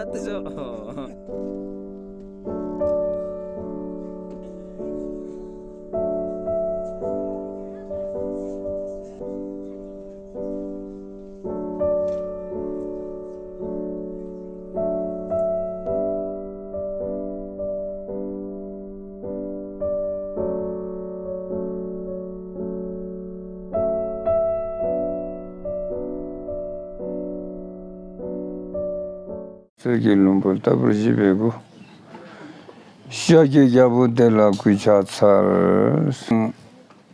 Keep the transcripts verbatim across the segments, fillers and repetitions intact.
ཨ་ཏི་ཅོ། གསེར་གྱི་ལྷུན་པོ་ལྟ་བུར་བརྗིད་པའི་སྐུ། ཤཱཀྱའི་རྒྱལ་པོ་དེ་ལ་གུས་ཕྱག་འཚལ།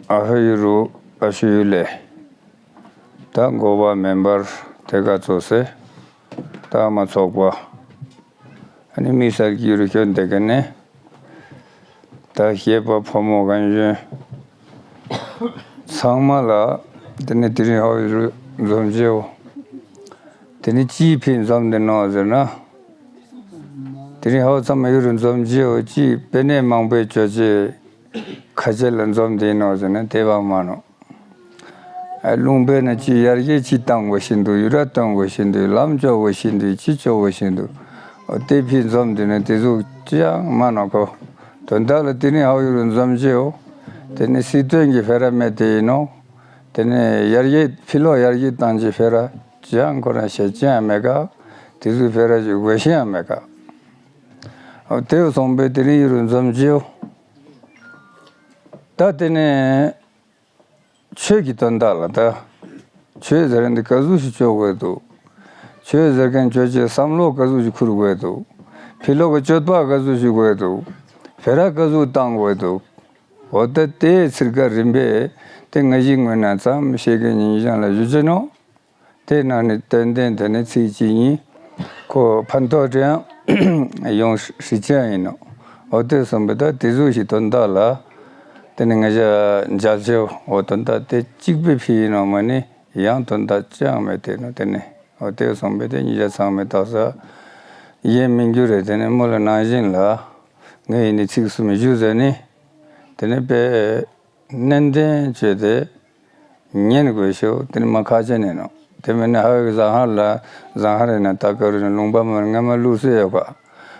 ཨ་ཧོ་ཡུ་རུ་ཨ་ཤུ་ཡུ་ལེ། ད་འགོ་བ་མེ་འབར་དེ་ག་ཚོ་སེ། ད་མ་ཚོགས་པ། ཨ་ནི་དམིགས་བསལ་གྱི་རུ་ཁྱོན་དེ་ག་ནས། ད་བཤད་པ་ཕོ་མོ་གང་ཡོད། ཚང་མ་ལ་དེ་ནི་དེ་རིང་ཧ་ཡུ་རུ་འཛོམས་བྱེའོ། དེ་ནི་ཅིའི་ཕིན་འཛོམས་དེ་ནོ་ཟེར་ན། དེ་རིང་ཧ་ཚང་མ་ཡུ་རུ་འཛོམས་བྱེའོ་ཅིའི་དཔེ་ནས་མང་པོའི་ཅོ་ཅེ་ཁ་ཆེ་ལ་འཛོམས་དེ་ནོ་ཟེར་ན་དེ་བ་མ་ནོ། ལུང་པའི་ནང་ཅི་ཡར་རྒྱས་ཅི་བཏང་དགོས་བཞིན་དུ་ཡུ་ར་བཏོན་དགོས་བཞིན་དུ་ལམ་ཅོ་དགོས་བཞིན་དུ་ཅི་ཅོ་དགོས་བཞིན་དུ། ཨོ་དེ་ཕི་འཛོམས་དེ་ནི་དེ་ཟུག་ཅི་ཡང་མ་ནོ་ཁོ། དོན་དག་ལ་དེ་ནི་ཧ་ཡུ་རུ་འཛོམས་བྱེའོ། དེ་ནི་སྲིད་དོན་གྱི་ཕེ་ར་མེད་དེ་ཡིན་ནོ། དེ་ནི་ཡར་རྒྱས་ཕི་ལོག་ཡར་རྒྱས་བཏང་ཅི་ཕེ་ར་ཅི་ཡང་ཁོ་རང་བཤད་ཅི་ཡང་མེད་ཀ། དེ་ཟུག་ཕེ་ར་ཅི་དགོས་ཤི་ཡང་མེད་ཀ། ཨོ་དེ་སོང་པས་དེ་ནི་ཡུ་རུ་འཛོམས་བྱེའོ། ད་དེ་ནི། ཆོས་ཀྱི་དོན་དག་ལ་ད། ཆོས་ཟེར་འདི་ག་ཟུག་ཞིག་ཅོ་དགོས་འདུག་ཆོས་ཟེར་མཁན་ཅོ་ཅེས་བསམ་བློ་ག་ཟུག་ཞིག་འཁུར་དགོས་འདུག་ཕི་ལོག་གི་སྤྱོད་པ་ག་ཟུག་ཞིག་དགོས་འདུག་ཕེ་ར་ག་ཟུག་བཏང་དགོས་འདུག་འོ་ད་དེའི་ཚིར་ཀ་རིམ་པས་དེ་ང་ཞིག་ངོས་ན་ཙམ་ཤེས་མཁན་ཉིན་ཞང་ལ་ཞུ་ཅེ་ནོ། དེ་ནང་ནས་ཏན་ཏན་དེ་ནས་ཚིག་གཅིག་གཉིས་ཁོ་ཕན་ཐོགས་ཀྱང་ཡོང་སྲིད་ཅན་ཡིན་ནོ། འོ་དེ་སོང་པས་ད་དེ་ཟུག་ཞིག་དོན་དག་ལ་དེ་ནས་ང་ཞ་མཇལ་ཆེ་འོ་དོན་དག་དེ་གཅིག་པའི་ཕི་ཡིན་ནོ་མ་ནི་ཡང་དོན་དག་ཅི་ཡང་མེད་དེ་ནོ། དེ་ནས་འོ་དེ་སོང་པས་དེ་ཉིན་ཞག་ཚང་མས་དག་ས་ཡེ་མི་འགྱུར་རེད། དེ་ནས་མོ་ལ་ནང་བཞིན་ལ་ངས་ཡིན་ནི་ཚིག་གསུམ་ཞུ་ཟེར་ནི་དེ་ནས་པས། ནན་ཏན་བྱས་ཏེ་ཉན་དགོས་ཤོག་དེ་ནི་མ་ཁག་ཅན་ཡིན་ནོ། དེ་མིན་ན་ཧ་གི་ཟང་ཧར་ལ་ཟང་ཧར་ཡིན་ན་ད་ག་རུ་ནི་ལུང་པ་མར་ངན་མ་ལུག་སྲོལ་ཡོད་པ།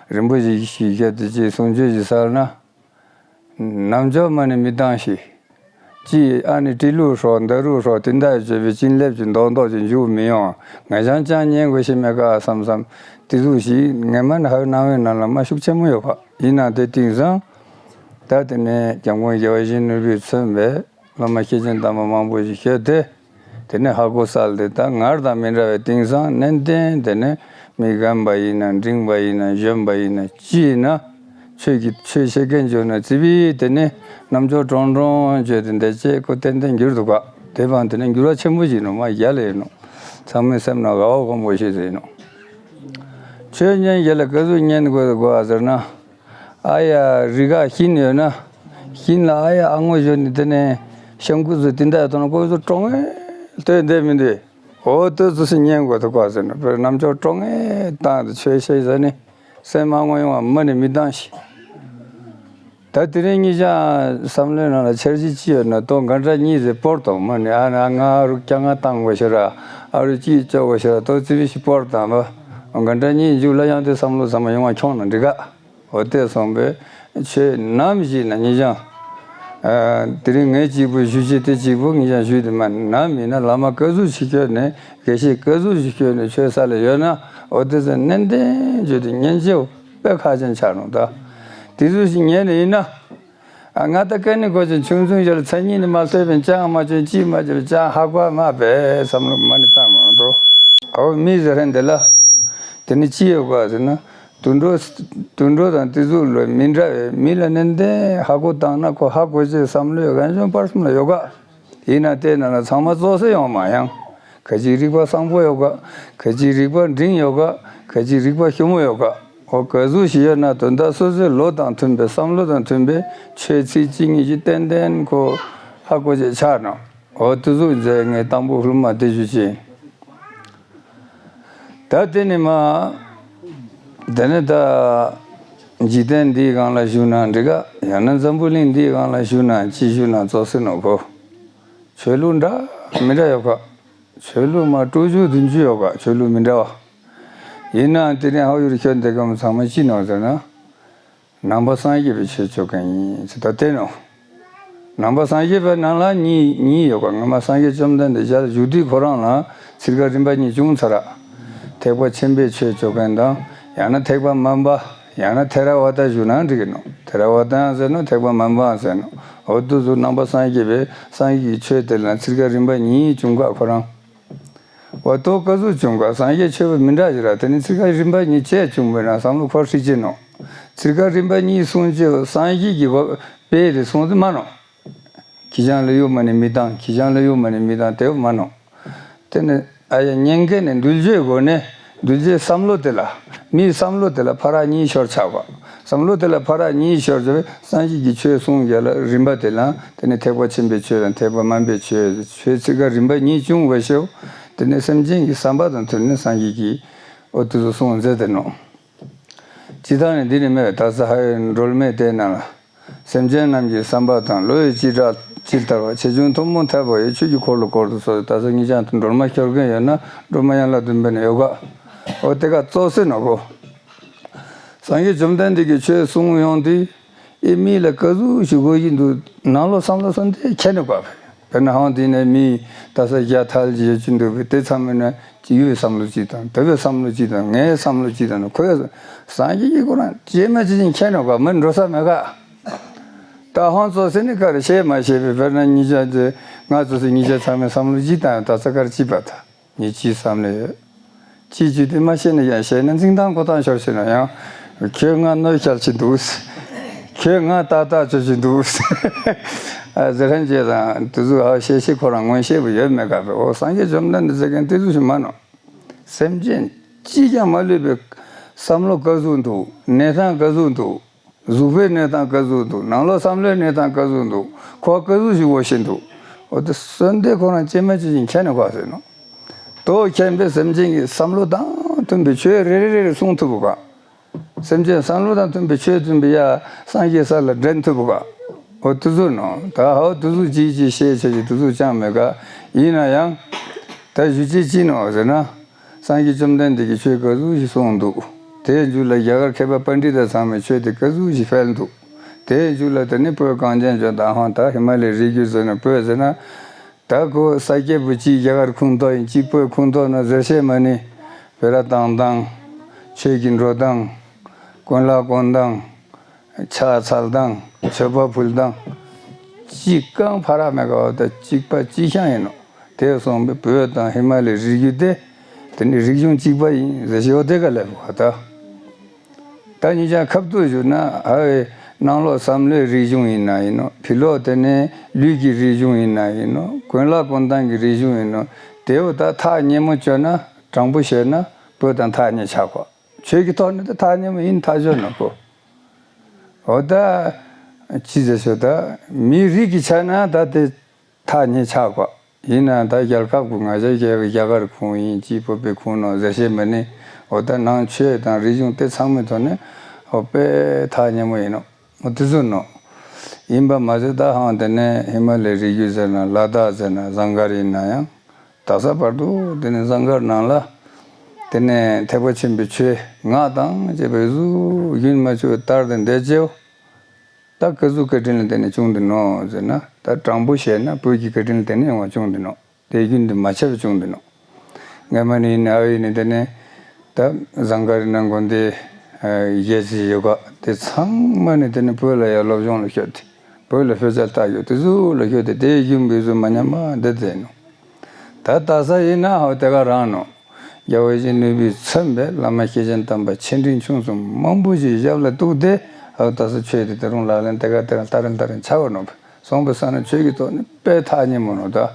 རིན་པོ་ཆེ་ཞིག་བཤད་དེ་ཅི་གསུང་ཆོས་ཞིག་སལ་ན། ནམ་འཇོག་མ་ནི་མི་བཏང་ཞིག་ཅི་ཨ་ནི་ཏི་ལུ་ཧྲོ་འདའ་རུ་ཧྲོ་དེ་འདྲ་བྱས་པའི་ཅིན་ལེབ་ཀྱི་མདོག་མདོག་ཅིག་འཇུག་མི་ཡོང་། ང་ཅང་ཅང་ཉན་དགོས་ཤེས་མེད་ཀ་བསམ་བསམ་དེ་ཟུག་ཞིག་ངན་མ་ནི་ཧ་གི་སྣང་བའི་ནང་ལ་མ་ཤུགས་ཆེན་མོ་ཡོད་པ་ཡིན་ན་དེ་དེང་སང་། ད་དེ་ནས་སྐྱབས་མགོན་རྒྱལ་བ་ཡིད་བཞིན་ནོར་བུས་མཚོན་པའི་བླ་མ་སྐྱེས་ཆེན་དམ་པ་མང་པོ་ཞིག་བཞུགས་ཏེ། དེ་ནས་ཧ་གོ་སལ་ཏེ་ད་སྔར་དང་མི་འདྲ་བའི་དེང་སང་ནན་ཏན་དེ་ནས་མི་རྒན་པ་ཡིན་ན་འབྲིང་བ་ཡིན་ན་གཞོན་པ་ཡིན་ན་ཅི་ཡིན་ན། ཆོས་ཀྱི་ཆོས་བཤད་མཁན་བྱུང་ན་ཙི་བི་དེ་ནས་རྣམ་ཅོ་ཀྲོང་ཀྲོང་བྱས་ཏེ་འདས་ཅེས་ཁོ་ཏན་ཏན་འགྱུར་འདུག་ག་དེ་བང་དེ་ནས་འགྱུར་བ་ཆེན་པོ་ཞིག་ནོ་མ་རྒྱལ་ལ་ཡིན་ནོ། ཚང་མའི་སེམས་ནང་དགའ་བ་སྒོམ་དགོས་ཤེས་ཟེར་ཡིན་ནོ། ཆོས་ཉན་རྒྱལ་ལ་ག་ཟུག་ཉན་དགོས་དགོས་ཨ་ཟེར་ན། ཨ་ཡ་རི་ག་ཤིང་ཡོད་ན། ཤིང་ལ་ཨ་ཡ་ཨ་ངོ་ཞོན་ནི་དེ་ནས་ཤང་ཀུ་ཚོ་དེ་འདྲ་ཡོད་དོ་ན་ཁོ་ཚོ་ཀྲོང་ངེ་ལྟོས་བསྡད་མི་འདུག་འོ་དེ་ཚོ་སུ་ཉན་དགོས་ཐུག་ག་ཟེར་ན་བོད་རྣམ་ཅོག་ཀྲོང་ངེ་བཏང་དུ་ཆོས་བཤད་ཟེར་ནི་སེམས་མ་ངོ་ཡོང་བ་མ་ནི་མི་བཏང་ཞིག་ད་དེ་རིང་ཉིད་ཀྱང་བསམ་བློའི་ནང་ལ་འཆར་གཞི་ཅི་ཡོད་ན་དོ་འགན་ཁྲ་གཉིས་ཟེར་སྤོར་དང་མ་ནི་ཨ་ན་ང་རུ་ཀྱང་ང་བཏང་དགོས་ཤེས་ར་ཨ་རུ་ཅིས་ཅོ་དགོས་ཤེས་ར་དོ་ཙི་བི་ཞིག་སྤོར་དང་བ་འགན་ཁྲ་གཉིས་མཇུག་ལ་ཡང་དེ་བསམ་བློ་ཚང་མ་ཡོང་བ་ཁྱོང་ན་འགྲིག་ག་འོ་དེ་སོང་པས་ཆོས་ནམ་ཞིག་ན་ཉིད་ཀྱང་། དེ་རིང་ངས་གཅིག་པུ་ཞུ་ཅི་དེ་གཅིག་པུ་ངས་ཀྱང་ཞུས་དེ་མ་ནམ་ཡིན་ན་བླ་མ་སྐུ་གཟུགས་ཤིག་བསྐྱོད་ནས་དགེ་བཤེས་སྐུ་གཟུགས་ཤིག་བསྐྱོད་ནས་ཆོས་ས་ལ་ཡོད་ན་འོ་དེ་ཚོ་ནན་ཏན་བརྗོད་དེ་ཉན་ཅེའོ་དཔེ་ཁག་ཅན་ཆགས་ནོ་ད། དེ་ཚོ་ཞིག་ཉན་ནས་ཡིན་ན། ང་ད་ཀ་ནི་གོ་ཅན་ཆུང་ཆུང་ཞིག་ལ་མཚན་ཉིད་ནི་མ་ལྟོས་པའི་ཅང་མ་བྱུང་ཅིས་མ་བྱུང་ཅང་ཧ་གོ་མ་པས་བསམ་བློ་མ་ནི་བཏང་མ་འགྲོ། ཨའོ་མི་ཟེར་ཧན་དེ་ལ། དེ་ནི་ཅི་ཡོད་ག་ཟེར་ན། དུད་འགྲོ། དུད་འགྲོ་དང་དེ་ཚོ་ལ་མི་འདྲ་བའི་མི་ལ་ནན་ཏན་ཧ་གོ་བཏང་ན་ཁོ་ཧ་གོ་ཅེས་བསམ་བློའི་རྒན་གཞོན་བར་གསུམ་ལ་ཡོད་ག་ཡིན་ན་དེ་ནང་ལ་ཚང་མ་རྩོག་སེ་ཡོང་མ་ཡང་། ཁ་ཅིག་རིག་པ་བཟང་པོ་ཡོད་ག་ཁ་ཅིག་རིག་པ་འབྲིང་ཡོད་ག་ཁ་ཅིག་རིག་པ་ཞུམ་མོ་ཡོད་ག་འོ་ག་ཟུག་ཞིག་ཡོད་ན་དོན་དག་སོ་སོའི་བློ་དང་མཐུན་པའི་བསམ་བློ་དང་མཐུན་པའི་ཆོས་ཚིག་གཅིག་གཉིས་ཀྱིས་ཏན་ཏན་ཁོ་ཧ་གོ་ཅེས་ཆགས་ནོ། འོ་དེ་ཚོ་མཛད་ངས་དང་པོ་ཧུར་མ་དེ་ཞུ་ཅི། ད་དེ་ནི་མ། དེ་ནི་ད། འཇིག་རྟེན་འདིའི་སྒང་ལ་བཞུགས་ན་འགྲིག་ག་ཡང་ན་འཛམ་བུ་གླིང་འདིའི་སྒང་ལ་བཞུགས་ན་ཅི་བཞུགས་ན་རྩོག་སེ་ནོ་གོ་ཆོས་ལུགས་འདྲ་མི་འདྲ་ཡོད་ག་ཆོས་ལུགས་མ་དྲུག་ཅུ་བདུན་ཅུ་ཡོད་ག་ཆོས་ལུགས་མི་འདྲ་བ། ཡིན་ནའང་དེ་རིང་ཧོར་ཡུལ་ཁྱོད་འདི་གམ་ཚང་མ་ཅི་ནོ་ཟེར་ན། ནང་པ་སངས་རྒྱས་པའི་ཆོས་སྤྱོད་མཁན་ཡིན་ཟེར་ད་བསྟན་ནོ། ནང་པ་སངས་རྒྱས་པའི་ནང་ལ་གཉིས་གཉིས་ཡོད་པ། སྔ་མ་སངས་རྒྱས་བཅོམ་ལྡན་འདས་ཞལ་བཞུགས་དུས་ཁོ་རང་ལ་ཚིག་ཁ་རིམ་པ་གཉིས་བྱུང་ཚར། ཐེག་པ་ཆེན་པོའི་ཆོས་སྤྱོད་མཁན་དང་། ཡང་ན་ཐེག་པ་དམན་པ། ཡང་ན་ཐེ་ར་ཝ་ད་ཞུ་ན་འགྲིག་གི་ནོ། ཐེ་ར་ཝ་ད་ཡང་ཟེར་ནོ། ཐེག་པ་དམན་པའང་ཟེར་ནོ། འོ་དུ་ཟུ་ནང་པ་སངས་རྒྱས་པའི་སངས་རྒྱས་ཀྱི་ཆོས་དེ་ལ་ཚིག་ཁ་རིམ་པ་གཉིས་བྱུང་ག་ཁོ་རང་། འོ་དོ་ཀ་ཟུག་བྱུང་ག་སངས་རྒྱས་ཆོས་པ་མི་འདྲ་ཞིག་ར། དེ་ནི་ཚིག་ཁ་རིམ་པ་གཉིས་བྱས་བྱུང་བས་ན་བསམ་བློ་འཁོར་སྲིད་ཅེ་ནོ། ཚིག་ཁ་རིམ་པ་གཉིས་གསུང་ཅེ་སངས་རྒྱས་ཀྱི་བ་དཔེ་དེ་གསུང་དུ་མ་ནོ། ཁྱི་སྤྱང་ལ་གཡོག་མ་ནི་མི་བཏང་། ཁྱི་སྤྱང་ལ་གཡོག་མ་ནི་མི་བཏང་དེ་བ་མ་ནོ། དེ་ནི་ཨ་ཡ་ཉན་མཁན་ནི་འདུལ་བྱའི་སྒོ་ནས་འདུལ་བྱའི་བསམ་བློ་དེ་ལ། མིའི་བསམ་བློ་དེ་ལ་ཕ་རག་གཉིས་ཤོར་ཆགས་པ། བསམ་བློ་དེ་ལ་ཕ་རག་གཉིས་ཤོར་བྱས་སངས་རྒྱས་ཀྱི་ཆོས་གསུང་རྒྱ་ལ་རིམ་པ་དེ་ལ་དེ་ནི་ཐེག་པ་ཆེན་པོའི་ཆོས་དང་ཐེག་པ་དམན་པའི་ཆོས་ཆོས་ཚིག་ཁ་རིམ་པ་གཉིས་བྱུང་བའི་ཤོག་དེ་ནི་སེམས་ཅན་གྱི་བསམ་པ་དང་མཐུན་ནས་སངས་རྒྱས་ཀྱིས་འོ་དུ་ཚོ་གསུང་མཛད་དེ་ནོ། ཅི་ལྟར་ནི་འདི་ནི་མེད་ད་ས་ཧའི་སྒྲོལ་མའི་ལྟས་ན་ལ། སེམས་ཅན་རྣམས་ཀྱི་བསམ་པ་དང་། བློ་ཡི་ཅི་དྲག་ཅི་ལྟར་བ། ཆེ་ཆུང་ཐུན་མོང་ཐལ་བ་ཡི། ཆོས་ཀྱི་འཁོར་ལོ་བསྐོར་དུ་གསོལ། ད་ས་ངེད་ཅག་ཏུ་སྒྲོལ་མ་ཤོར་མཁན་ཡོད་ན་སྒྲོལ་མ་ཡན་ལག་བདུན་པ་ནས་ཡོད་ག་འོ་དེ་ག་གཙོ་སེ་ནོ་གོ། སངས་རྒྱས་བཅོམ་ལྡན་འདས་ཀྱིས་ཆོས་གསུང་ཡོང་དུས་ཨེ་མི་ལ་ཀ་ཟུག་ཞིག་གོ་ཡིན་འདུག་ནང་ལོགས་བསམ་བློ་སོང་དེ་ཁྱེད་ནས་གོ་བས། དཔེར་ན་ཧང་དེ་ནས་མི་ད་ས་བརྒྱ་ཐལ་གྱི་ཡོད་ཀྱི་འདུག་པས། དེ་ཚང་མས་ན་ཅི་ཡོད་བསམ་བློ་ཅིག་དང་། དེ་བས་བསམ་བློ་ཅིག་དང་། ངའི་བསམ་བློ་ཅིག་དང་ཁོའི་སངས་རྒྱས་ཀྱི་ཁོ་རང་ཅེས་མ་ཅི་ཅིན་ཁྱེད་ནོ་ག་མི་འགྲོ་ས་མེད་ག་ད་ཧང་ཙོ་སེ་ནི་ག་རེ་བཤད་མ་བཤད་པའི་དཔེར་ན་ཉིད་ཅག་ཅེ་ང་ཙོ་སེ་ཉིད་ཅག་ཚང་མས་བསམ་བློ་ཅིག་དང་ད་ས་ག་རེ་ཅི་པ་ད། ངས་ཅི་བསམ་ལེ་ཡོད། ཅི་ཅི་དེ་མ་ཤེས་ན་ཡང་ཤེས་ན་འཛིན་སྟངས་གོ་སྟངས་ཤོར་ཤེས་ན་ཡང་། ཁྱོད་ང་གནོད་བསྐྱལ་གྱི་འདུག་ཁྱོད་ང་ཏག་ཏག་བྱེད་ཀྱི་འདུག་ཨ་ཟེར་ཧན་ཅེ་དང་དེ་ཚོ་ཧ་ཤེས་ཤེས་ཁོ་རང་མངོན་ཤེས་པ་ཡོད་མེད་ག་པས། འོ་སངས་རྒྱས་བཅོམ་ལྡན་འདས་ཟེར་མཁན་དེ་ཚོ་ཞིག་མ་ནོ། སེམས་ཅན་གཅིག་ཀྱང་མ་ལུས་པའི་བསམ་བློ་ག་ཟུག་འདུག་གནས་སྟངས་ག་ཟུག་འདུག་གཟུགས་པོའི་གནས་སྟངས་ག་ཟུག་འདུག་ནང་ལོགས་བསམ་བློའི་གནས་སྟངས་ག་ཟུག་འདུག་ཁོ་ག་ཟུག་ཞིག་འོ་ཤེས་འདུག་འོ་དེ་སོན་དེ་ཁོ་རང་ཅེ་མ་ཅི་ཅིན་ཁྱེད་ནས་གོ་ཟེར་ནོ། དོ་མཁྱེན་པས་སེམས་ཅན་གྱི་བསམ་བློ་དང་མཐུན་པའི་ཆོས་རེ་རེ་རེ་རེ་གསུང་ཐུབ་པ་ག་སེམས་ཅན་བསམ་བློ་དང་མཐུན་པའི་ཆོས་མཐུན་པའི་ཡ་སངས་རྒྱས་ས་ལ་འདྲེན་ཐུབ་པ་ག་འོ་དུ་ཟུག་ནོ། ད་ཧའོ་དུ་ཟུག་ཅི་ཅི་ཤེས་ཆེ་ཅི་དུ་ཟུག་ཅང་མེད་ག་ཡིན་ན་ཡང་། ད་ཞུ་ཅི་ཅི་ནོ་ཟེར་ན། སངས་རྒྱས་བཅོམ་ལྡན་འདས་ཀྱིས་ཆོས་ག་ཟུག་ཞིག་གསུངས་འདུག་དེའི་མཇུག་ལ་རྒྱ་གར་མཁས་པ་པཎྜི་ཏ་ཚང་མས་ཆོས་དེ་ག་ཟུག་ཞིག་སྤེལ་འདུག་དེའི་མཇུག་ལ་དེ་ནི་བོད་གངས་ཅན་ལྗོངས་དང་ཧང་ད་ཧི་མ་ལའི་རི་རྒྱུད་ཟེར་ན་བོད་ཟེར་ན། ད་ཁོ་ས་སྐྱེས་བུ་གཅིག་རྒྱ་གར་ཁུངས་གཏོགས་ཡིན་གཅིག་བོད་ཁུངས་གཏོགས་ན་ཟེར་བཤད་མ་ནི། བོད་ར་བཏང་སྟངས། ཆོས་ཀྱི་འགྲོ་སྟངས། གོན་ལག་གོན་སྟངས། ཕྱག་འཚལ་སྟངས། མཆོད་པ་ཕུལ་སྟངས། གཅིག་རྐང་ཕ་ར་མེ་ག་བ་ད་གཅིག་པ་གཅིག་རྐྱང་ཡིན་ནོ། དེ་སོང་པའི་བོད་དང་ཧི་མ་ལའི་རི་རྒྱུད་དེ། དེ་ནི་རིག་གཞུང་གཅིག་པ་ཡིན་ཟེར་ཞེ་བ་དེ་ག་ལས་བ་ད། ད་ཉིད་ཀྱང་ཁབ་ཏུ་བཞུགས་ན་ཨ་བའི་ནང་ལོགས་བསམ་བློའི་རིག་གཞུང་ཡིན་ན་ཡིན་ནོ། ཕྱི་ལོགས་དེ་ནས་ལུས་ཀྱི་རིག་གཞུང་ཡིན་ན་ཡིན་ནོ། གོན་ལག་གོན་སྟངས་ཀྱི་རིག་གཞུང་ཡིན་ནོ། དེའོ་ད་ཐག་ཉེ་མོ་བཅོས་ན་དྲང་པོ་བཤད་ན་བོད་དང་ཐག་ཉེ་ཆགས་གོ་ཆོས་ཀྱི་ཐོག་ནས་ད་ཐག་ཉེ་མོ་ཡིན་ཐག་ཆོད་ནོ་གོ་འོ་ད། ཅི་ཟེར་ཤོ་ད། མིའི་རིགས་ཀྱི་ཆ་ན་ད་དེ་ཐག་ཉེ་ཆགས་གོ་ཡིན་ན་ད་རྒྱལ་ཁབ་ཀྱི་ང་ཅག་རྒྱལ་བའི་རྒྱ་གར་ཁུངས་ཡིན་གཅིག་བོད་པའི་ཁུངས་ནོ་ཟེར་ཤེས་མི་ནི། འོ་ད་ནང་ཆོས་དང་རིག་གཞུང་དེ་ཚང་མའི་ཐོག་ནས་འོ་དཔེ་ཐག་ཉེ་མོ་ཡིན་ནོ། འོ་དེ་ཚོ་ནོ། ཡིན་པ་མ་ཟད་ད་ཧང་དེ་ནས་ཧི་མ་ལའི་རི་རྒྱུད་ཟེར་ན་ལ་དྭགས་ཟེར་ན་ཟངས་དཀར་ཡིན་ན་ཡང་། ད་ས་བར་དུ་དེ་ནས་ཟངས་དཀར་ནང་ལ། དེ་ནས་ཐེག་པ་ཆེན་པོའི་ཆོས་ངག་དང་བཅས་པའི་གཟུགས་རྒྱུན་མ་ཆད་པར་དར་ཏེ་འདས་རྗེའོ། ད་ཀ་ཟུག་བཀའ་དྲིན་ལ་བརྟེན་ནས་བྱུང་འདུག་ནོ་ཟེར་ན་ད་དྲང་པོ་བཤད་ན་བོད་ཀྱི་བཀའ་དྲིན་ལ་བརྟེན་ནས་ཡོང་བ་བྱུང་འདུག་ནོ། དེ་རྒྱུན་དུ་མ་ཆད་པར་བྱུང་འདུག་ནོ། སྔ་མ་ནས་ཡིན་ནའི་ཨ་ཡིན་ནའི་དེ་ནས་ད་ཟངས་དཀར་ནང་དགོན་སྡེ་བཞི་ཡོད་ག་དེ་ཚང་མ་ནས་དེ་ནས་བོད་ལ་ཡང་སློབ་སྦྱོང་ལ་ཤོད་དེ་བོད་ལ་ཕྱག་རྒྱ་བཏབ་ཡོད་དེ་ཟུག་ལ་ཤོད་དེ་དེ་རྒྱུན་དུ་མ་ཉམས་པ་འདི་བསྡད་ནོ། ད་ད་ས་ཡིན་ན་ཧ་དེ་ག་རང་ནོ། རྒྱལ་བ་ཡིད་བཞིན་ནོར་བུས་མཚོན་པའི་བླ་མ་སྐྱེས་ཆེན་དམ་པ་ཆེ་འབྲིང་ཆུང་གསུམ་མང་པོ་ཞིག་ཞབས་ལ་གཏུགས་ཏེ་ཨ་ད་ས་ཆོས་དེ་ད་རུང་ལག་ལེན་དེ་ག་དེ་ག་ལྟ་རིམ་ལྟ་རིམ་ཆགས་པ་ནོ། སོང་པའི་ས་ན་ཆོས་ཀྱི་ཐོག་ནས་དཔེ་ཐག་ཉེ་མོ་ནོ་ད།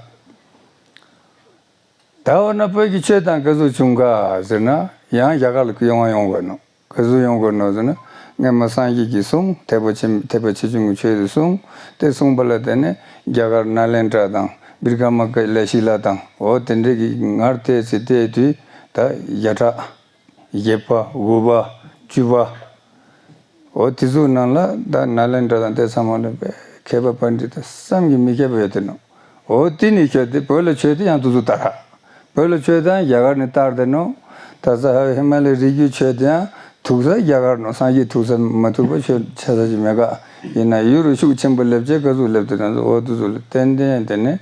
ད་འོ་ན་བོད་ཀྱི་ཆོས་དང་ག་ཟུག་བྱུང་ག་ཟེར་ན་ཡང་རྒྱ་གར་ལ་ཡོང་བ་ཡོང་དགོས་ནོ། ག་ཟུག་ཡོང་དགོས་ནོ་ཟེར་ན་སྔ་མ་སངས་རྒྱས་ཀྱིས་གསུངས་ཐེག་པ་ཆེན་ཐེག་པ་ཆེ་ཆུང་གི་ཆོས་དེ་གསུངས་དེ་གསུངས་པ་ལ་བརྟེན་ནས་རྒྱ་གར་ནཱ་ལེནྡྲ་དང་བིར་ཀ་མ་ཀ་ལ་ཤི་ལ་དང་འོ་དེ་འདྲས་ཀྱི་ངར་བལྟས་ཚེ་བལྟས་དུས་ད་བརྒྱ་ཕྲག་བརྒྱད་པ་དགུ་པ་བཅུ་པ། འོ་དེ་ཚོའི་ནང་ལ་ད་ནཱ་ལེནྡྲ་དང་དེ་ཚང་མ་ལ་མཁས་པ་པཎྜི་ཏ་བསམ་གྱིས་མི་ཁྱབ་པ་ཡོད་དེ་ནོ། འོ་དེ་ནས་ཁྱོད་དེ་བོད་ལ་ཆོས་དེ་ཡང་དུ་ཚོ་དར། བོད་ལ་ཆོས་དང་རྒྱ་གར་ནས་དར་དེ་ནོ། ད་ས་ཧ་ཧི་མ་ལའི་རི་རྒྱུད་ཆོས་དེ་ཡང་ཐུག་ས་རྒྱ་གར་ནང་སངས་རྒྱས་ཐུག་ས་མ་ཐུག་པ་ཆོས་ཆ་ས་ཅིག་མེད་ཀ། ཡིན་ན་ཡུལ་རུ་ཤུགས་ཆེན་པོ་སླེབས་བྱས་ག་ཟུག་སླེབས་དེ་ན་འོ་དུ་ཟུག་ལ་ཏན་ཏན་དེ་ནི་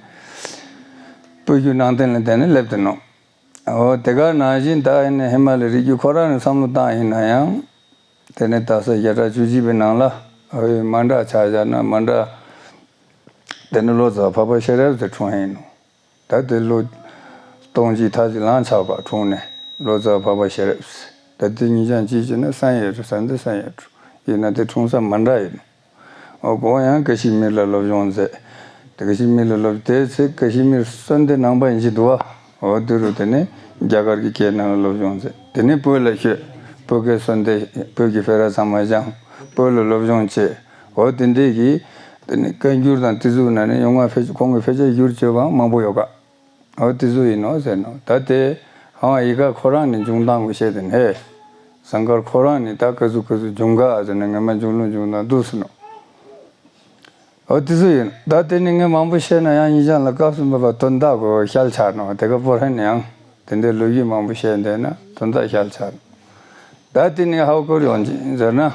སྤོས་རྒྱུད་ནང་བསྟན་ལ་དེ་ནི་སླེབས་དེ་ནོ། འོ་དེ་ག་ནང་བཞིན་ད་ཡིན་ན་ཧི་མ་ལའི་རི་རྒྱུད་ཁོ་རང་ནས་བསམ་བློ་བཏང་ཡིན་ན་ཡང་། དེ་ནས་ད་ས་བརྒྱ་ཕྲག་བཅུ་གཅིག་པའི་ནང་ལ་ཨོ་ཡི་མཎྜལ་ཆ་བཞག་ན་མཎྜལ་དེ་ནི་ལོ་ཙཱ་བ་འཕགས་པ་ཤེས་རབ་དེ་འཁྲུངས་ཡིན་ནོ། ད་དེ་ལོ་སྟོང་གཅིག་ཐག་གཅིག་ལང་ཆགས་པ་འཁྲུངས་ནས་ལོ་ཙཱ་བ་འཕགས་པ་ཤེས་རབ། ད་དེ་ཉིན་ཞག་གཅིག་བྱས་ན་བསམ་ཡས་འགྲོ་ས་འདི་བསམ་ཡས་འགྲོ་ཡིན་ན་དེ་འཁྲུངས་ས་མཎྜལ་ཡིན་ནོ། ཨོ་ཁོང་ཡང་ཀ་ཤི་མིར་ལ་སློབ་སྦྱོང་མཛད། དེ་ཀ་ཤི་མིར་ལ་སློབ་དེའི་ཚེ་ཀ་ཤི་མིར་གསོལ་འདེབས་གནང་པ་ཡིན་གྱི་འདུག་བ། ཨོ་དེ་རུ་དེ་ནས་རྒྱ་གར་གྱི་སྐད་ནང་ལ་སློབ་སྦྱོང་མཛད། དེ་ནས་བོད་ལ་བསྐྱོད། བོད་སྐད་གསོལ་འདེབས་བོད་ཀྱི་ཕེ་ར་ཚང་མ་སྦྱངས། བོད་ལ་སློབ་སྦྱོང་བྱས། ཨོ་དེ་འདྲས་ཀྱི་དེ་ནས་བཀའ་འགྱུར་དང་དེ་ཚོའི་ནང་ནས་ཡོང་བ་ཕལ་ཆེར་ཁོང་གི་ཕལ་ཆེར་བསྒྱུར་བཅོས་པའང་མང་པོ་ཡོད་ཀ། ཨོ་དེ་ཚོ་ཡིན་ནོ་ཟེར་ནོ། ད་དེ་ཧང་ཡི་ག་ཁོ་རང་ནས་འབྱུང་སྟངས་གོ་བཤད་དེ་ནས་ཟངས་དཀར་ཁོ་རང་ནས་ད་ག་ཟུག་ག་ཟུག་འབྱུང་ག་ཟེར་ནས་ངས་མ་འབྱུང་ལུགས་འབྱུང་སྟངས་འདུག་ཟེར་ནོ། ཨོ་དེ་ཚོ་ཡིན། ད་དེ་ནི་ངས་མང་པོ་བཤད་ན་ཡང་ཉིན་ཞག་ལ་སྐབས་སུ་བབ་པ་དོན་དག་གོ་ཤལ་ཆགས་ནོ། དེ་ག་པོ་རན་ཡང་དེ་འདྲའི་ལོ་རྒྱུས་མང་པོ་བཤད་འདས་ན་དོན་དག་ཤལ་ཆགས་ནོ། ད་དེ་ནི་ཧ་གོ་ཡོང་ཅི་ཟེར་ན།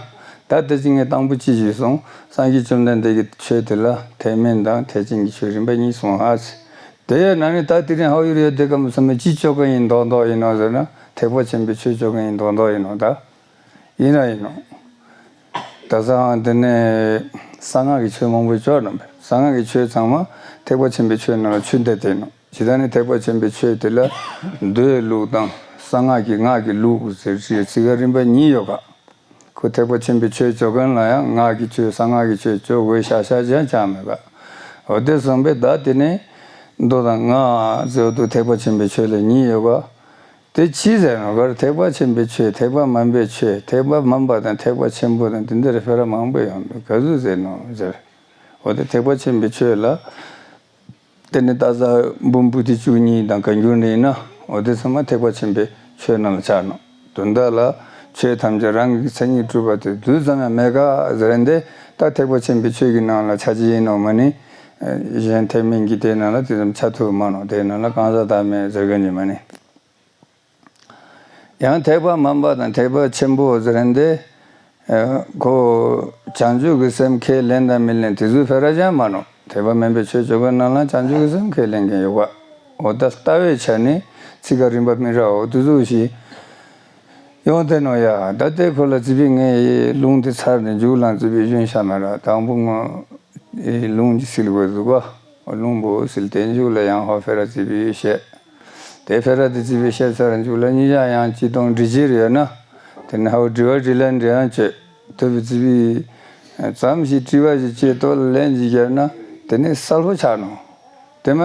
ད་དེ་ཅི་ངས་དང་པོ་ཅི་ཞིག་སོང་། སངས་རྒྱས་བཅོམ་ལྡན་འདས་ཀྱི་ཆོས་དེ་ལ་ཐེག་དམན་དང་ཐེག་ཆེན་གྱི་ཆོས་རིམ་པ་གཉིས་གསུངས་ཧ་ཟེར། དེ་ཡོད་ན་ནི་ད་དེ་རིང་ཧ་ཡུར་ཡོད་དེ་ཀ་མི་ཚང་མས་ཅི་ཆོ་ག་ཡིན་མདོག་མདོག་ཡིན་ནོ་ཟེར་ན་ཐེག་པ་ཆེན་པོའི་ཆོས་ཆོ་ག་ཡིན་མདོག་མདོག་ཡིན་ནོ་ད། ཡིན་ར་ཡིན་ནོ། ད་སང་དེ་ནས་གསང་སྔགས་ཀྱི་ཆོས་མང་པོ་ཅོག་རྣམས་པས་གསང་སྔགས་ཀྱི་ཆོས་ཚང་མ་ཐེག་པ་ཆེན་པོའི་ཆོས་རྣམས་ལ་ཆུད་དེ་བསྟན་ནོ། ཇི་ལྟར་ནི་ཐེག་པ་ཆེན་པོའི་ཆོས་དེ་ལ་མདོའི་ལུགས་དང་གསང་སྔགས་ཀྱི་སྔགས་ཀྱི་ལུགས་ཟེར་ཚིག་ཚིག་ཀ་རིམ་པ་གཉིས་ཡོད་ཀ། ཁོ་ཐེག་པ་ཆེན་པོའི་ཆོས་ཅོག་མཁན་ལ་ཡང་སྔགས་ཀྱི་ཆོས་གསང་སྔགས་ཀྱི་ཆོས་ཅོག་དགོས་ཤ་ཤ་ཅང་ཅང་མེད་ཀ། འོ་དེ་སོང་པས་ད་དེ་ནས་མདོ་དང་སྔགས་ཟེར་དུ་ཐེག་པ་ཆེན་པོའི་ཆོས་ལ་གཉིས་ཡོད་ཀ། དེ་ཅི་ཟེར་ནོ་གར་ཐེག་པ་ཆེན་པོའི་ཆོས་ཐེག་པ་དམན་པའི་ཆོས་ཐེག་པ་དམན་པ་དང་ཐེག་པ་ཆེན་པོ་དང་དེ་འདྲ་རེ་ཕེ་ར་མང་པོ་ཡོང་འདུག་ག་ཟུག་ཟེར་ནོ་ཟེར། འོ་དེ་ཐེག་པ་ཆེན་པོའི་ཆོས་ལ་དེ་ནི་ད་ས་འབུམ་པོ་ཏི་བཅུ་གཉིས་དང་བཀའ་འགྱུར་ནི་ཡིན་ན་འོ་དེ་ཚང་མ་ཐེག་པ་ཆེན་པོའི་ཆོས་རྣམས་ལ་ཆགས་ནོ། དོན་དག་ལ་ཆོས་ཐམས་ཅད་རང་གི་མཚན་ཉིད་གྲུབ་པ་དེ་རྡུལ་ཙམ་ཡང་མེད་ཀ་ཟེར་འདི་ད་ཐེག་པ་ཆེན་པོའི་ཆོས་ཀྱི་ནང་ལ་ཆ་ཅི་ཡིན་ནོ་མ་ནི། གཞན་ཐེག་དམན་གྱི་དེ་ནང་ལ་དེ་ཙམ་ཆ་ཐུབ་མ་ནོ། དེ་ནང་ལ་གང་ཟག་བདག་མེད་ཟེར་ག་ནི་མ་ནི། ཡང་ཐེག་པ་དམན་པ་དང་ཐེག་པ་ཆེན་པོ་ཟེར་འདི། ཁོ་བྱང་ཆུབ་ཀྱི་སེམས་ཁས་ལེན་དང་མི་ལེན་དེ་ཚོའི་ཕེ་ར་ཅང་མ་ནོ། ཐེག་པ་དམན་པའི་ཆོས་ཅོག་གི་ནང་ལ་བྱང་ཆུབ་ཀྱི་སེམས་ཁས་ལེན་མཁན་ཡོད་པ། འོ་ད་ལྟ་བའི་ཆ་ནས་ཚིག་ཀ་རིམ་པ་མི་འདྲ་འོ་དེ་ཚོ་ཞིག་ཡོང་དེ་ནོ་ཡ། ད་ལྟའི་ཁོ་ལ་ཙི་པི་ངས་ལུང་དེ་ཚར་ནས་མཇུག་ལ་ཙི་པི་གཞོན་ཤ་མ་ར་དང་པོ་ངོ་ལུང་གི་སིལ་དགོས་འདུག་ག། ལུང་པོ་སིལ་དེ་མཇུག་ལ་ཡང་ཧོ་ཕེ་ར་ཙི་པི་བཤད། དེ་ཕེ་ར་དེ་ཙི་པི་བཤད་ཚར་མཇུག་ལ་གཉིས་ཆ་ཡང་ཅི་གཏོང་འདྲི་རྒྱུ་རེད་ན། དེ་ནས་ཧོ་དྲི་བ་དྲིས་ལན་འདྲི་ཡང་བྱེད་ཐུབ་པའི་ཙི་པི་ཙམ་ཞིག་དྲི་བ་ཞིག་བྱེད་དོ་ལན་ཞིག་བརྒྱབ་ན་དེ་ནས་གསལ་པོ་ཆགས་ནོ། དེ་མ་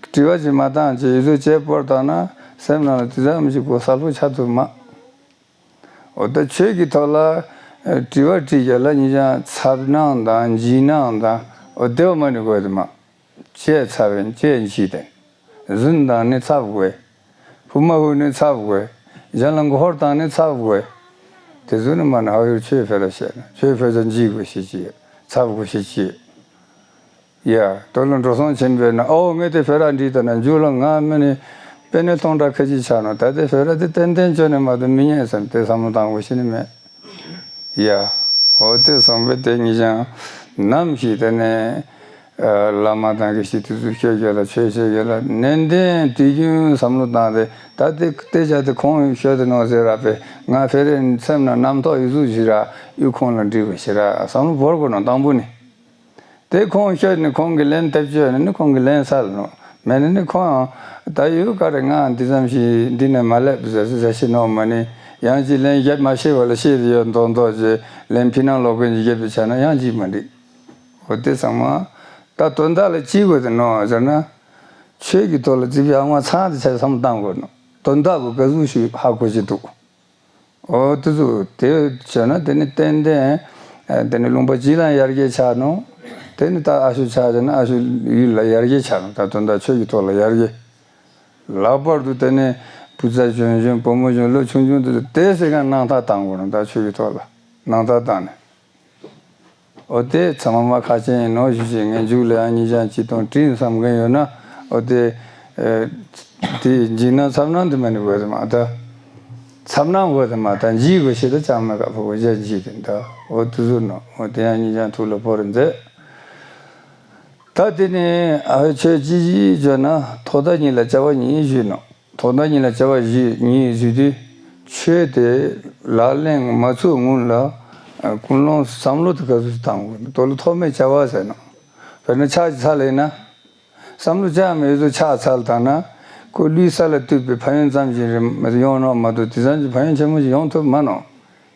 དྲི་བ་ཞིག་མ་བཏང་བྱེད་ཡིད་ཚོ་བྱེད་པོར་བཏང་ན་སེམས་ནང་ལ་དེ་ཙམ་ཞིག་གོ་གསལ་པོ་ཆགས་ཐུབ་མ། འོ་ད་ཆོས་ཀྱི་ཐོག་ལ་ཨ་དྲི་བ་དྲིས་རྒྱུ་ལ་ཉིན་ཞག་འཚབ་སྣང་དང་འཇིགས་སྣང་དང་འོ་དེ་བ་མ་ནི་དགོས་དེ་མ། ཅེས་འཚབ་པའི་ཅེས་འཇིགས་ཏེ། རྫུན་དང་ནི་འཚབ་དགོས། ཕུབ་མ་ཕུབ་ནི་འཚབ་དགོས། གཞན་ལ་མགོ་ཧོར་བཏང་ནི་འཚབ་དགོས། དེ་ཚོ་ནི་མ་ནི་ཧ་ཡོར་ཆོས་ཕེ་ར་བཤད་ན་ཆོས་ཕེ་ར་འཇིགས་དགོས་ཤེས་ཅི་ཡོད་འཚབ་དགོས་ཤེས་ཅི་ཡོད། ཡ། དོ་ལོ་འགྲོ་སོང་ཆེན་པོས་ན་ཨོ་ངས་དེ་ཕེ་ར་འདྲིས་ད་ན་མཇུག་ལ་ང་མི་ནི་པེ་ནེ་ཐོང་འདྲ་ཁ་ཅིག་ཆགས་ན་ད་དེ་ཕེ་ར་དེ་ཏན་ཏན་བཅོས་ནས་མ་གཏོགས་མི་ཉན་བསམ་དེ་བསམ་བློ་བཏང་དགོས་ཤེས་ནི་མེད། ཡ། ཨོ་དེ་སོང་པས་དེ་ཉིད་ཀྱང་ནམ་ཞིག་དེ་ནས་བླ་མ་དང་གི་ཞིག་དུས་ཚོད་ཤོད་རྒྱུ་ལ་ཆོས་བཤད་རྒྱུ་ལ་ནན་ཏན་དུས་རྒྱུན་བསམ་བློ་བཏང་སྟེ་ད་དེ་དེ་བྱ་དེ་ཁོང་ཤོད་དེ་ནོ་ཟེར་ར་པས་ང་ཕེ་རེ་སེམས་ན་རྣམ་རྟོག་ཡོད་ཚུལ་ཞིག་ར་གཡུ་ཁོང་ལ་འདྲི་དགོས་ཞེ་ར་བསམ་བློ་བོར་དགོས་ན་དང་པོ་ནི། དེ་ཁོང་ཤོད་ནི་ཁོང་གི་ལན་ཐེབས་བཅོས་ནི་ནི་ཁོང་གི་ལན་སལ་ནོ། མེད་ནི་ནི་ཁོང་ད་ཡོད་ག་རེ་ང་འདི་ཙམ་ཞིག་འདི་ནས་མ་སླེབས་ཟེར་ཟེར་ཤི་ནོ་མ་ནི་ཡང་ཅི་ལན་བརྒྱབ་མ་ཤེས་པ་ལ་ཤེས་དེ་ཡོད་མདོག་མདོག་ཅེས་ལན་ཕི་ནང་ལོག་གིན་གྱི་བརྒྱབ་པའི་ཆ་ན་ཡང་ཅིག་མ་འགྲིག་འོ་དེ་ཚང་མ་ད་དོན་དག་ལ་ཅི་དགོས་དེ་ནོ་ཟེར་ན། ཆོས་ཀྱི་ཐོག་ལ་ཙི་པི་ཨ་མ་ཚང་དེ་ཆ་བསམ་བཏང་དགོས་ནོ། དོན་དག་གི་ག་ཟུག་ཞིག་ཧ་གོ་ཅི་འདུག་འོ་དེ་ཚོ་དེ་བྱས་ན་དེ་ནི་ཏན་ཏན་དེ་ནི་ལུང་པ་སྤྱི་ལ་ཡར་རྒྱས་ཆགས་ནོ། དེ་ནི་ད་ཨ་ཤུ་ཆགས་ཟེར་ན་ཨ་ཤུ་ཡུལ་ལ་ཡར་རྒྱས་ཆགས་ནོ། ད་དོན་དག་ཆོས་ཀྱི་ཐོག་ལ་ཡར་རྒྱས། ལྷག་པར་དུ་དེ་ནི་བུ་ཚ་གཞོན་གཞོན་བུ་མོ་གཞོན་ལོ་ཆུང་ཆུང་དེ་ཚོ་དེ་སེ་ག་སྣང་ཐག་བཏང་དགོས་ནོ། ད་ཆོས་ཀྱི་ཐོག་ལ་སྣང་ཐག་བཏང་ནས། འོ་དེ་ཚང་མ་ཁ་ཆེན་ཡིན་ནོ་ཞུ་ཞེས་ངས་མཇུག་ལ་ཡང་ཉིན་ཞག་གཅིག་དང་དྲིན་བསམ་མཁན་ཡོད་ན་འོ་དེ། ཨེ། དེ་འཇིགས་སྣང་འཚབ་སྣང་དེ་མ་ནི་བོད་དེ་མ་ད། འཚབ་སྣང་བོད་དེ་མ་ད་འཇིགས་དགོས་ཤེས་ད་ཅང་མེད་ག་ཕོ་བོ་ཞེ་འཇིགས་དེ་ད་འོ་དུ་ཟུར་ནོ་འོ་དེ་ཡང་ཉིན་ཅང་ཐུགས་ལ་ཕོ་རུ་མཛད། ད་དེ་ནས་ཨ་ཆོས་ཅི་ཞིག་བརྗོད་ན་ཐོག་མཐའ་གཉིས་ལ་བྱ་བ་གཉིས་ཞུས་ནོ། ཐོག་མཐའ་གཉིས་ལ་བྱ་བ་བཞི་གཉིས་ཞུས་དུས་ཆོས་དེ་ལག་ལེན་མ་ཚུགས་སྔོན་ལ་ཀུན་སློང་བསམ་བློ་དེ་ག་ཚོད་བཏང་དགོས་ནོ་དོ་ལ་ཐོག་མའི་བྱ་བ་ཟེར་ནོ། དཔེར་ན་ཕྱག་ཅིག་འཚལ་ལེ་ན། བསམ་བློ་ཅང་མེད་དུས་ཕྱག་འཚལ་བཏང་ན། ཁོ་ལུས་ས་ལ་གཏུབ་པའི་ཕན་ཡོན་ཙམ་ཞིག་རེད་ཡོང་ནོ་མ་གཏོགས་དེ་ཙམ་གྱི་ཕན་ཡོན་ཆེན་མོ་ཞིག་ཡོང་ཐུབ་མ་ནོ།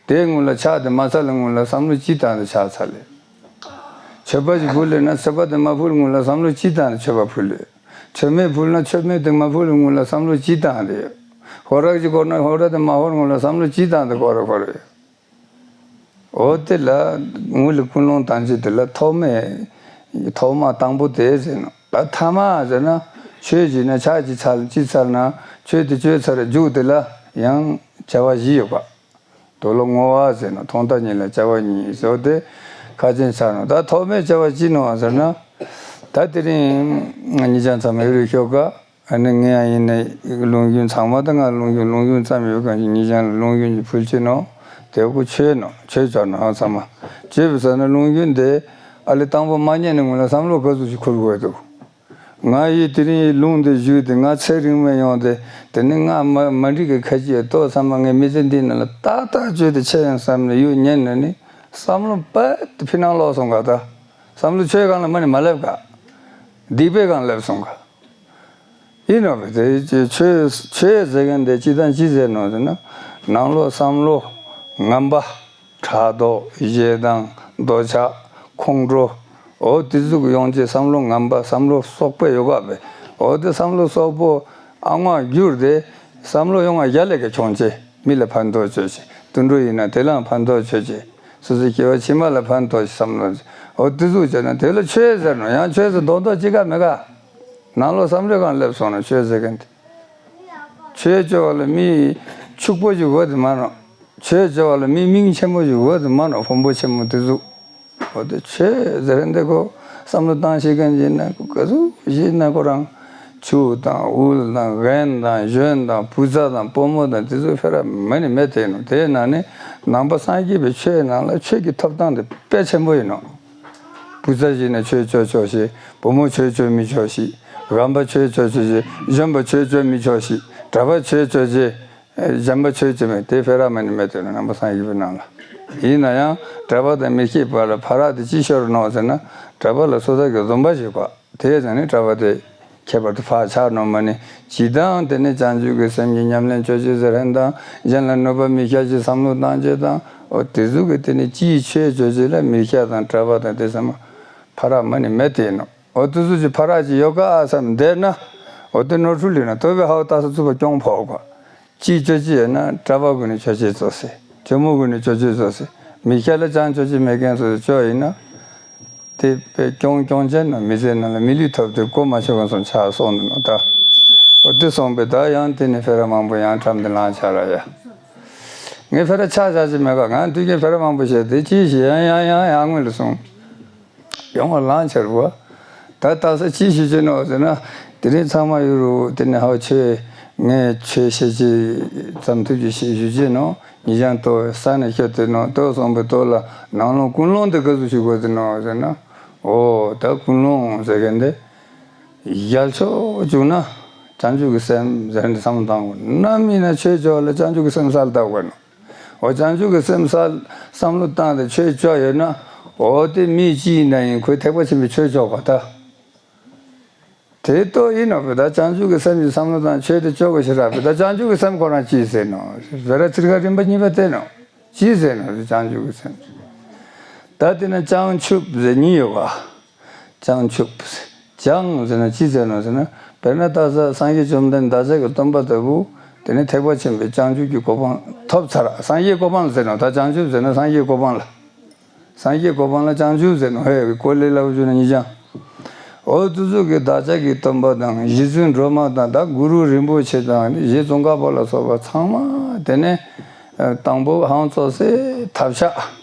དེའི་སྔོན་ལ་ཕྱག་དེ་མ་འཚལ་སྔོན་ལ་བསམ་བློ་ཅིག་བཏང་སྟེ་ཕྱག་འཚལ་ལེ། མཆོད་པ་ཞིག་ཕུལ་ལེ་ན་མཆོད་པ་དེ་མ་ཕུལ་སྔོན་ལ་བསམ་བློ་ཅིག་བཏང་སྟེ་མཆོད་པ་ཕུལ་ལེ། མཆོད་མེ་ཕུལ་ན་མཆོད་མེ་དེ་མ་ཕུལ་སྔོན་ལ་བསམ་བློ་ཅིག་བཏང་སྟེ། ཧོར་རག་ཅིག་བསྐོར་ན་ཧོར་རག་དེ་མ་ཧོར་སྔོན་ལ་བསམ་བློ་ཅིག་བཏང་སྟེ་ཧོར་རག་ཧོར་རག་ཡོད། འོ་དེ་ལ་དངུལ་ལ་ཀུན་སློང་བཏང་ཅིག་དེ་ལ་ཐོག་མའི་ཐོག་མ་དང་པོ་དེ་ཟེར་ནོ། ད་ཐ་མ་ཟེར་ན་ཆོས་བྱས་ན་ཕྱག་ཅིག་འཚལ་ཅིག་འཚལ་ན་ཆོས་དེ་བཅོས་ཚར་མཇུག་དེ་ལ་ཡང་བྱ་བ་བཞི་ཡོད་པ། དོ་ལོ་བསྔོ་བ་ཟེར་ནོ་ཐོག་མཐའ་གཉིས་ལ་བྱ་བ་གཉིས་ཟེར་དེ་ཁ་ཅན་ཆགས་ནོ། ད་ཐོག་མའི་བྱ་བ་ཅི་ནོ་ཟེར་ན། ད་དེ་རིང་ཉིན་ཅང་ཚང་མ་ཡོད་རེད་ཤོག་ག་ཨ་ནི་ངས་ཡང་ཡིན་ན་ལུང་རྒྱུན་ཚང་མ་ད་ང་ལུང་རྒྱུན་ལུང་རྒྱུན་ཙམ་ཡོད་གང་ཞིག་ཉིན་ཅང་ལ་ལུང་རྒྱུན་གྱི་ཕུལ་ཆེ་ནོ། དེ་ཀོ་ཆོས་ནོ་ཆོས་ཅོག་ནོ་ཚང་མ། ཆོས་པའི་ས་ན་ལུང་རྒྱུན་དེ་ཨ་ལི་དང་པོ་མ་ཉན་ནས་སྔོན་ལ་བསམ་བློ་ག་ཚོད་ཞིག་འཁོར་དགོས་འདུག་ང་ཡིས་དེ་རིང་ལུང་འདི་བཞུགས་ཏེ་ང་ཚེ་རིང་མོ་ཡོང་སྟེ་དེ་ནི་ང་མ་མ་འགྲིག་གི་ཁ་ཅིག་ཏོ་ཚང་མ་ངའི་མི་ཚེ་འདི་ནང་ལ་ཏག་ཏག་བཅོས་ཏེ་ཆེ་ཡང་བསམ་ནས་ཡུལ་ཉན་ན་ནི་བསམ་བློ་པད་དེ་ཕི་ནང་ལོག་སོང་ག་ད་བསམ་བློ་ཆོས་སྒང་ལ་མ་ནི་མ་སླེབས་ག་སྡིག་པའི་སྒང་སླེབས་སོང་ག་ཡིན་ནོ་བས་དེ་ཆོས་ཆོས་ཟེར་མཁན་དེ་ཅི་དང་ཅི་ཟེར་ནོ་ཟེར་ན། ནང་ལོགས་བསམ་བློ། ངན་པ། ཕྲག་དོག་ཞེ་སྡང་། འདོད་ཆགས། ཁོང་ཁྲོ། འོ་དེ་ཟུག་ཡོང་ཅེས་བསམ་བློ་ངན་པ་བསམ་བློ་སོག་པོ་ཡོད་པ་བས། འོ་དེ་བསམ་བློ་སོག་པོ་ཨ་ངོ་བསྒྱུར་ཏེ་བསམ་བློ་ཡོང་བ་གཞལ་ལས་ཀྱི་ཆོང་ཅེས་མི་ལ་ཕན་ཐོགས་བྱོས་ཤིག་དུད་འགྲོ་ཡིན་ན་དེ་ལའང་ཕན་ཐོགས་བྱོས་ཅེས་སོ་སོའི་སྐྱེ་བ་ཕྱི་མ་ལ་ཕན་ཐོགས་ཤིག་བསམ་བློ་འོ་དེ་ཟུག་བྱས་ན་དེ་ལ་ཆོས་ཟེར་ནོ་ཡང་ཆོས་ཟེར་མདོག་མདོག་ཅི་ག་མེད་ག་ནང་ལོགས་བསམ་བློའི་སྒང་སླེབས་སོང་ན་ཆོས་ཟེར་མཁན་དེ། ཆོས་བྱ་བ་ལ་མི་ཕྱུག་པོ་ཞིག་དགོས་དེ་མ་ནོ། ཆོས་བྱ་བ་ལ་མི་མིང་ཆེན་པོ་ཞིག་དགོས་དེ་མ་ནོ་ཕུང་པོ་ཆེན་མོ་དེ་ཟུག་འོ་དེ་ཆོས་ཟེར་འདི་ཁོ་བསམ་བློ་བཏང་ཤེས་མཁན་ཡིན་ན་ཁོ་ག་ཟུག་ཞིག་ན་ཁོ་རང་ཆུ་དང་འུལ་དང་རྒན་དང་གཞོན་དང་བུ་ཚ་དང་བུ་མོ་དང་དེ་ཚོ་ཕེ་ར་མ་ནི་མེད་དེ་ནོ། དེའི་ནང་ནས་ནང་པ་སངས་རྒྱས་པའི་ཆོས་ནང་ལ་ཆོས་ཀྱི་ཐོབ་ཐང་དེ་དཔེ་ཆེན་པོ་ཡིན་ནོ། བུ་ཚ་ཞིག་ན་ཆོས་ཆོས་ཆོག་ཤིག་བུ་མོ་ཆོས་ཆོས་མི་ཆོག་ཤིག་རྒན་པ་ཆོས་ཆོས་ཆོག་ཤིག་གཞོན་པ་ཆོས་ཆོས་མི་ཆོག་ཤིག་གྲྭ་པ་ཆོས་ཆོས་ཤིག་གཞན་པ་ཆོས་ཆོས་མེད་དེ་ཕེ་ར་མ་ནི་མེད་དེ་ནང་པ་སངས་རྒྱས་པའི་ནང་ལ། ཡིན་ན་ཡང་གྲྭ་པ་དང་མི་སྐྱེས་པ་ལ་ཕ་རག་དེ་ཅི་ཤོར་ནོ་ཟེར་ན་གྲྭ་པ་ལ་སོ་ད་གི་འཛོམས་པ་ཞིག་གོ་དེ་ཙང་ནི་གྲྭ་པ་དེ་ཁྱད་པར་དུ་ཕར་ཆགས་ནོ་མ་ནི་ཇི་ལྟར་དེ་ནི་བྱང་ཆུབ་ཀྱི་སེམས་ཀྱི་ཉམས་ལེན་ཆོས་ཅི་ཟེར་ཧན་དང་གཞན་ལ་གནོད་པ་མི་བྱ་ཞིག་བསམ་བློ་བཏང་ཅེས་དང་འོ་དེ་ཟུག་གི་དེ་ནི་ཅིའི་ཆོས་ཆོས་ཅི་ལ་མི་བྱ་དང་གྲྭ་པ་དང་དེ་ཚང་མ་ཕ་རག་མ་ནི་མེད་དེ་ནོ། འོ་དེ་ཟུག་ཅི་ཕ་རག་ཅི་ཡོད་ག་ཨ་བསམ་བསྡད་ན་འོ་དེ་ནོར་འཁྲུལ་ལས་ན་དོ་བའི་ཧའོ་ཏ་ས་ཚུགས་པ་སྐྱོང་ཕོག་ག་ཅིའི་ཆོས་ཅི་ཡོད་ན་གྲྭ་པ་ཀུན་ནི་ཆོས་ཅི་ཙོ་སེ་ཇོ་མོ་ཀུན་ནི་ཆོས་ཅི་ཙོ་སེ་མི་ཤ་ལ་ཅང་ཆོས་ཅི་མེད་མཁན་སོ་སོ་ཅོ་ཡིན་ན། དེ་དཔེ་སྐྱོང་སྐྱོང་ཅན་ནོ་མི་ཚེ་ནང་ལ་མི་ལུས་ཐོབ་སྟེ་གོ་མ་ཆོད་མཁན་སོང་ཆགས་སོང་འདུག་ནོ་ད། འོ་དེ་སོང་པས་ད་ཡང་དེ་ནི་ཕེ་ར་མང་པོ་ཡང་ཁྲམ་དེ་ལངས་ཆགས་ར་ཡ། ངས་ཕེ་ར་ཆགས་ཆགས་ཅི་མེད་ག་ང་དུས་རྒྱུན་ཕེ་ར་མང་པོ་བཤད་དེ་ཅི་ཞིག་ཡང་ཡང་ཡང་ཡང་ངོས་ལ་སོང་། ཡོང་བ་ལངས་ཆེར་བ། ད་ལྟ་ས་ཅི་ཞིག་བྱེད་ནོ་ཟེར་ན། དེ་རིང་ཚང་མ་ཡོད་རུ་དེ་ནི་ཧའོ་ཆོས་ངས་ཆོས་བཤད་ཅི་ཙམ་ཐུབ་ཀྱི་ཞིག་ཞུ་ཅི་ནོ། ཉི་ཤང་ཏོ་ས་ནས་ཤོད་དེ་ནོ་ཏོ་སོང་པའི་ཏོ་ལ་ནང་ལོང་ཀུན་སློང་དེ་ག་ཚོད་ཞིག་དགོས་དེ་ནོ་ཟེར་ན། འོ་ད་ཀུན་སློང་ཟེར་མཁན་དེ། ཡལ་ཆོག་བཅུག་ན་བྱང་ཆུབ་ཀྱི་སེམས་ཟེར་འདི་བསམ་བློ་བཏང་དགོས་ནམ་ཡིན་ན་ཆོས་བྱ་བ་ལ་བྱང་ཆུབ་ཀྱི་སེམས་གསལ་བཏབ་དགོས་ནོ། འོ་བྱང་ཆུབ་ཀྱི་སེམས་གསལ་བསམ་བློ་བཏང་སྟེ་ཆོས་བྱ་ཡོད་ན་འོ་དེ་མི་ཅི་ཡིན་ན་ཡིན་ཁོས་ཐེག་པ་ཆེན་པོའི་ཆོས་བྱོག་པ་ད། དེ་ལྟོ་ཡིན་ནོ་བས་ད་བྱང་ཆུབ་ཀྱི་སེམས་ཀྱི་བསམ་བློ་དང་ཆོས་དེ་ལྕོགས་དགོས་ཤེས་རག་བས་ད་བྱང་ཆུབ་ཀྱི་སེམས་ཁོ་རང་ཅི་ཟེར་ནོ། བེ་ར་ཚིར་ཁ་རིམ་པ་གཉིས་པ་བསྟན་ནོ། ཅི་ཟེར་ནོ་བྱང་ཆུབ་ཀྱི་སེམས། ད་དེ་ན་བྱང་ཆུབ་ཟེར་གཉིས་ཡོད་པ། བྱང་ཆུབ། བྱང་ཟེར་ན་ཅི་ཟེར་ནོ་ཟེར་ན་དཔེར་ན་ད་ས་སངས་རྒྱས་བཅོམ་ལྡན་འདས་བདག་ཅག་གི་སྟོན་པ་ལྟ་བུ་དེ་ནི་ཐེག་པ་ཆེན་པོའི་བྱང་ཆུབ་ཀྱི་གོ་འཕང་ཐོབ་ཚར་སངས་རྒྱས་གོ་འཕང་ཟེར་ནོ་ད་བྱང་ཆུབ་ཟེར་ན་སངས་རྒྱས་གོ་འཕང་ལ། སངས་རྒྱས་གོ་འཕང་ལ་བྱང་ཆུབ་ཟེར་ནོ་ཧེ་གོ་ལེ་ལབ་བརྗོད་ན་ཉིད་ཀྱང་། འོ་དུ་ཚོད་ཀྱི་བདག་ཅག་གི་སྟོན་པ་དང་རྗེ་བཙུན་སྒྲོལ་མ་དང་ད་གུ་རུ་རིན་པོ་ཆེ་དང་རྗེ་ཙོང་ཁ་པ་ལ་སོགས་པ་ཚང་མ་དེ་ནས་དང་པོ་ཧང་ཙོག་སེ་ཐབས་ཆག་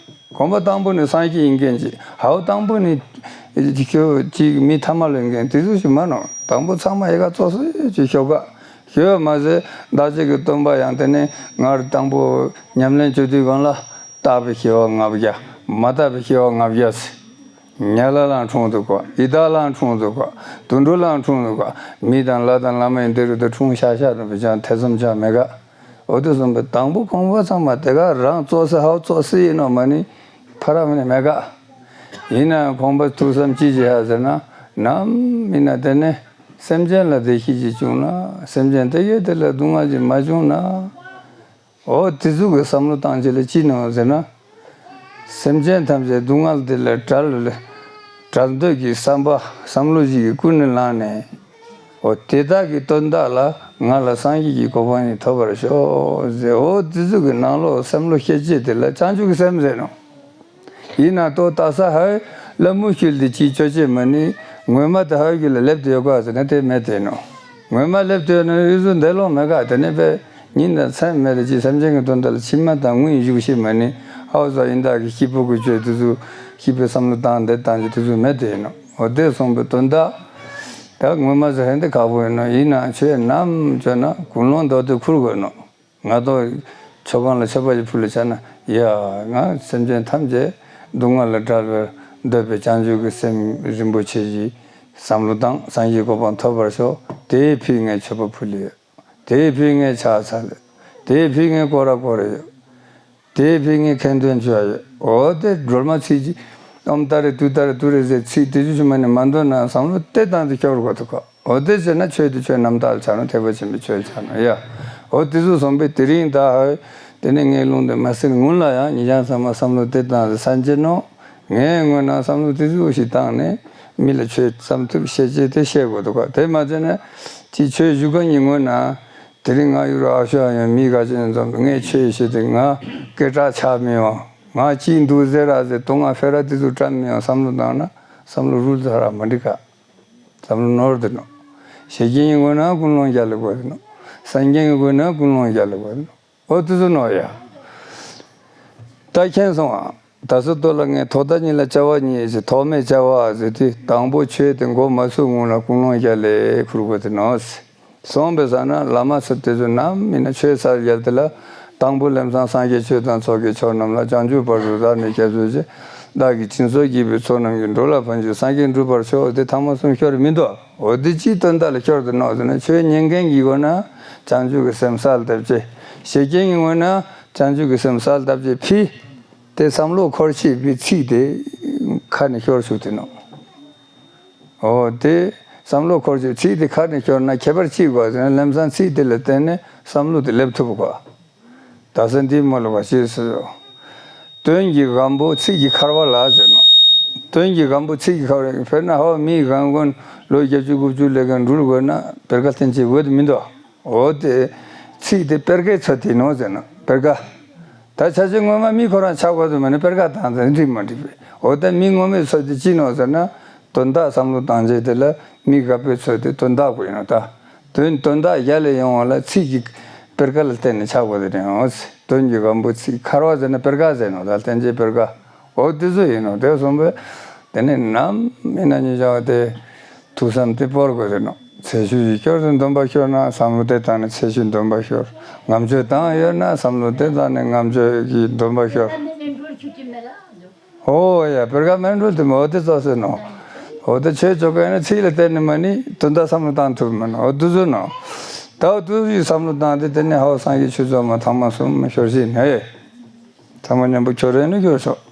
གོམ་པ་དང་པོ་ནི་སངས་རྒྱས་ཡིན་མཁན་ཅིག་ཧའོ་དང་པོ་ནི་ཁྱོད་ཅིག་མི་ཐ་མ་ལ་ཡིན་མཁན་དེ་ཚོ་ཞིག་མ་ནོ་དང་པོ་ཚང་མ་ཡི་ག་ཙོག་སེ་ཅིག་ཤོག་ག་ཞེས་པ་མ་ཟད་བདག་ཅག་གི་སྟོན་པ་ཡང་དེ་ནས་སྔར་དང་པོ་ཉམས་ལེན་བྱེད་དུས་སྒང་ལ་བརྟག་པའི་ཤེས་པ་ལྔ་བརྒྱ། མ་བརྟགས་པའི་ཤེས་པ་ལྔ་བརྒྱ་ཟེར། ཉལ་ལ་ལའང་འཁྲུངས་འདུག་ག། ཡི་དྭགས་ལའང་འཁྲུངས་འདུག་ག། དུད་འགྲོ་ལའང་འཁྲུངས་འདུག་ག། མི་དང་ལྷ་དང་ལྷ་མ་ཡིན་དེ་རུ་དུ་འཁྲུངས་ཤག་ཤག་རུ་བི་ཅང་ཐེ་ཚོམ་ཅང་མེད་ག། འོ་དེ་གསུངས་པའི་དང་པོ་ཁོང་པ་ཚང་མ་དེ་ག་རང་ཙོགས་སེ་ཧའོ་ཙོགས་སེ་ཡིན་ནོ་མ་ནི་ཕ་ར་མི་ནི་མེད་ག། ཡིན་ན་ཡང་ཁོང་པ་ཐུགས་བསམ་ཅི་བྱེད་ཧ་ཟེར་ན། ནམ་ཡིན་ན་དེ་ནས་སེམས་ཅན་ལ་བདེ་སྐྱིད་ཅིག་བྱུང་ན། སེམས་ཅན་དེ་གས་དེ་ལ་སྡུག་བསྔལ་ཅིག་མ་བྱུང་ན། འོ་དེ་ཟུག་གི་བསམ་བློ་བཏང་བྱས་ལ་ཅི་ནོ་ཟེར་ན། སེམས་ཅན་ཐམས་ཅད་སྡུག་བསྔལ་དེ་ལས་བྲལ་ལ་བྲལ་འདོད་ཀྱི་བསམ་པ་བསམ་བློ་ཞིག་གིས་ཀུན་ནས་བསླངས་ནས། འོ་དེ་དག་གི་དོན་དག་ལ་ང་ལ་སངས་རྒྱས་ཀྱི་གོ་འཕང་ཞིག་ཐོབ་པར་ཤོག་ཟེར། འོ་དེ་ཟུག་གི་ནང་ལོགས་བསམ་བློ་བསྐྱེད་བྱས་དེ་ལ་བྱང་ཆུབ་ཀྱི་སེམས་ཟེར་ནོ། ཡིན་ན་ལྟོ་ལྟ་ས་ཧའི་ལ་མུ་ཤུལ་དེ་ཅིག་ཅོ་ཅེ་མ་ནི་ངོ་མ་དེ་ཧའི་གི་ལ་སླེབས་ཏེ་ཡོད་ག་ཟེར་ན་དེ་མེད་དེ་ནོ། ངོ་མ་སླེབས་ཏེ་ཡོད་ན་ཡུལ་ཚོ་འདས་ལོང་མེད་ག། དེ་ནས་པས་ཉིན་དང་མཚན་མེད་ལ་ཅིག་སེམས་ཅན་གྱི་དོན་དག་ལ་ཕྱི་མ་དང་སྔོན་བཞུགས་ཤེས་མ་ནི་ཧའོ་ཟ་ཡིན་དག་གི་སྐྱིད་པོ་གི་བཅོས་དེ་ཚོ་སྐྱིད་པའི་བསམ་བློ་བཏང་དེ་བཏང་རྒྱུ་དེ་ཚོ་མེད་དེ་ཡིན་ནོ། འོ་དེ་སོང་པའི་དོན་དག་ད་ངོ་མ་ཟ་ཧན་དེ་ཁག་པོ་ཡིན་ནོ། ཡིན་ན་ཆོས་ནམ་བཅོས་ན་ཀུན་སློང་མདོ་དེ་ཁུར་དགོས་ནོ། ང་ཏོ་མཆོད་ཁང་ལ་མཆོད་པ་ཞིག་ཕུལ་ལ་ཆ་ན། ཡ་ང་སེམས་ཅན་ཐམས་ཅད་སྡུག་བསྔལ་ལས་བྲལ་བར་འདོད་པའི་བྱང་ཆུབ་ཀྱི་སེམས་རིན་པོ་ཆེ་ཞིག་བསམ་བློ་བཏང་། སངས་རྒྱས་གོ་འཕང་ཐོབ་པར་ཤོག། དེའི་ཕིའི་ངས་མཆོད་པ་ཕུལ་ཡོད། དེའི་ཕིའི་ངས་ཕྱག་འཚལ་ཡོད། དེའི་ཕིའི་ངས་སྐོར་ར་སྐོར་ཡོད། དེའི་ཕིའི་ངས་ཁ་འདོན་བྱས་ཡོད། འོ་དེ་སྒྲོལ་མ་ཚིག་ཅིག་ཨོཾ་ཏཱ་རེ་ཏུཏྟཱ་རེ་ཏུ་རེ་ཟེར་ཚིག་དེ་ཚོ་ཞུ་མ་ནི་མ་འདོན་ན་བསམ་བློ་དེ་བཏང་སྟེ་ཤོར་དགོས་འདུག་ག། འོ་དེ་བྱས་ན་ཆོས་དེ་ཆོས་རྣམ་དག་ལ་ཆགས་ནོ། ཐེག་པ་ཆེན་པོའི་ཆོས་ལ་ཆགས་ནོ་ཡ། འོ་དེ་ཚོ་གསུངས་པས་དེ་རིང་ད་ཧོ་དེ་ནས་ངའི་ལུང་དེ་མ་ཟིན་སྔོན་ལ་ཡང་ཉེ་ཞང་ཚང་མ་བསམ་བློ་དེ་བཏང་སྟེ་སངས་རྒྱས་ནོ། ངའི་ངོས་ན་བསམ་བློ་དེ་ཚོ་ཞིག་བཏང་ནས་མི་ལ་ཆོས་བསམ་ཐུབ་བཤད་ཅེས་དེ་བཤད་དགོས་འདུག་ག། དེ་མ་བྱས་ན་ཅིག་ཆོས་ཞུ་མཁན་གྱི་ངོས་ན། དེ་རིང་ང་ཡུ་རོ་ཨ་ཤོ་ཨ་ཡོང་མི་ག་ཅན་འཛོམས་ངས་ཆོས་བཤད་དེ་ང་སྐད་གྲགས་ཆགས་མི་ཡོང་། ང་ཅིག་འདུག་ཟེར་ར་ཟེར་དུང་ང་ཕེ་ར་དེ་ཚོ་བཀྲམ་མི་ཡོང་བསམ་བློ་བཏང་ན་བསམ་བློ་རུལ་ཚར་ར་མ་འགྲིག་ག། བསམ་བློ་ནོར་དེ་ནོ། བཤད་མཁན་གྱི་ངོས་ན་ཀུན་སློང་རྒྱལ་ལ་དགོས་དེ་ནོ། གསན་མཁན་གྱི་ངོས་ན་ཀུན་སློང་རྒྱལ་ལ་དགོས་དེ་ནོ། འོ་དེ་ཚོ་ནོ་ཡ། ད་མཁྱེན་སོང་ཨ། ད་སོ་ཏོ་ལ་ངས་ཐོག་མཐའ་གཉིས་ལ་བཅའ་བ་གཉིས་ཟེར། ཐོག་མའི་བཅའ་བ་ཟེར་དུས་དང་པོ་ཆོས་དེ་འགོ་མ་ཚུགས་སྔོན་ལ་ཀུན་སློང་རྒྱལ་ལ་ཁུར་དགོས་དེ་ནོ། སོང་པའི་ས་ན་བླ་མ་ཚོ་དེ་ཚོ་ནམ་ཡིན་ན་ཆོས་ཚར་རྒྱལ་དེ་ལ་དང་པོ་ལམ་སང་སངས་རྒྱས་ཆོས་དང་ཚོགས་ཀྱི་མཆོག་རྣམས་ལ། བྱང་ཆུབ་བར་དུ་བདག་ནི་སྐྱབས་སུ་མཆི། བདག་གིས་སྦྱིན་སོགས་བགྱིས་པའི་ཚོགས་རྣམས་ཀྱིས། འགྲོ་ལ་ཕན་ཕྱིར་སངས་རྒྱས་འགྲུབ་པར་ཤོག། དེ་ཐེངས་མ་གསུམ་ཤོར་མི་འདུག། འོ་དེ་ཅིའི་དོན་དག་ལ་ཤོར་དུ་ནོ་ཟེར་ན། ཆོས་ཉན་མཁན་གྱི་ངོས་ན་བྱང་ཆུབ་ཀྱི་སེམས་གསལ་བཏབ་ཅེས། བཤད་མཁན་གྱི་ངོས་ན་བྱང་ཆུབ་ཀྱི་སེམས་གསལ་བཏབ་ཅེས་ཕི། དེ་བསམ་བློ་འཁོར་བྱེད་པའི་ཚིག་དེ་ཁ་ནས་ཤོར་བཅུག་དེ་ནོ། འོ་དེ་བསམ་བློ་འཁོར་བྱེད་ཚིག་དེ་ཁ་ནས་ཤོར་ན་ཁྱད་པར་ཅི་དགོས་ཟེར་ན། ལམ་སང་ཚིག་དེ་ལ་བརྟེན་ནས་བསམ་བློ་དེ་སླེབས་ཐུབ་དགོས། ད་ས་འདི་མ་ལོ་བ་ཞེས་སོ། དོན་གྱི་སྒམ་པོ་ཚིག་གི་འཁར་བ་ལ་ཟེར་ནོ། དོན་གྱི་སྒམ་པོ་ཚིག་གི་འཁར་བ། དཔེར་ན་ཧོ་མི་གང་གོན་ལོ་བརྒྱད་ཅུ་དགུ་བཅུ་ལས་ཀ་འགྲུལ་དགོས་ན་པེར་ཀ་བསྟན་ཅིག་འོས་དེ་མི་འདུག། འོ་དེ་ཚིག་དེ་པེར་ཀའི་ཚོད་དེ་ནོ་ཟེར་ན་པེར་ཀ། ད་ཆ་ཆེ་ངོ་མ་མི་ཁོ་རང་ཆགས་དགོས་དུ་མ་ནི་པེར་ཀ་དང་དེ་འགྲིག་མ་འགྲིག་པས། འོ་ད་མི་ངོ་མའི་ཚོད་དེ་ཅི་ནོ་ཟེར་ན། དོན་དག་བསམ་བློ་བཏང་རྗེས་དེ་ལ་མི་དགའ་པོའི་ཚོད་དེ་དོན་དག་པོ་ཡིན་ནོ་ད། དོན་དོན་དག་རྒྱལ་ལ་ཡོང་བ་ལ་ཚིག་གི་པེར་ཀ་ལ་བརྟེན་ནས་ཆགས་དགོས་དེ་རེད། འོ་དོན་གྱི་སྒམ་པོ་ཚིག་འཁར་བ་ཟེར་ན་པེར་ཀ་ཟེར་ནོ་ད། བསྟན་བཅོས་པེར་ཀ། འོ་དེ་ཚོ་ཡིན་ནོ་དེ་གསུངས་པས། དེ་ནས་ནམ་མིན་ན་ཉེ་ཞ་བ་དེ་ཐུགས་བསམ་དེ་སྤོར་དགོས་དེ་ནོ། ཚེ་ཤུལ་གྱི་སྐྱོར་དུ་འདོན་པ་ཤོར་ན་བསམ་བློ་དེ་བཏང་ནས་ཚེ་ཤུལ་འདོན་པ་ཤོར། ངམ་ཆོས་བཏང་ཡོད་ན་བསམ་བློ་དེ་བཏང་ནས་ངམ་ཆོས་ཀྱི་འདོན་པ་ཤོར། ཨོ་ཡ། པེར་ཀ་མེན་འགྲུལ་དེ་མོ་དེ་ཙོགས་ཟེར་ནོ། འོ་དེ་ཆོས་ཅོ་ག་ཡིན་ན་ཚིག་ལ་བརྟེན་ནས་མ་ནི་དོན་དག་བསམ་བློ་བཏང་ཐུབ་མིན་ནོ། འོ་དུ་ཟུ་ནོ། ད་འོ་དུ་ཟུ་བསམ་བློ་བཏང་སྟེ་དེ་ནས་ཧའོ་སངས་རྒྱས་ཆོས་ཚོགས་མ་ཐེངས་མ་གསུམ་ཤོར་ཞིག་ནས། ཚང་མ་མཉམ་པོ་ཁྱོད་རེ་ནས་ཁྱོད་ཤོག།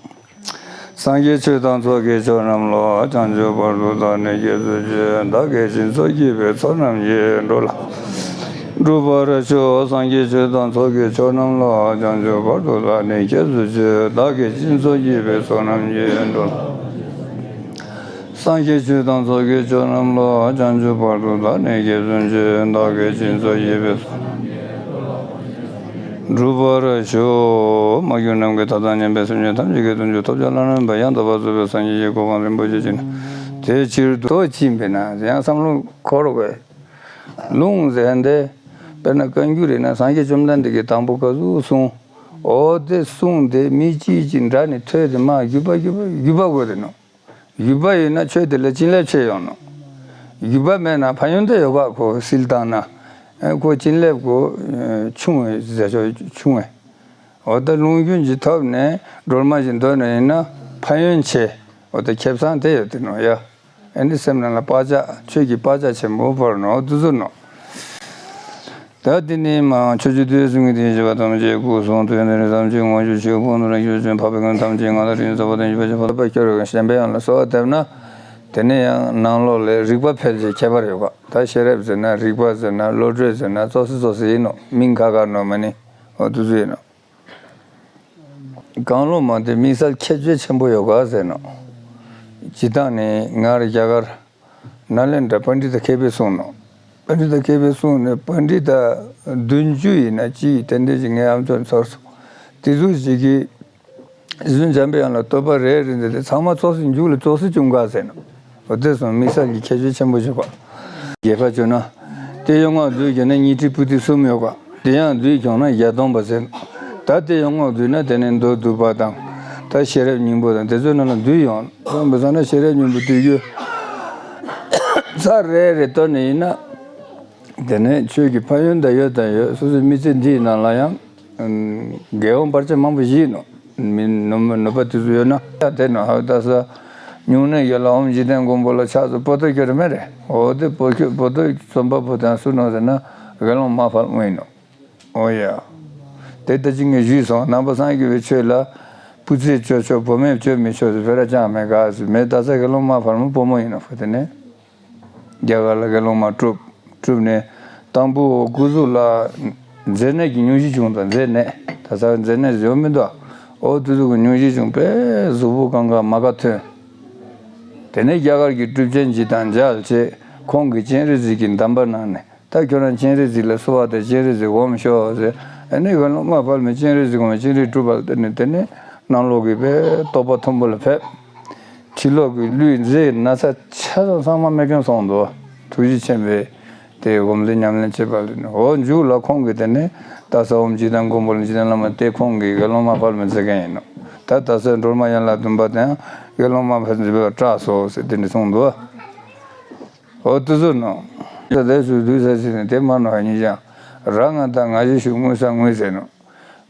སངས་རྒྱས་ཆོས་དང་ཚོགས་ཀྱི་མཆོག་རྣམས་ལ། བྱང་ཆུབ་བར་དུ་བདག་ནི་སྐྱབས་སུ་མཆི། བདག་གིས་སྦྱིན་སོགས་བགྱིས་པའི་ཚོགས་རྣམས་ཀྱིས། འགྲོ་ལ་འགྲུབ་པར་ཤོག། སངས་རྒྱས་ཆོས་དང་ཚོགས་ཀྱི་མཆོག་རྣམས་ལ། བྱང་ཆུབ་བར་དུ་བདག་ནི་སྐྱབས་སུ་མཆི། བདག་གིས་སྦྱིན་སོགས་བགྱིས་པའི་ཚོགས་རྣམས་ཀྱིས། འགྲོ་ལ། སངས་རྒྱས་ཆོས་དང་ཚོགས་ཀྱི་མཆོག་རྣམས་ལ། བྱང་ཆུབ་བར་དུ་བདག་ནི་སྐྱབས་སུ་མཆི། བདག་གིས་སྦྱིན་སོགས་བགྱིས་པའི་ཚོགས་རྣམས་ཀྱིས། འགྲུབ་པར་ཤོག། མ་གྱུར་ནམ་མཁའི་མཐའ་དང་མཉམ་པའི་སེམས་ཅན་ཐམས་ཅད་ཀྱི་དོན་མཆོག་ཐོབ་བྱ་བླ་ན་མེད་པ་ཡང་དག་པར་རྫོགས་པའི་སངས་རྒྱས་ཀྱི་གོ་འཕང་རིན་པོ་ཆེ་ཅན། དེ་ཕྱིར་དུ་ཅི་འབད་ན་ཡང་བསམ་བློ་འཁོར་དགོས། ལུང་ཟེར་འདི་དཔེར་ན་བཀའ་འགྱུར་ཡིན་ན་སངས་རྒྱས་བཅོམ་ལྡན་འདས་ཀྱིས་དང་པོ་ག་ཟུག་གསུངས། འོ་དེ་གསུངས་དེ་མི་གཅིག་གཅིག་འདྲ་ནས་ཐོས་དེ་མ་བརྒྱུད་པ་བརྒྱུད་པ་བརྒྱུད་པ་དགོས་དེ་ནོ། བརྒྱུད་པ་ཡིན་ན་ཆོས་དེ་ལ་བྱིན་རླབས་ཆེ་ཡོང་ནོ། བརྒྱུད་པ་མེད་ན་ཕན་ཡོན་དེ་ཡོད་ག་ཁོ་སིལ་བཏང་ན། ཨེ་ཁོ་བྱིན་རླབས་ཁོ་ཆུང་བའི་རྫས་ཆོག་ཆུང་བས། འོ་ད་ལུང་རྒྱུན་གྱི་ཐོག་ནས་སྒྲོལ་མ་ཞིག་འདོན་ནས་ཡིན་ན་ཕན་ཡོན་ཆེ། འོ་ད་ཁེ་བཟང་དེ་ཡོད་དེ་ནོ་ཡ། ཨེ་འདི་སེམས་ནང་ལ་བག་ཆགས་ཆོས་ཀྱི་བག་ཆགས་ཆེན་པོ་བོར་ནོ་དུ་ཟུར་ནོ། ད་དེ་ནས་མ་ཆོས་རྗེ་དུས་གསུམ་གྱི་དེ་བཞི་པ་ཐམས་ཅད་སྐུ་གསུང་ཐུགས་འདི་ནི་ཐམས་ཅད་དངོས་གཞི་ཆོས་སྐུ་ནོར་ཞུ་ཅན་འཕགས་པའི་ཀུན་ཐམས་ཅད་ང་དང་རིག་ཚོགས་པ་དང་བཞི་པ་བཞི་པ་ལ་པ་ཁྱོད་རང་གཞན་པའི་ཡང་ལ་གསོལ་བ་འདེབས་ན། དེ་ནས་ཡང་ནང་ལོགས་ལས་རིག་པ་འཕེལ་ཆེ་ཁྱད་པར་ཡོད་པ། ད་ཤེས་རབ་ཟེར་ན་རིག་པ་ཟེར་ན་བློ་གྲོས་ཟེར་ན་ཙོག་སི་ཙོག་སི་ཡིན་ནོ། མིང་ཁ་ཁ་ནོ་མ་ནི་འོ་དུ་ཟུ་ཡིན་ནོ། གང་བློ་མ་དེ་དམིགས་བསལ་ཁྱད་ཆོས་ཆེན་པོ་ཡོད་ག་ཟེར་ནོ། ཇི་ལྟར་ནི་ང་ར་རྒྱ་གར་ནཱ་ལེནྡྲ་པཎྜི་ཏ་མཁས་པའི་གསུང་ནོ། པཎྜི་ཏ་མཁས་པའི་གསུང་ནི་པཎྜི་ཏ་བདུན་ཅུ་ཡིན་ན་ཅི་ཡི་ཏན་ཏན་ཅིག་ངའི་ཨམ་ཅོག་ཚོར་སོང་། དེ་ཚོ་ཞིག་གིས་རྗེ་བཙུན་འཇམ་པའི་དབྱངས་ལ་བསྟོད་པ་རེ་རེ་འདི་དེ་ཚང་མ་ཙོག་སི་མཇུག་ལ་ཙོག་སི་བྱུང་ག་ཟེར་ནོ། འོ་དེ་སོང་དམིགས་བསལ་གྱི་ཁྱད་ཆོས་ཆེན་པོ་ཞིག་པ། རྒྱས་པ་བརྗོད་ན། དེ་ཡོངས་བསྡུས་བརྒྱབ་ན་སྙིང་ཐིག་པོ་ཏི་གསུམ་ཡོད་པ། དེ་ཡང་བསྡུས་བྱུང་ན་བརྒྱད་སྟོང་པ་ཟེར། ད་དེ་ཡོངས་བསྡུས་ན་དེ་ནས་མདོ་སྡུད་པ་དང་། ད་ཤེས་རབ་སྙིང་པོ་དང་དེ་ཚོའི་ནང་ལ་བསྡུས་ཡོང་། སོང་བས་ཟེར་ན་ཤེས་རབ་སྙིང་པོ་བསྡུས་རྒྱུ་ཚར་རེ་རེ་བཏོན་ནས་ཡིན་ན། དེ་ནས་ཆོས་ཀྱི་ཕན་ཡོན་དང་ཡོད་དང་ཡོད། སོ་སོའི་མི་ཚེ་འདིའི་ནང་ལ་ཡང་། ཨམ། དགེ་བའི་བར་ཆད་མང་པོ་ཞིག་ཡིན་ནོ། མི་ནུབ་ནུབ་པ་དེ་ཚོ་ཡོད་ན་ཡང་དེ་ནོ་ཧ་ད་ས། སྨྱུང་གནས་ཡོད་ལ་ཨོཾ་འཇིག་རྟེན་མགོན་པོ་ལ་ཕྱག་འཚལ་པོ་ཏོ་ཁྱོད་རེ་མེད་རེད། འོ་དེ་པོ་ཁྱོད་པོ་ཏོ་རྩོམ་པ་པོ་དང་སུ་ནོ་ཟེར་ན་དགེ་སློང་མ་ཕལ་མོ་ཡིན་ནོ། འོ་ཡ། དེ་ལྟ་ཅི་ངས་ཞུས་སོང་། ནང་པ་སངས་རྒྱས་པའི་ཆོས་ལ་བུ་ཚས་བཅོ་ཆོག་བུ་མོས་བཅོ་མི་ཆོག་ཟེར་བེ་ར་ཅང་མེད་ག་ཟེར་མེད། ད་ས་དགེ་སློང་མ་ཕལ་མོ་བུ་མོ་ཡིན་ནོ་ཧ་དེ་ནས། རྒྱ་གར་ལ་དགེ་སློང་མ་བསྒྲུབས། བསྒྲུབས་ནས་དང་པོ་སྐུ་གཟུགས་ལ་མཛེ་ནད་ཀྱི་སྙུང་གཞི་བྱུང་དང་། མཛེ་ནད་ད་ས་མཛེ་ནད་ཟེར་མི་འདུག་འོ་དེ་ཚོ་གི་སྙུང་གཞི་བྱུང་པས་གཟུགས་པོ་གང་ག་མ་དགའ་ཐོན། དེ་ནས་རྒྱ་གར་གྱི་གྲུབ་ཆེན་ཅིག་དང་མཇལ་བྱས་ཁོང་གིས་སྤྱན་རས་གཟིགས་ཀྱི་གདམས་པ་གནང་ནས་ད་ཁྱོད་རང་སྤྱན་རས་གཟིགས་ལ་གསོལ་བ་དང་སྤྱན་རས་གཟིགས་སྒོམ་ཤོག་ཟེར། ཨ་ནི་དགེ་སློང་མ་ཕལ་མོས་སྤྱན་རས་གཟིགས་སྒོམ་སྤྱན་རས་གཟིགས་གྲུབ་པ་དེ་ནས་དེ་ནས་ནང་ལོགས་ཀྱི་པས་རྟོགས་པ་མཐོན་པོ་ལ་ཕེབས། ཕྱི་ལོགས་ཀྱི་ལུས་མཛེ་ན་ཚ་ཆ་ཚང་ཚང་མ་མེད་མཁན་སོང་འདུག་ཐུགས་རྗེ་ཆེན་པོས་དེ་སྒོམ་ཚུལ་ཉམས་ལེན་བྱེད་པ་ལ་ནི། འོ་མཇུག་ལ་ཁོང་གིས་དེ་ནས་ད་ས་ཨོཾ་འཇིག་རྟེན་མགོན་པོ་ལ་འཇིག་རྟེན་བླ་མ་དེ་ཁོང་གིས་དགེ་སློང་མ་ཕལ་མོ་མཛད་མཁན་ཡིན་ནོ། ད་ད་ས་སྒྲོལ་མ་ཡན་ལག་བདུན་པ་དང་དགེ་སློང་མ་ཕལ་མོ་མཛད་པ་སྐྲག་སོ་ཟེར་དེ་འདྲ་གསུངས་འདུག་འོ་དེ་ཚོ་ནོ། ད་དེ་སུ་དུས་ས་ཟིན་ནས་དེ་མ་ནོ་ཧ་ཉིན་ཞང་ར་ང་ད་ང་ཞེས་ཞུ་དངུལ་ས་དངུལ་ཟེར་ནོ།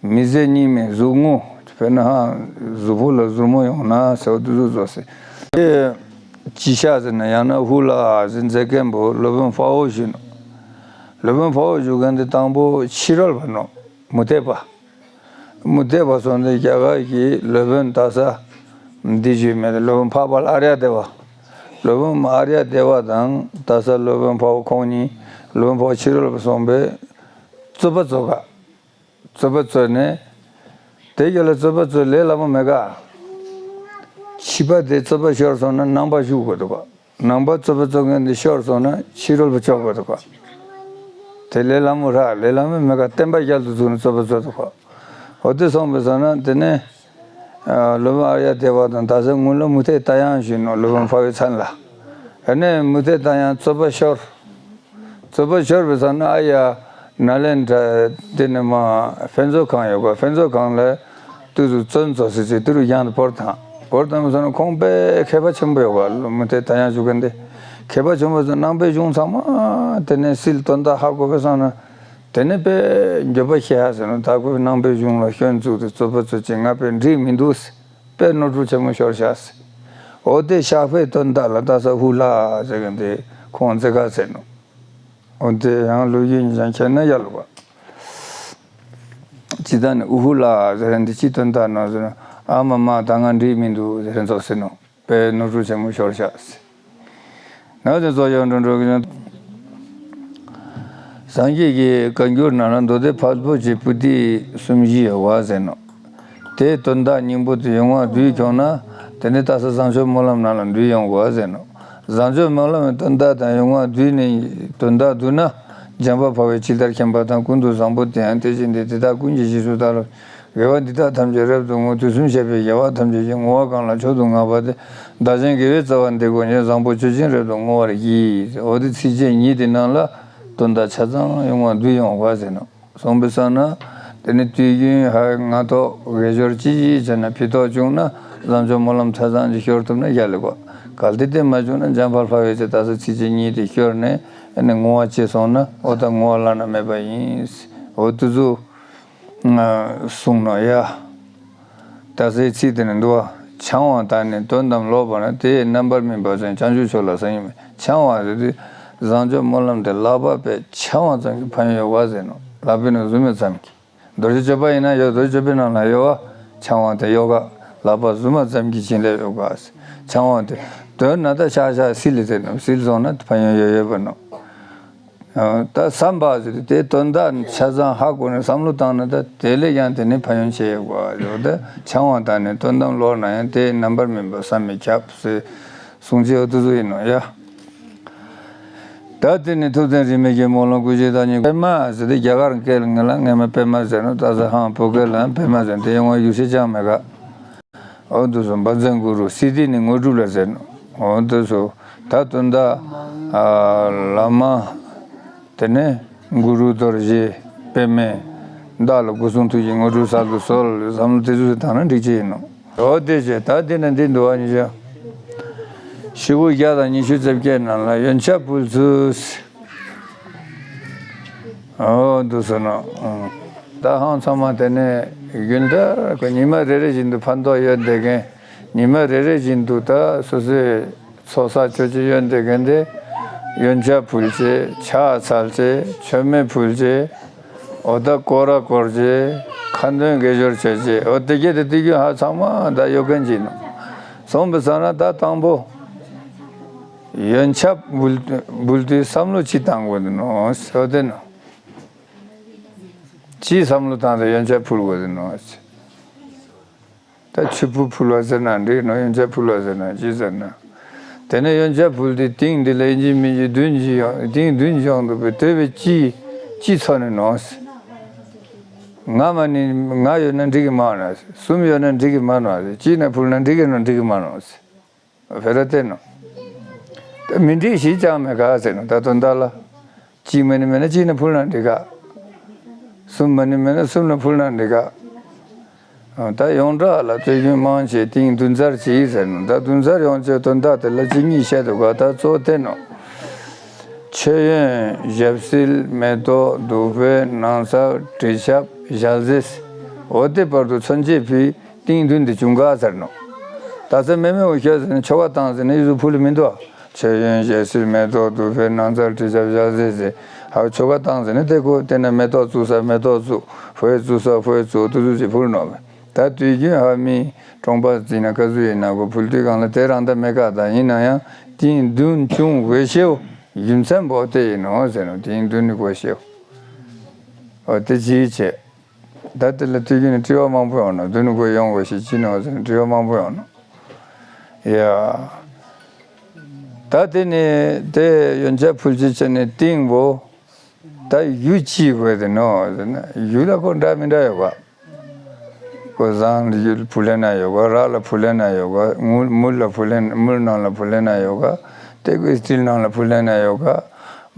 མི་ཟད་གཉིས་མེད་གཟུགས་ངོ་། དཔེར་ན་ཧ་གཟུགས་པོ་ལ་གཟུར་མོ་ཡོང་ན་ཟེར་བ་དེ་ཚོ་ཚོ་ཟེར། དེ་ཅི་ཤ་ཟེར་ན་ཡང་ན་ཧུ་ལ་ཟེར་མཛད་མཁན་པོ་སློབ་དཔོན་དཔའ་བོ་ཞུ་ནོ། སློབ་དཔོན་དཔའ་བོ་ཞུ་མཁན་དེ་དང་པོ་ཕྱི་རོལ་པ་ནོ། མུ་སྟེགས་པ། མུ་སྟེགས་པ་སོང་སྟེ་རྒྱ་གར་གྱི་སློབ་དཔོན་ད་ས་འདི་ཞུས་མེད་དེ་སློབ་དཔོན་འཕགས་པ་ཨཱརྱ་དེ་བ། སློབ་དཔོན་ཨཱརྱ་དེ་བ་དང་ད་ས་སློབ་དཔོན་དཔའ་བོ་ཁོང་གཉིས་སློབ་དཔོན་དཔའ་བོ་ཕྱི་རོལ་པ་སོང་པས་རྩོད་པ་རྩོད་ག་རྩོད་པ་རྩོད་ནས། དེ་རྒྱ་ལ་རྩོད་པ་རྩོད་ལས་སླ་མོ་མེད་ག་ཕྱི་པ་དེ་རྩོད་པ་ཤོར་སོང་ན་ནང་པ་ཞུགས་དགོས་འདུག་ག་ནང་པ་རྩོད་པ་རྩོད་མཁན་དེ་ཤོར་སོང་ན་ཕྱི་རོལ་པ་ཆོག་དགོས་འདུག་ག་དེ་ལས་སླ་མོ་ར་ལས་སླ་མོ་མེད་ག་བསྟན་པ་རྒྱལ་དུ་བཙུགས་ནས་རྩོད་པ་རྩོད་འདུག་ག་འོ་དེ་སོང་པའི་སང་ན་དེ་ནས་སློབ་དཔོན་ཨཱརྱ་དེ་བ་དང་ད་ས་སྔོན་ལ་མུ་སྟེགས་ཏ་ཡང་ཞུས་ནོ། སློབ་དཔོན་དཔའ་བོའི་མཚན་ལ། དེ་ནས་མུ་སྟེགས་ཏ་ཡང་རྩོད་པ་ཤོར། རྩོད་པ་ཤོར་བའི་ས་ན་ཨ་ཡ་ནཱ་ལེནྡྲ་དེ་ནས་མ་ཕན་ཚུན་ཁང་ཡོད་པ། ཕན་ཚུན་ཁང་ལ་དུས་སུ་བཙོན་བཟོ་ཟེར་ཚེ་དུ་རུ་རྒྱང་དུ་བོར་དང་། བོར་དང་བའི་ས་ན་ཁོང་དཔེ་མཁས་པ་ཆེན་པོ་ཡོད་པ། མུ་སྟེགས་ཏ་ཡང་བཞུགས་མཁན་དེ་མཁས་པ་ཆེན་པོ་ཚོ་ནང་པའི་གཞུང་ཚང་མ་དེ་ནས་སིལ་དོན་དག་ཧ་གོ་བའི་ས་ན། དེ་ནས་དཔེ་འགྱོད་པ་ཤེས་ཧ་ཟེར་ནོ། ད་ཁོས་ནང་པའི་གཞུང་ལ་སྐྱོན་བཙུགས་ཏེ་རྩོད་པ་རྩོད་ཅིང་ང་དཔེ་འགྲིག་མི་འདུག་ཟེར། དཔེ་ནོར་འཁྲུལ་ཆེན་མོ་ཤོར་ཤག་ཟེར། འོ་དེ་བཤགས་པའི་དོན་དག་ལ་ད་ས་ཧུ་ལ་ཟེར་མཁན་དེ་ཁོང་མཛད་ག་ཟེར་ནོ། འོ་དེ་ཡང་ལོ་རྒྱུས་ཉིད་ཀྱང་མཁྱེན་ན་ཡག་ལོ་བ། ཅི་ད་ནི་ཨུ་ཧུ་ལ་ཟེར་མཁན་དེ་ཅི་དོན་དག་ནོ་ཟེར་ན། ཨ་མ་མ་ད་ང་འགྲིག་མི་འདུག་ཟེར་མཁན་ཚོ་ཟེར་ནོ། དཔེ་ནོར་འཁྲུལ་ཆེན་མོ་ཤོར་ཤག་ཟེར། ནག་དེ་ཚོ་ཡང་འགྲོ་འགྲོ་གི་ཡོད། སངས་རྒྱས་ཀྱི་བཀའ་འགྱུར་ནང་ལ་མདོ་སྡེ་ཕལ་པོ་ཆེ་པོ་ཏི་གསུམ་བཞི་ཡོད་པ་ཟེར་ནོ། དེའི་དོན་དག་སྙིང་པོ་དེ་ཡོངས་བསྡུས་བྱུང་ན་དེ་ནི་ད་ས་བཟང་སྤྱོད་སྨོན་ལམ་ནང་ལ་འདུས་ཡོང་དགོས་ཟེར་ནོ། བཟང་སྤྱོད་སྨོན་ལམ་གྱི་དོན་དག་དང་ཡོངས་བསྡུས་ནས་དོན་དག་བསྡུ་ན་འཇམ་དཔལ་དཔའ་བོས་ཇི་ལྟར་མཁྱེན་པ་དང་། ཀུན་ཏུ་བཟང་པོ་དེ་ཡང་དེ་བཞིན་ཏེ། དེ་དག་ཀུན་གྱི་རྗེས་སུ་བདག་སློབ། དགེ་བ་འདི་དག་ཐམས་ཅད་རབ་ཏུ་བསྔོ། དུས་གསུམ་གཤེགས་པའི་རྒྱལ་བ་ཐམས་ཅད་ཀྱིས། བསྔོ་བ་གང་ལ་མཆོག་ཏུ་བསྔགས་པ་དེ། བདག་གཞན་དགེ་བའི་རྩ་བ་འདི་དགོས་ནས། བཟང་པོ་ཆོས་ཅན་རབ་ཏུ་བསྔོ་བར་བགྱི། འོ་དེ་ཚིགས་བཅད་གཉིས་དེ་ནང་ལ་དོན་དག་ཆ་ཚང་ཡོངས་བསྡུས་ཡོང་བ་ཟེར་ནོ། སོང་པའི་ས་ན་དེ་ནི་དུས་རྒྱུན་ཧ་ང་ཐོག་དགེ་སྦྱོར་ཅི་ཞིག་བྱས་ན་ཕི་ཐོག་བྱུང་ན་བཟང་སྤྱོད་སྨོན་ལམ་ཆ་ཚང་ཅིག་ཤོར་ཐུབ་ན་ཡག་ལེགས་པ། གལ་ཏེ་དེ་མ་བྱུང་ན་འཇམ་དཔལ་དཔའ་བོས་ཚེ་ད་ས་ཚིགས་བཅད་གཉིས་དེ་ཤོར་ནས་ ཨ་ནི་བསྔོ་བ་བྱས་སོང་ན་འོ་ད་བསྔོ་བ་བླ་ན་མེད་པ་ཡིན། འོ་དེ་ཚོ་གསུངས་ནོ་ཡ། ད་སའི་ཚིག་དེ་ནི་འདུག་བ། འཆང་བ་དང་ནི་དོན་དམ་ལོག་པ་ན་དེའི་རྣམ་པར་སྨིན་པ་ཙམ་བྱང་ཆུབ་མཆོག་ལ་ཟེར་ཡིན་མོད། འཆང་བ་ཟེར་དུས་བཟང་སྤྱོད་སྨོན་ལམ་དེ་ལག་པ་པས་འཆང་བ་ཙམ་གྱི་ཕན་ཡོན་ཡོད་པ་ཟེར་ནོ། ལག་པས་ནི་བཟུང་བ་ཙམ་གྱིས། རྡོ་རྗེ་གཅོད་པ་ཡིན་ན་ཡོད། རྡོ་རྗེ་གཅོད་པའི་ནང་ལ་ཡོད་བ། འཆང་བ་དེ་ཡོ་ག་ལག་པ་བཟུང་བ་ཙམ་གྱི་བྱིན་ལས་ཡོད་ག་འཆང་བ་དེ་དོན་ན་ད་ཤག་ཤག་སིལ་ལས་ཟེར་ནོ། སིལ་སོང་ན་ཕན་ཡོན་ཡོད་ཡོད་པ་ནོ། ད་བསམ་པ་ཟེར་དུས་དེའི་དོན་དག་ཆ་ཚང་ཧ་གོ་ནས་བསམ་བློ་བཏང་ན་ད་དེ་ལས་ཀྱང་དེ་ནི་ཕན་ཡོན་ཆེ་ཡོད་ག་ཡོད། ད་འཆང་བ་དང་ནི་དོན་དམ་ལོག་ན་ཡང་དེའི་རྣམ་པར་སྨིན་པ་བསམ་མི་ཁྱབ་ཟེར་གསུང་ཆེ་བ་དེ་ཚོ་ཡིན་ནོ་ཡ། ད་དེ་ནི་ཐུབ་བསྟན་རིས་མེད་ཀྱི་སྨོན་ལམ་སྐུ་བཞི་བདག་ཉིད་པདྨ་ཟེར་ཏེ་རྒྱ་གར་སྐད་ལ་ངེད་ལ་ངེད་མ་པདྨ་ཟེར་ནོ། ད་ས་ཧང་བོད་སྐད་ལ་པདྨ་ཟེར་ཏེ་ཡོང་བ་ཡུལ་སྲིད་ཅང་མེད་ག་འོ་དེ་ཚོ་བཛྲ་གུ་རུ། སིདྡྷི་ནི་དངོས་གྲུབ་ལ་ཟེར་ནོ། འོ་དེ་ཚོ་ད་དོན་དག་བླ་མ་དེ་ནས་གུ་རུ་རྡོ་རྗེ་པདྨས་བདག་ལ་སྐུ་གསུང་ཐུགས་ཀྱི་དངོས་གྲུབ་གསར་དུ་གསོལ་བསམ་བློ་དེ་ཚོ་བཏང་ན་འགྲིག་ཅི་ཡིན་ནོ། འོ་དེ་བྱས་ད་འདི་ན་འདི་འདུག་བ། ཉི་ཤུ་ཤོག་བརྒྱ་དང་ཉི་ཤུ་རྩ་བརྒྱད་ནང་ལ་ཡོན་ཆབ་ཕུལ་ཚུལ། འོ་འདུག་སེ་ནོ། ད་ཧང་ཚང་མ་དེ་ནས་རྒྱུན་ལྟར་ཁོ་ཉི་མ་རེ་རེ་བཞིན་དུ་ཕན་ཐོགས་ཡོད་བསྡད་མཁན། ཉི་མ་རེ་རེ་བཞིན་དུ་ད་སོ་སོའི་ཚོགས་བསགས་ཆོག་ཆོག་ཡོད་བསྡད་མཁན་དེ། ཡོན་ཆབ་ཕུལ་བྱས། ཕྱག་འཚལ་བྱས། མཆོད་མེ་ཕུལ་བྱས། འོ་ད་སྐོར་ར་བསྐོར་བྱས། ཁ་འདོན་དགེ་སྦྱོར་བྱས་བྱས། འོ་དེ་གྱད་དེ་དུས་རྒྱུན་ཧ་ཚང་མ་ད་ཡོད་མཁན་ཅིག་ནོ། སོང་པ་སང་ན་ད་དང་པོ་ཡོན་ཆབ་འབུལ་འབུལ་དུས་བསམ་བློ་ཅི་བཏང་དགོས་འདུག་ནོ། འོ་དེ་ནོ། ཅི་བསམ་བློ་བཏང་སྟེ་ཡོན་ཆབ་ཕུལ་དགོས་འདུག་ནོ། ད་ཆུ་ཕུད་ཕུལ་བ་ཟེར་ན་འགྲིག་ནོ། ཡོན་ཆབ་ཕུལ་བ་ཟེར་ན་ཅི་ཟེར་ན། དེ་ནས་ཡོན་ཆབ་ཕུལ་དུས་ཏིང་འདི་ལ་ཡིན་གཅིག་མིན་གཅིག་བདུན་གྱིས་ཡང་ཏིང་བདུན་གྱིས་ཡང་འདུག་པས། དེ་བས་ཅི་ཅི་འཚོ་ནས་ནོ། ང་མ་ནི་ང་ཡོད་ན་འགྲིག་གི་མ་ནོ། གསུམ་ཡོད་ན་འགྲིག་གི་མ་ནོ། གཅིག་ན་ཕུལ་ན་འགྲིག་གི་ནོ། འགྲིག་གི་མ་ནོ། བེ་ར་བསྟན་ནོ། ད་མི་འགྲིག་ཞིག་ཅང་མེད་ག་ཟེར་ནོ། ད་དོན་དག་ལ། གཅིག་མ་ནི་མེད་ན་གཅིག་ན་ཕུལ་ན་འགྲིག་ག་གསུམ་མ་ནི་མེད་ན་གསུམ་ན་ཕུལ་ན་འགྲིག་ག་ད་ཡོངས་གྲགས་ལ་དུས་རྒྱུན་མང་ཆེ་ཏིང་བདུན་ཚར་གཅིག་ཟེར་ནོ། ད་བདུན་ཚར་ཡོང་ཆེ་དོན་དག་དེ་ལ་གཅིག་གཉིས་བཤད་འདུག་ག་ད་གཙོ་བོ་བསྟན་ནོ། མཆོད་ཡོན་ཞབས་བསིལ་མེ་ཏོག་བདུག་སྤོས་སྣང་གསལ་དྲི་ཆབ་ཞལ་ཟས། འོ་དེ་བར་དུ་མཚོན་བྱེད་ཕུལ། ཏིང་བདུན་དེ་བྱུང་ག་ཟེར་ནོ། ད་ཚེ་མེ་མེ་འོ་ཤོད་ཟེར་ནས་ཆོ་ག་བཏང་ཟེར་ནས་ཡུལ་དུ་ཕུལ་མི་འདུག་མཆོད་ཡོན་ཞལ་བསིལ་མེ་ཏོག་བདུག་སྤོས་སྣང་གསལ་དྲི་ཆབ་ཞལ་ཟས་ཟེར། ཧ་ཆོ་ག་བཏང་ཟེར་ནས་དེ་ཁོ་དེ་ན་མེ་ཏོག་བཙུགས་ས་མེ་ཏོག་བཙུགས། སྤོས་བཙུགས་ས་སྤོས་བཙུགས། དུ་ཚུགས་ཅིག་ཕུལ་ནོ། ད་དུས་རྒྱུན་ཧ་མི་གྲོང་པ་ཟིན་ན་ཀ་ཟུ་ཡིན་ན་ཁོ་ཕུལ་དུས་གང་ལ་དེ་རང་ད་མེད་ག་ད་ཡིན་ན་ཡང་ཏིང་བདུན་བྱུང་དགོས་ཤེའོ། རྒྱུ་མཚན་པོ་དེ་ཡིན་ནོ་ཟེར་ནོ། ཏིང་བདུན་ནི་དགོས་ཤེའོ། འོ་དེ་ཅིའི་ཆེད། ད་དེ་ལ་དུས་རྒྱུན་ནས་དྲི་བ་མང་པོ་ཡོང་ནོ། བདུན་དགོས་ཡོང་དགོས་ཤེས་ཅི་ནོ་ཟེར་ནས་དྲི་བ་མང་པོ་ཡོང་ནོ། ཡ། ད་དེ་ནི་དེ་ཡོན་ཆབ་ཕུལ་ཅི་བྱས་ནས་ཏིང་བོ། ད་ཡུལ་ཅི་དགོས་དེ་ནོ་ཟེར་ན་ཡུལ་ལ་ཁོ་འདྲ་མི་འདྲ་ཡོད་ག་ཁོ་ཟངས་ལ་ཡུལ་ཕུལ་ལེ་ན་ཡོད་ག་རག་ལ་ཕུལ་ལེ་ན་ཡོད་ག་དངུལ་དངུལ་ལ་ཕུལ་ལེ་དངུལ་ནང་ལ་ཕུལ་ལེ་ན་ཡོད་ག་དེ་ཁོའི་སྤྲིན་ནང་ལ་ཕུལ་ལེ་ན་ཡོད་ག་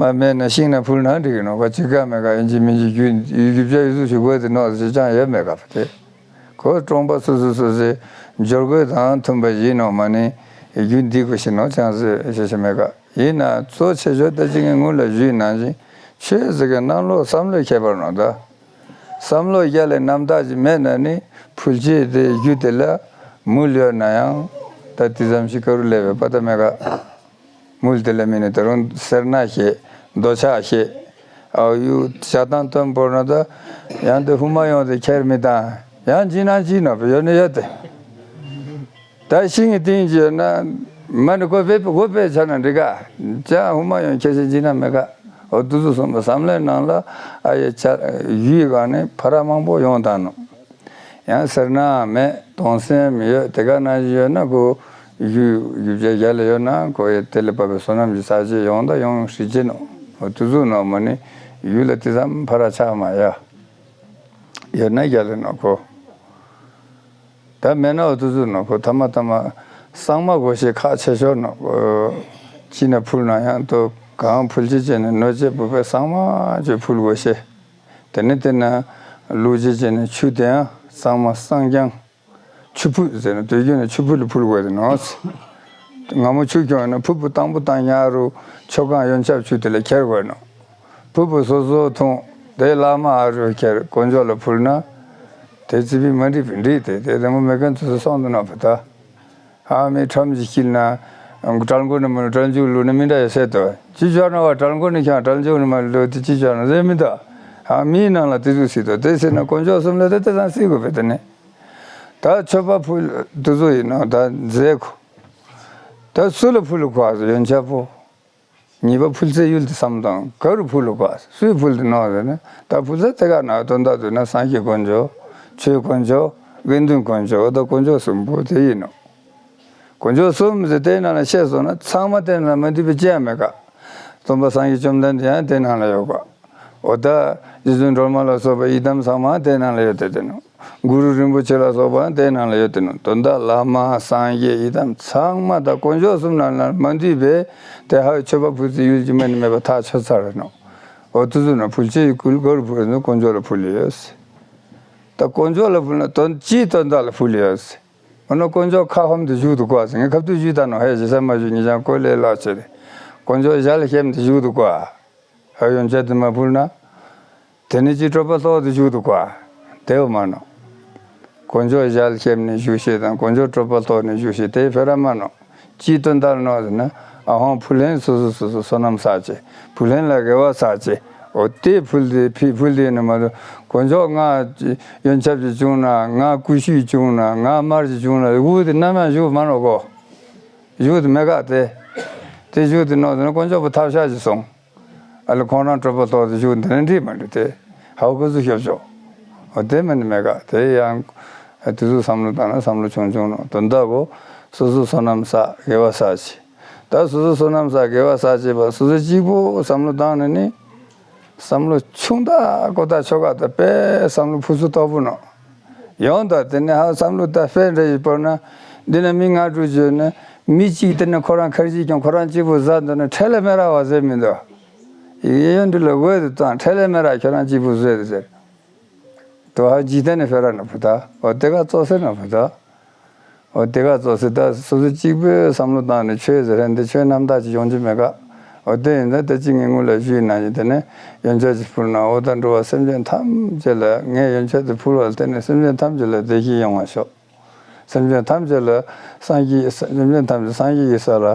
མ་མེད་ན་ཤིང་ན་ཕུལ་ན་འགྲིག་གི་ནོ། ག་ཅི་ག་མེད་ག་ཡིན་གཅིག་མིན་གཅིག་རྒྱུ་རྒྱུ་བྱ་ཡུལ་ཚུལ་ཞིག་དགོས་དེ་ནོ་ཟེར་ཅང་ཡོད་མེད་ག་ཕ་དེ། ཁོ་གྲོང་པ་སོ་སོ་སོ་སོའི་འབྱོར་དགོས་དང་མཐུན་པ་ཡིན་ནོ་མ་ནི་རྒྱུ་འདི་དགོས་ཤེས་ནོ་ཅང་ཟེར་ཤེས་ཤེས་མེད་ག་ཡིན་ན་གཙོ་ཆེ་ཤོས་ད་ཅི་ངས་སྔོན་ལ་ཞུས་ནང་བཞིན་ཆོས་ཟེར་གི་རྣམ་ལོག་བསམ་བློའི་ཁྱད་པར་ནོ་ད། བསམ་བློ་རྒྱ་ལས་རྣམ་དག་ཅིག་མེད་ན་ནི་ཕུལ་བྱེད་དེ་རྒྱུ་དེ་ལ་མུལ་ཡོད་ན་ཡང་ད་དེ་ཙམ་ཞིག་ཀ་རུ་སླེབས་པའི་པ་ད་མེད་ག་མུལ་དེ་ལ་མིན་ནི་ད་རུང་སེར་སྣ་ཞེས་འདོད་ཆགས་ཞེས་ཨའུ་ཡུ་ཇ་དང་སྟོན་བོར་ན་ད་ཡང་དེ་ཧུ་མ་ཡོང་དེ་ཁྱེར་མི་དང་ཡང་ཅི་ན་ཅི་ནོ་ཡོད་ནི་ཡོད་དེ། ད་ཤིང་གི་སྟེང་ཅི་ཡོད་ན་མ་ནི་གོ་བེ་གོ་བེ་ཆ་ན་འགྲིག་ག་ཅ་ཧུ་མ་ཡོང་ཁྱེར་ཤེས་ཅི་ན་མེད་ག་འོ་དུ་ཚོ་སོང་བ་བསམ་བློའི་ནང་ལ་ཨ་ཡེ་ཆ་ཡུལ་གང་ནས་ཕ་ར་མང་པོ་ཡོང་དང་ནོ། ཡང་སེར་སྣ་མེད་གདུང་སེམས་ཡོད་དེ་ག་ནང་བཞིན་ཡོད་ན་ཁོ་ཡུལ་ཡུལ་བྱ་རྒྱ་ལ་ཡོད་ན་ཁོ་ཡི་དེ་ལས་བབས་པའི་བསོད་ནམས་ཀྱི་ཚར་གཅོད་ཡོང་དང་ཡོང་སྲིད་ཀྱི་ནོ། འོ་དུ་ཚོ་ནོ་མ་ནི་ཡུལ་ལ་དེ་ཙམ་ཕ་ར་ཆགས་མ་ཡ། ཡོད་ན་རྒྱ་ལ་ནོ་ཁོ། ད་མེད་ན་འོ་དུ་ཚོ་ནོ་ཁོ་ཐ་མ་ཐ་མ་གཙང་མ་དགོས་ཤེས་ཁག་ཆེ་ཤོས་ནོ། ཅི་ན་ཕུལ་ན་ཡང་དུ་གང་ཕུལ་ཅི་བྱས་ནས་སྣོད་སྤྱད་བུ་པའི་གཙང་མ་ཅིག་ཕུལ་དགོས་ཤེས། དེ་ནས་དེ་ན་བླུགས་རྗེས་བྱས་ནས་ཆུ་དེ་ཡང་གཙང་མ་གཙང་རྐྱང་། ཆུ་ཕུད་ཟེར་ན་དུས་རྒྱུན་ནས་ཆུ་ཕུད་ལ་ཕུལ་དགོས་དེ་ནོ། སྔ་མོ་ཆུ་ཁྱོང་ན་ཕུ་བོ་དང་པོ་དང་ཉག་རུ་ཆོ་གང་ཡོན་ཆབ་ཆུ་དེ་ལ་ཁྱེར་དགོས་ནོ། ཕུ་བོ་སོ་སོ་འཐུང་དེ་བླ་མ་ཨ་རུ་ཁྱེར་དཀོན་མཆོག་ལ་ཕུལ་ན། དེ་ཙི་པི་མ་འགྲིག་པའི་འགྲིག་དེ་དེ་རེ་མོ་མེ་ཀན་ཚོ་སོང་དུ་ན་བུ་ད། ཨ་མའི་ཁྲམ་གྱི་ཤིལ་ན། གྲལ་མགོ་ནས་མ་ལུས་གྲལ་མཇུག་ལུས་ན་མི་འདྲ་ཡོད་སྲིད་དོ། ཅི་བྱ་ན་བ་གྲལ་མགོ་ནས་ཁྱང་གྲལ་མཇུག་ནས་མ་ལུས་དེ་ཅི་བྱ་ན་རེད་མི་འདུག་ཨ་མིའི་ནང་ལ་དེ་ཚོ་སྲིད་དོ། དེ་ཟེར་ན་དཀོན་མཆོག་གསུམ་ལ་དེ་དེ་ཙམ་སྲིད་དགོས་པས་དེ་ནི། ད་མཆོད་པ་ཕུལ་དུ་བཟོ་ཡིན་ནོ་ད་མཛད་གོ། ད་སུ་ལ་ཕུལ་གོ་ཡོན་ཆབ་པོ། ཉེས་པ་ཕུལ་ཚེ་ཡུལ་དུ་བསམ་དང་ག་རུ་ཕུལ་གོ་སུས་ཕུལ་དུ་ནོ་ཟེར་ན། ད་ཕུལ་ཚེ་དེ་ག་ན་དོན་དག་དུ་ན་སངས་རྒྱས་དཀོན་མཆོག་ཆོས་དཀོན་མཆོག་དགེ་འདུན་དཀོན་མཆོག་ད་དཀོན་མཆོག་གསུམ་པོ་དེ་ཡིན་ནོ། དཀོན་མཆོག་གསུམ་ཟེར་དེའི་ནང་ལ་བཤད་སོང་ན་ཚང་མ་དེ་ནང་ལ་མ་འདུས་པའི་ཅི་ཡང་མེད་ཀ། སྟོན་པ་སངས་རྒྱས་བཅོམ་ལྡན་འདས་ཡང་དེ་ནང་ལ་ཡོད་ཀ། འོ་ད་རྗེ་བཙུན་སྒྲོལ་མ་ལ་སོགས་པ་ཡི་དམ་ཚང་མ་དེ་ནང་ལ་ཡོད་དེ་དེ་ནོ། གུ་རུ་རིན་པོ་ཆེ་ལ་སོགས་པ་དེ་ནང་ལ་ཡོད་དེ་ནོ། དོན་དག་བླ་མ་སངས་རྒྱས་ཡི་དམ་ཚང་མ་ད་དཀོན་མཆོག་གསུམ་ནང་ལ་མ་འདུས་པས་དེ་ཧ་མཆོད་པ་ཕུལ་ཚེ་ཡུལ་གྱི་མེད་ནི་མེད་པ་ཐག་ཆོད་ཚར་རེད་ནོ། འོ་དུ་ཚོད་ན་ཕུལ་ཆེ་ཡི་ཀུལ་ག་རུ་ཕུལ་ནོ་དཀོན་མཆོག་ལ་ཕུལ་ཡོད། ད་དཀོན་མཆོག་ལ་ཕུལ་ན་དོན་ཅིའི་དོན་དག་ལ་ཕུལ་ཡོད། འོ་ན་དཀོན་མཆོག་ཁ་ཧོམ་དུ་བཞུགས་འདུག་གོ་ཟེར་ངས་ཁ་ཐུག་ཞུས་ད་ནོ། ཧེ་ཞེ་ས་མ་ཞུས་ཉི་ཅང་ཀོ་ལེ་ལ་ཆེ་རེད། དཀོན་མཆོག་ཞལ་ལ་ཤེམ་དུ་བཞུགས་འདུག་གོ། ཧ་ཡོན་ཆབ་དུ་མ་ཕུལ་ན། དེ་ནི་ཅི་གྲོད་པ་ལྟོགས་དུ་བཞུགས་འདུག་གོ། དེ་བ་མ་ནོ། དཀོན་མཆོག་ཞལ་ཤེམ་ནས་བཞུགས་ཤེས་དང་དཀོན་མཆོག་གྲོད་པ་ལྟོགས་ནས་བཞུགས་ཤེས་དེ་ཕེ་ར་མ་ནོ། ཅིའི་དོན་དག་ནོ་ཟེར་ན། ཨ་ཧོང་ཕུལ་ལེན་སོ་སོ་སོ་སོ་བསོད་ནམས་བསགས་ཅེས་ཕུལ་ལེན་ལ་དགེ་བ་བསགས་ཅེས། འོ་དེ་ཕུལ་དེ་ཕི་ཕུལ་དེ་ནི་མ་གཏོགས་དཀོན་མཆོག་ང་ཡོན་ཆབ་ཅིག་བྱུང་ན་ང་ཀུ་ཤུ་བྱུང་ན་ང་དམར་ཅིག་བྱུང་ན་འུ་དེ་ནམ་ཡང་བཞུགས་མ་ནོ་གོ། བཞུགས་དེ་མེད་ག་དེ། དེ་བཞུགས་དེ་ནོ་ཟེར་ན་དཀོན་མཆོག་པོ་ཐབས་ཤག་ཅིག་སོང་། ཨ་ལ་ཁོང་རང་གྲོད་པ་ལྟོགས་དེ་བཞུགས་དེ་ནི་འགྲིག་མ་འགྲིག་དེ། ཧའུ་ག་ཟུ་ཤོབ་ཤོབ། འོ་དེ་མ་ནི་མེད་ག་དེ་ཡང་། དེ་ཚོ་བསམ་བློ་བཏང་ན་བསམ་བློ་ཆུང་ཆུང་ནོ་དོན་དག་གོ། སོ་སོ་བསོད་ནམས་བསགས་དགེ་བ་བསགས་ཅིག་ད་སོ་སོ་བསོད་ནམས་བསགས་དགེ་བ་བསགས་ཅེས་པ་སོ་སོ་གཅིག་པོ་བསམ་བློ་བཏང་ནས་ནི། བསམ་བློ་ཆུང་དག་ཀོ་ད་ཆོ་ག་ད་དཔེ་བསམ་བློ་ཕུ་སུ་ཏོ་བུ་ནོ། ཡོང་ད་དེ་ནས་ཧ་བསམ་བློ་ད་དཔེ་འདྲ་ཡི་བར་ན། འདི་ན་མི་ལྔ་དྲུག་བྱོས་ན། མི་གཅིག་དེ་ནས་ཁོ་རང་ཁར་གཅིག་ཀྱང་ཁོ་རང་གཅིག་པུ་ཟ་འདོད་ན་ཁྲེལ་ལ་མེ་ར་བ་ཟེར་མི་འདུག་ཡེ་ཡོན་འདི་ལ་འོས་དུ་བཏང་ཁྲེལ་ལ་མེ་ར་ཁྱོད་རང་གཅིག་པུ་ཟོས་དུ་ཟེར། དོ་ཧ་འཇིག་རྟེན་ནས་ཕེ་ར་ན་བུ་ད། འོ་དེ་ག་ཙོ་སེ་ན་བུ་ད། འོ་དེ་ག་ཙོ་སེ་ད་སོ་སོ་གཅིག་པུས་བསམ་བློ་བཏང་ནས་ཆོས་ཟེར་རན་དེ་ཆོས་རྣམ་དག་ཅིག་ཡོང་རྒྱུ་མེད་ག་འོ་དེ་ཡིན་ད་དེ་གཅིག་ངས་ངུ་ལ་ཞུས་ན་ཡིན་དེ་ནས་ཡོན་ཆབ་ཅིག་ཕུལ་ན་འོ་ད་འགྲོ་བ་སེམས་ཅན་ཐམས་ཅད་ལ་ངས་ཡོན་ཆབ་དེ་ཕུལ་བ་ལ་བརྟེན་ནས་སེམས་ཅན་ཐམས་ཅད་ལ་བདེ་སྐྱིད་ཡོང་བར་ཤོག་སེམས་ཅན་ཐམས་ཅད་ལ་སངས་རྒྱས་སེམས་ཅན་ཐམས་ཅད་སངས་རྒྱས་ཀྱི་ས་ལ་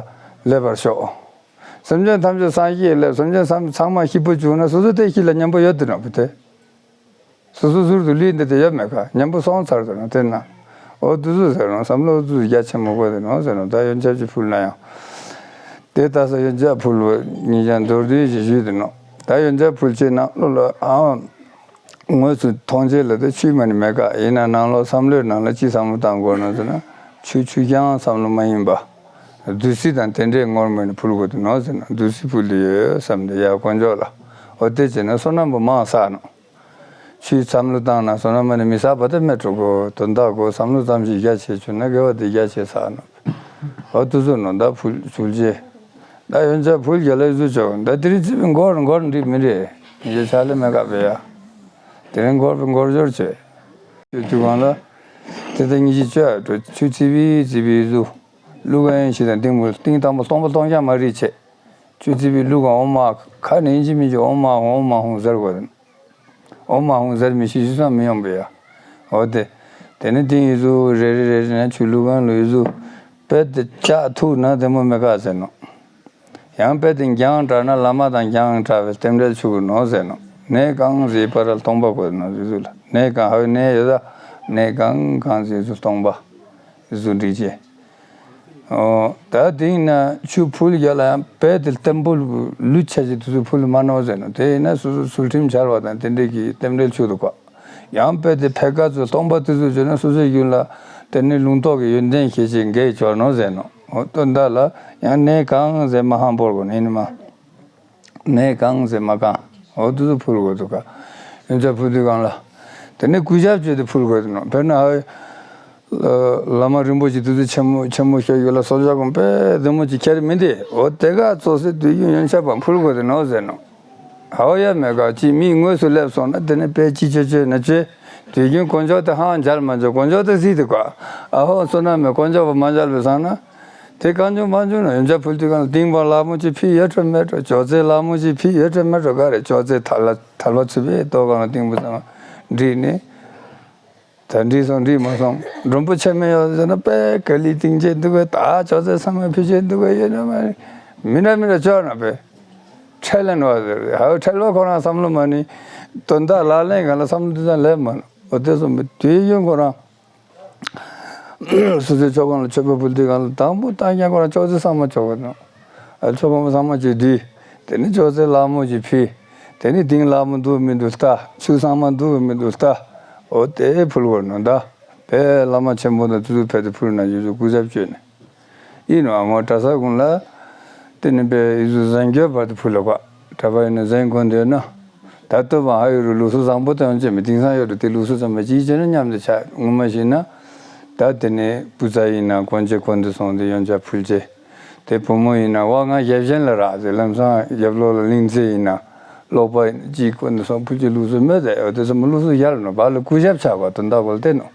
སླེབས་པར་ཤོག་སེམས་ཅན་ཐམས་ཅད་སངས་རྒྱས་སླེབས་སེམས་ཅན་ཚང་མ་སྐྱིད་པོ་བྱུང་ན་སོ་སོ་དེ་སྐྱིད་ལ་མཉམ་པོ་ཡོད་དུ་ན་བུ་དེ། སོ་སོ་ཟུར་དུ་ལུས་འདི་དེ་ཡོད་མེད་ག་མཉམ་པོ་སོང་ཚར་དུ་ན་དེ་ན། འོ་དུ་ཟུ་ཟེར་རུང་བསམ་བློ་དུ་རྒྱ་ཆེན་མོ་དགོས་དེ་ནོ་ཟེར་རུང་ད་ཡོན་ཆབ་ཅིག་ཕུལ་ན་ཡང་། དེ་ལྟ་ས་ཡོན་ཆབ་ཕུལ་བ་ཉིད་ཀྱང་མདོར་བསྡུས་ཞིག་ཞུས་དེ་ནོ། ད་ཡོན་ཆབ་ཕུལ་ཆེད་ནང་བློ་ལ་ཨང་། དངོས་སུ་མཐོང་ཆེད་ལ་དེ་ཆུ་མ་ནི་མེད་ག་ཡིན་ན་ནང་ལོགས་བསམ་བློའི་ནང་ལ་ཅི་བསམ་བློ་བཏང་དགོས་ནོ་ཟེར་ན། ཆུ་ཆུ་རྐྱང་བསམ་བློ་མ་ཡིན་པ། བདུད་རྩི་དང་དེ་འདྲའི་ངོར་མ་ནི་ཕུལ་དགོས་དེ་ནོ་ཟེར་ན་བདུད་རྩི་ཕུལ་དེ་ཡོད་བསམ་དེ་ཡ་དཀོན་མཆོག་ལ། འོ་དེ་བྱས་ན་བསོད་ནམས་པོ་མང་བསགས་ནོ། ཆུའི་བསམ་བློ་བཏང་ན་བསོད་ནམས་ནི་མི་བསགས་པ་དེ་མེད་འགྲོ་གོ་དོན་དག་གོ་བསམ་བློ་ཙམ་ཞིག་རྒྱ་ཆེ་བྱུང་ན་དགེ་བ་དེ་རྒྱ་ཆེ་བསགས་ནོ། འོ་དུ་ཚོ་ནོ་ད་ཕུལ་ཚུལ་རྗེ། ད་ཡོན་ཆབ་ཕུལ་རྒྱ་ལ་ཡུ་ཚུ་ཆོག་ད་དེ་རིང་རྩིས་པའི་འགོར་འགོར་འགྲིག་མི་རེད། ཡེ་ཆ་ལེ་མེ་ཀ་བེ་ཡ། དེ་རིང་འགོར་པའི་འགོར་འབྱོར་བྱེད། དུས་གང་ལ། དེ་ལྟར་ཉིད་ཀྱི་སྤྱོད་འགྲོ་ཆུ་རྩིས་པའི་རྩིས་པའི་གཟུགས། ཀླུ་ག་ཡན་ཞིག་དང་ཏིང་མུལ་ཏིང་དང་པོ་སྟོང་པ་སྟོང་རྐྱང་མ་རིག་བྱེད། ཆུ་རྩིས་པའི་ཀླུ་ག་འོ་མ་ཁ་ནས་ཡིན་གཅིག་མིན་གཅིག་འོ་མ་འོ་མ་ཧོང་ཟེར་དགོས་དེ། འོ་མ་ཧོང་ཟེར་མི་ཤེས་ཤེས་སང་མི་ཡོང་པས་ཡ། འོ་དེ། དེ་ནི་ཏིང་ཡི་གཟུགས་རེ་རེ་རེ་རེ་ན་ཆུ་ཀླུ་ག་ལུ་ཡི་གཟུགས། དཔེ་དེ་ལྕགས་ཐུག་ན་དེ་མོ་མེ་ཀ་ཟེར་ནོ། ཡང་དཔེ་དེ་རྒྱང་བསྒྲགས་ན་བླ་མ་དང་རྒྱང་བསྒྲགས་པའི་རྟེན་འབྲེལ་ཆུ་གུ་ནོ་ཟེར་ནོ། གནས་གང་ཟེར་བར་ལ་སྟོང་པ་དགོས་ནོ་ཟེར་ཟུ་ལ་གནས་གང་ཧའི་གནས་ཡོད་ད། གནས་གང་གང་ཟེར་ཟུ་སྟོང་པ། ཟུ་འགྲིག་ཅེ། ཨོ། ད་དེ་ཡིན་ན་ཆུ་ཕུལ་རྒྱ་ལ་ཡང་དཔེ་དེ་བརྟན་པོ་ལུས་ཆ་ཞིག་དུས་ཚོད་ཕུལ་མ་ནོ་ཟེར་ནོ། དེ་ཡིན་ན་སོ་སོ་ཚུལ་ཁྲིམས་འཆལ་བ་དང་དེ་འདྲས་ཀྱི་རྟེན་འབྲེལ་ཆུ་དུ་བཀག་ཡང་དཔེ་དེ་ཕལ་སྐད་ཚོ་སྟོང་པ་དུས་ཚོད་བརྗོད་ན་སོ་སོའི་རྒྱུད་ལ་དེ་ནི་ལུང་རྟོགས་ཀྱི་ཡོན་ཏན་ཤེས་བྱེད་འགལ་འབྱོར་ནོ་ཟེར་ནོ། འོ་དོན་དག་ལ་ཡང་གནས་གང་ཟེར་མ་ཧང་བོར་དགོས་ནི་ཡིན་མ། གནས་གང་ཟེར་མ་གང་། འོ་དུས་ཚོད་ཕུལ་དགོས་འདུག་ག་ཡོན་ཆབ་ཕུལ་དུས་གང་ལ། དེ་ནས་གུས་ཞབས་བྱས་ཏེ་ཕུལ་དགོས་འདུག་ནོ། དཔེར་ན་ཨ། བླ་མ་རིན་པོ་ཆེ་དུས་ཚོད་ཆེན་མོ་ཆེན་མོ་ཤོད་ཡོད་ལ་གསོལ་ཇ་གོང་དཔེ་བདེ་མོ་ཅིག་ཁྱེར་མི་འདི་འོ་དེ་ག་ཙོགས་སེ་དུས་རྒྱུན་ཡོན་ཆབ་པ་ཕུལ་དགོས་དེ་ནོ་ཟེར་ནོ། ཧ་བ་ཡ་མེད་ག་ཅིག་མིའི་ངོས་སུ་སླེབས་སོང་ན་དེ་ནི་དཔེ་ཅི་ཆོས་ཆོས་ན་ཆོས་དུས་རྒྱུན་དཀོན་མཆོག་དེ་ཧང་མཇལ་མ་མཇལ་དཀོན་མཆོག་དེ་སྲིད་དེ་ག་ཨ་ཧོ་བསོད་ནམས་མེད་དཀོན་མཆོག་པ་མ་མཇལ་བའི་སང་ན། དེ་གང་བྱུང་མང་བྱུང་ན་ཡོན་ཆབ་ཕུལ་དུས་གང་ལ་ཏིང་ཕ་ལ་མོ་ཅིག་ཕུལ་ཡོད་འགྲོ་མེད་འགྲོ། ཅོག་ཙེ་ལ་མོ་ཅིག་ཕུལ་ཡོད་འགྲོ་མེད་འགྲོ། ག་རེ་ཅོག་ཙེ་ཐལ་བ་ཐལ་བ་ཚུད་པའི་ཏོག་གང་ལ་ཏིང་ཕུ་ཚང་མ་བསྒྲིགས་ནས། ད་འགྲིག་སོང་འགྲིག་མ་སོང་། མགྲོན་པོ་ཆེ་མེད་ཡོད་ཟེར་ན་དཔེ་ག་ལི་ཏིང་ཅེ་འདུག་གས། ད་ཅོག་ཙེ་ཚང་མ་ཕུལ་ཅེ་འདུག་གས། ཡོད་ན་མ་རེད། མི་འདྲ་མི་འདྲ་ཅོག་ན་དཔེ་ཁྲལ་ལེན་བ་ཟེར། ཧ་ཁྲལ་བ་ཁོ་རང་བསམ་བློ་མ་ནི་དོན་དག་ལག་ལེན་གང་ལ་བསམ་བློ་དེ་ཙམ་ལེན་མ་ནོ། འོ་དེ་སོང་བའི་དུས་ཡུན་ཁོ་རང་སོ་སོའི་ཆོ་ག་ལ་མཆོད་པ་ཕུལ་དུས་གང་ལ་དང་པོ་བཏང་ཀྱང་ཁོ་རང་ཅོག་ཙེ་ཚང་མ་ཅོག་ག་ནོ། ཨ་ཆོ་ག་མ་ཚང་མ་ཅིག་བསྡུས། དེ་ནི་ཅོག་ཙེ་ལ་མོ་ཅིག་ཕུལ། དེ་ནི་ཏིང་ལ་མོ་འདུག་མི་འདུག་ལྟ། ཆུ་ཚང་མ་འདུག་མི་འདུག་ལྟ། འོ་དེ་ཕུལ་བར་ནོ། ད་དཔེ་བླ་མ་ཆེན་པོ་དང་ཏུ་ཏུ་ཕེབས་ཏེ་ཕུལ་ན་ཡུལ་ཚོ་སྐུ་ཞབས་བཅོས་ནས་ཡིན་ནོ། ཨ་མོ་གྲྭ་ས་ཀུན་ལ་དེ་ནི་དཔེ་ཡུལ་ཚོ་གཟན་གྱོད་བར་དུ་ཕུལ་ལ་བ། གྲྭ་པ་ཡིན་ན་གཟན་གོན་འདོད་ན། ད་ལྟོ་བ་ཧ་ཡུ་རུ་ལུགས་སྲོལ་བཟང་པོ་དང་ཡོན་ཆབ་མི་དེང་སང་ཡོད་རུ་དེ་ལུགས་སྲོལ་ཙམ་མ་ཅིག་བྱས་ན་མཉམ་དུ་ཆགས། ངོ་མ་ཞིག་ན་ད་དེ་ནི་བུ་ཚ་ཡིན་ན་གོན་ཆས་གོན་དུ་སོང་སྟེ་ཡོན་ཆབ་ཕུལ་ཅེས། དེ་བུ་མོ་ཡིན་ན་བ་ང་ཞབས་ཞན་ལ་རག་ཟེར། ལམ་སང་རྒྱབ་ལོགས་ལ་གླིང་ཚེ་ཡིན་ན་ཀློག་པ་ཡིན་ན་ཅིག་གོན་དུ་སོང་ཕུལ་ཅེས་ལུགས་སྲོལ་མེད་དེ། འོ་དེ་ཚོ་མི་ལུགས་སྲོལ་ཡར་ནོ་བ་ལ་སྐུ་ཞབས་ཆགས་པ་དོན་དག་གོ་ལ་བལྟས་ནོ།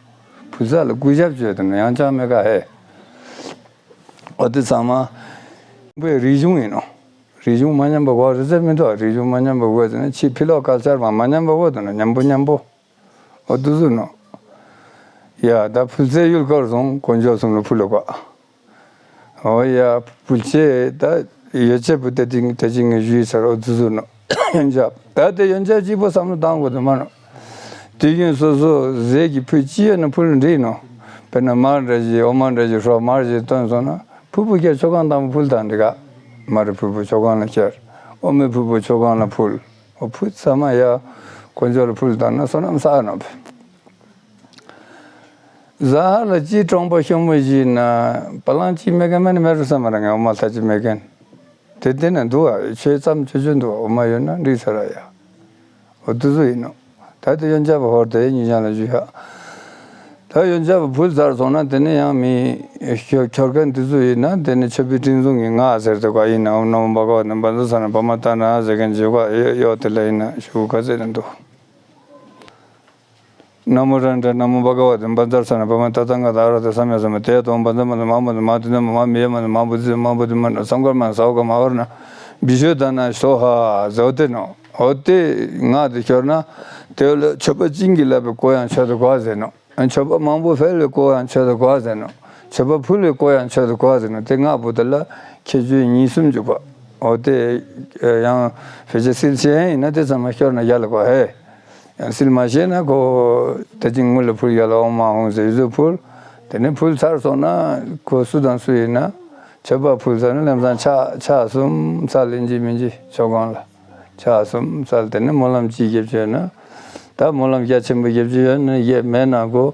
བུ་ཚ་ལ་སྐུ་ཞབས་བཅོས་དེ་ནོ་ཡང་ཅང་མེད་ཀ་ཧེ། འོ་དེ་ཚང་མ་བོད་རིག་གཞུང་ཡིན་ནོ། རིག་གཞུང་མ་ཉམས་པ་གོ་རི་ཟེར་མི་འདུག་རིག་གཞུང་མ་ཉམས་པ་གོ་ཟེར་ན་ཕྱི་ཕི་ལོག་ཀལ་ཆར་མ་མ་ཉམས་པ་གོ་དེ་ནོ་ཉམ་པོ་ཉམ་པོ། འོ་དུ་སུ་ནོ། ཡ་ད་ཕུལ་ཚེ་ཡུལ་སྐོར་སོང་དཀོན་མཆོག་གསུམ་ལ་ཕུལ་ལ་གོ། འོ་ཡ་ཕུལ་ཆེ་ད་ཡོ་ཆེ་བུ་ཏེ་ཏིང་ཏེ་ཅིང་ངེ་ཞུས་ཚར། འོ་དུ་སུ་ནོ། ཡོན་ཆབ་ད་དེ་ཡོན་ཆབ་གཅིག་པོ་བསམ་བློ་བཏང་དགོས་དུ་མ་ནོ། དུས་རྒྱུན་སོ་སོ་ཟས་ཀྱི་ཕུད་ཅི་ཡོད་ན་ཕུལ་འགྲིག་ནོ། དཔེར་ན་མར་འདྲ་ཞིག་འོ་མ་འདྲ་ཞིག་ཧྲོ་མར་ཞིག་བཏོན་སོང་ན་ཕུར་བུ་ཁྱེར་མཆོད་ཁང་དང་པོ་ཕུལ་དང་འགྲིག་ག། མར་ཕུར་བུ་མཆོད་ཁང་ལ་ཁྱེར། འོ་མའི་ཕུར་བུ་མཆོད་ཁང་ལ་ཕུལ། འོ་ཕུད་ཚང་མ་ཡ་དཀོན་མཆོག་ལ་ཕུལ་བཏང་ན་བསོད་ནམས་བསགས་ནོ། ཟ་ཧར་ལ་ཅི་གྲོང་པ་ཤོ་མོ་ཞིག་ན་བ་ལང་ཅི་མེད་མཁན་མེད་ན་མེད་རུ་བསམ་མ་ར་ང་འོ་མ་ལྷ་ཅི་མེད་མཁན། དེ་དེ་ན་འདུག་ཨ། ཆོས་ཙམ་ཆོས་ཆོས་འདུག་ཨ། འོ་མ་ཡོད་ན་འགྲིག་ས་ར་ཡ། འོ་དུ་སུ་ཡིན་ནོ། ད་དེ་ཡོན་ཆབ་ཧོར་དེ་ཉིན་ཞག་ལ་ཞུ་ཡ། ད་ཡོན་ཆབ་ཕུལ་ཚར་སོང་ན་དེ་ནས་ཡང་མི་ཁྱོ་ཁྱོར་མཁན་དུ་སུ་ཡིན་ན་དེ་ནས་མཆོད་པའི་སྤྲིན་ཟུང་གི་ང་ཟེར་དེ་ག་ཡིན་ན་ཨོཾ་ནམོ་བྷ་ག་ཝ་ཏེ་བཛྲ་ས་ན་པ་མ་ཏ་ན་ཟེར་མཁན་བརྗོད་ག་ཡོད་ཡོད་དེ་ལ་ཡིན་ན་ཞུ་ག་ཟེར་ནས་འདུག་ན་མོ་ར་ན་ན་མོ་བྷ་ག་ཝ་ཏེ་བཛྲ་ས་ན་པ་མ་ཏ་ཏ་ང་ད་ར་ཏེ་ས་མྱ་ས་མ་ཏེ་ཡ་ཏོ་བཛྲ་མ་ཏ་མ་མ་ཏི་ན་མ་མ་མི་ཡ་མ་ན་མ་བུ་ཛི་མ་བུ་ཏི་མ་ན་སམ་ཀར་མ་ན་ས་བ་ག་མ་བར་ན་བི་ཤོ་ད་ན་སོ་ཧ་ཟོ་ཏེ་ནོ། འོ་དེ་ང་དེ་ཤོར་ན་དེ་ལ་མཆོད་པ་བྱིན་གྱིས་བརླབས་པའི་སྐུ་ཡང་མཆོད་དུ་གོ་ཟེར་ནོ། མཆོད་པ་མང་པོ་ཕུལ་བའི་སྐུ་ཡང་མཆོད་དུ་གོ་ཟེར་ནོ། མཆོད་པ་ཕུལ་བའི་སྐུ་ཡང་མཆོད་དུ་གོ་ཟེར་ནོ། དེ་ལྔ་པོ་དེ་ལ་ཁྱད་ཆོས་གཉིས་གསུམ་འཇུག་པ། འོ་དེ་ཡང་ཕལ་ཆེར་སིལ་ཤེས་ཡིན་ན་དེ་ཚང་མ་ཤོར་ན་ཡག་ལ་གོ་ཧེ། ཡང་སིལ་མ་ཤེས་ན་ཁོ་ད་ཅིག་ངུ་ལ་ཕུལ་ཡག་ལ་ཨོཾ་ཨཱཿཧཱུྃ་ཟེར་ཡུལ་དུ་ཕུལ། དེ་ནས་ཕུལ་ཚར་སོང་ན་ཁོ་སུ་དང་སུ་ཡིན་ན་མཆོད་པ་ཕུལ་ཚར་ན་ལམ་སང་ཕྱག་ཕྱག་གསུམ་ཚར་ལེན་གྱི་མིན་གྱི་མཆོད་ཁང་ལ། ཕྱག་གསུམ་ཚར་དེ་ནས་སྨོན་ལམ་གཅིག་བརྒྱབ་བྱས་ན། ད་སྨོན་ལམ་རྒྱ་ཆེན་པོ་བརྒྱབ་ཀྱི་ཡོད་ན་ཡེ་མེད་ན་གོ།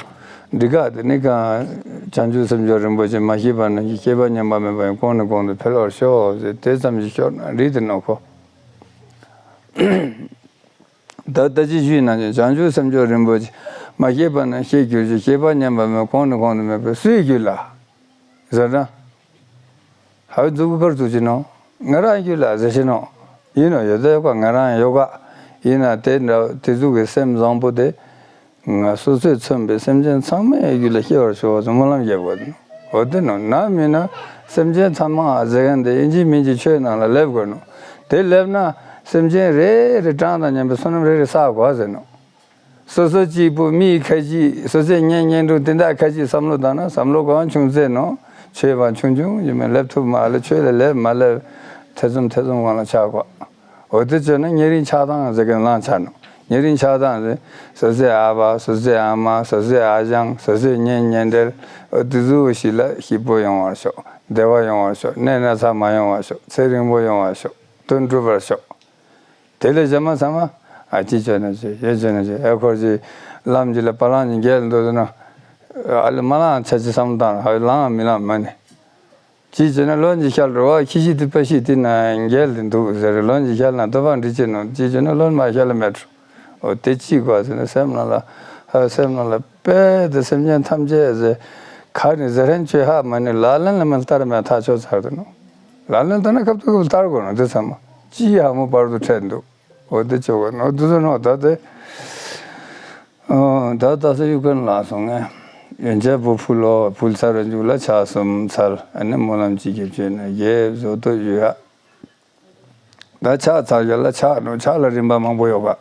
འདི་ག་དེ་ནི་གང་བྱང་ཆུབ་སེམས་མཆོག་རིན་པོ་ཆེ་མ་སྐྱེས་པ་རྣམས་ཀྱི་སྐྱེས་པ་ཉམས་པ་མེད་པ་ཡང་གོང་ནས་གོང་དུ་འཕེལ་བར་ཤོག་ཟེར་དེ་ཙམ་ཞིག་ཤོར་ན་འགྲིག་དེ་ནོ་ཁོ། ད་ལྟ་ཅི་ཞུས་ན་བྱང་ཆུབ་སེམས་མཆོག་རིན་པོ་ཆེ་མ་སྐྱེས་པ་རྣམས་སྐྱེ་གྱུར་ཅིག་སྐྱེས་པ་ཉམས་པ་མེད་གོང་ནས་གོང་དུ་མེད་པ་སུའི་རྒྱུད་ལ། ཟེར་ན། ཧ་བའི་མཛུ་གུ་ཁར་བཙུགས་ཀྱི་ནོ། ང་རང་རྒྱུད་ལ་ཟེར་ཤེས་ནོ། ཡིན་ནོ་ཡོད་དེ་ཡོད་ཀ་ང་རང་ཡོད་ཀ་ཡིན་ན་དེ་འདྲ་དེ་ཟུག་གི་སེམས་བཟང་པོ་དེ། ང་སོ་སོས་མཚོན་པའི་སེམས་ཅན་ཚང་མའི་རྒྱུད་ལ་སྐྱེ་བར་ཤོག་ཟེར་སྨོན་ལམ་རྒྱབ་དགོས་ནོ། འོ་དེ་ནོ་ན་མིན་ན་སེམས་ཅན་ཚང་མ་ཟེར་མཁན་དེ་ཡིན་གཅིག་མིན་གཅིག་ཆོས་ནང་ལ་སླེབས་དགོས་ནོ། དེ་སླེབས་ན་སེམས་ཅན་རེ་རེ་གྲངས་དང་མཉམ་པའི་བསོད་ནམས་རེ་རེ་བསགས་དགོས་ཟེར་ནོ། སོ་སོ་གཅིག་པུ་མིའི་ཁ་ཅིག་སོ་སོའི་གཉེན་ཉེ་འབྲུ་དེ་འདྲ་ཁ་ཅིག་བསམ་བློ་བཏང་ན་བསམ་བློ་གང་ཆུང་ཚད་ནོ། ཆོས་པ་ཆུང་ཆུང་ཡིན་མིན་སླེབས་ཐུབ་མ་ལེ་ཆོས་ལ་སླེབས་མ་སླེབས་ཐེ་ཚོམ་ཐེ་ཚོམ་གང་ལ་ཆགས་པ། འོ་དེ་བྱས་ན་ཉེ་རིང་ཆགས་སྡང་ཟེར་མཁན་ལངས་ཆགས་ནོ། ཉེ་རིང་ཆགས་སྡང་ཟེར་སོ་སོའི་ཨ་ཕ་སོ་སོའི་ཨ་མ་སོ་སོའི་ཨ་ཞང་སོ་སོའི་གཉེན་ཉེ་འབྲེལ་འོ་དེ་ཚོ་ཞིག་ལ་སྐྱིད་པོ་ཡོང་བར་ཤོག་བདེ་བ་ཡོང་བར་ཤོག་གནས་ན་ཚ་མ་ཡོང་བར་ཤོག་ཚེ་རིང་པོ་ཡོང་བར་ཤོག་དོན་འགྲུབ་པར་ཤོག་དེ་ལས་གཞན་མ་ཚང་མ་ཨ་ཅི་བྱས་ན་བྱས་ཡོད་བྱས་ན་བྱས་ཨེ་ཁོར་གྱི་ལམ་གྱི་ལ་པ་ལང་གྱི་འགལ་འདུག་ཟེར་ན། ཨ་ལེ་མ་ལང་ཆ་ཅི་བསམ་བཏང་ཨ་ལང་མི་ལང་མ་ནི། ཅི་བྱས་ན་བློན་གྱི་ཤལ་རོ་བ་ཁྱི་ཤི་དུ་པ་ཤི་དེ་ན་འགལ་དེ་འདུག་ཟེར་བློན་གྱི་ཤལ་ན་དུ་བ་འདྲི་ཅི་ནོ་ཅི་བྱས་ན་བློན་མ་ཤལ་མེད་འོ་དེ་ཅི་དགོས་ཟེར་ན་སེམས་ནང་ལ་ཧ་སེམས་ནང་ལ་དཔེ་དེ་སེམས་ཅན་ཐམས་ཅད་ཟེར་ཁ་ནས་ཟེར་ཧན་ཆོས་ཧ་མ་ནི་ལག་ལེན་ལ་མ་ལྟར་མེད་ཐག་ཆོད་ཚར་དུ་ནོ། ལག་ལེན་བསྟར་ན་སྐབས་དུ་སྐབས་བསྟར་དགོས་ནོ་དེ་ཚང་མ་ཅི་ཡག་མོ་བར་དུ་འཕྲད་འདུག་འོ་དེ་ཆོག་གི་ནོ་དུ་ཚོ་ནོ་ད་དེ། ད་ད་ས་ཡུ་ཀན་ལ་སོང་ངས། ཡོན་ཆབ་བུ་ཕུལ་ལོ། ཕུལ་ཚར་བའི་མཇུག་ལ་ཕྱག་གསུམ་འཚལ། ཨ་ནི་སྨོན་ལམ་གཅིག་བརྒྱབ་བྱས་ནས་རྒྱལ་བཟོ་ལྟ་ཞུ་ཡ། ད་ཕྱག་འཚལ་ཡ་ལ་ཕྱག་ནོ། ཕྱག་ལ་རིམ་པ་མང་པོ་ཡོད་ག།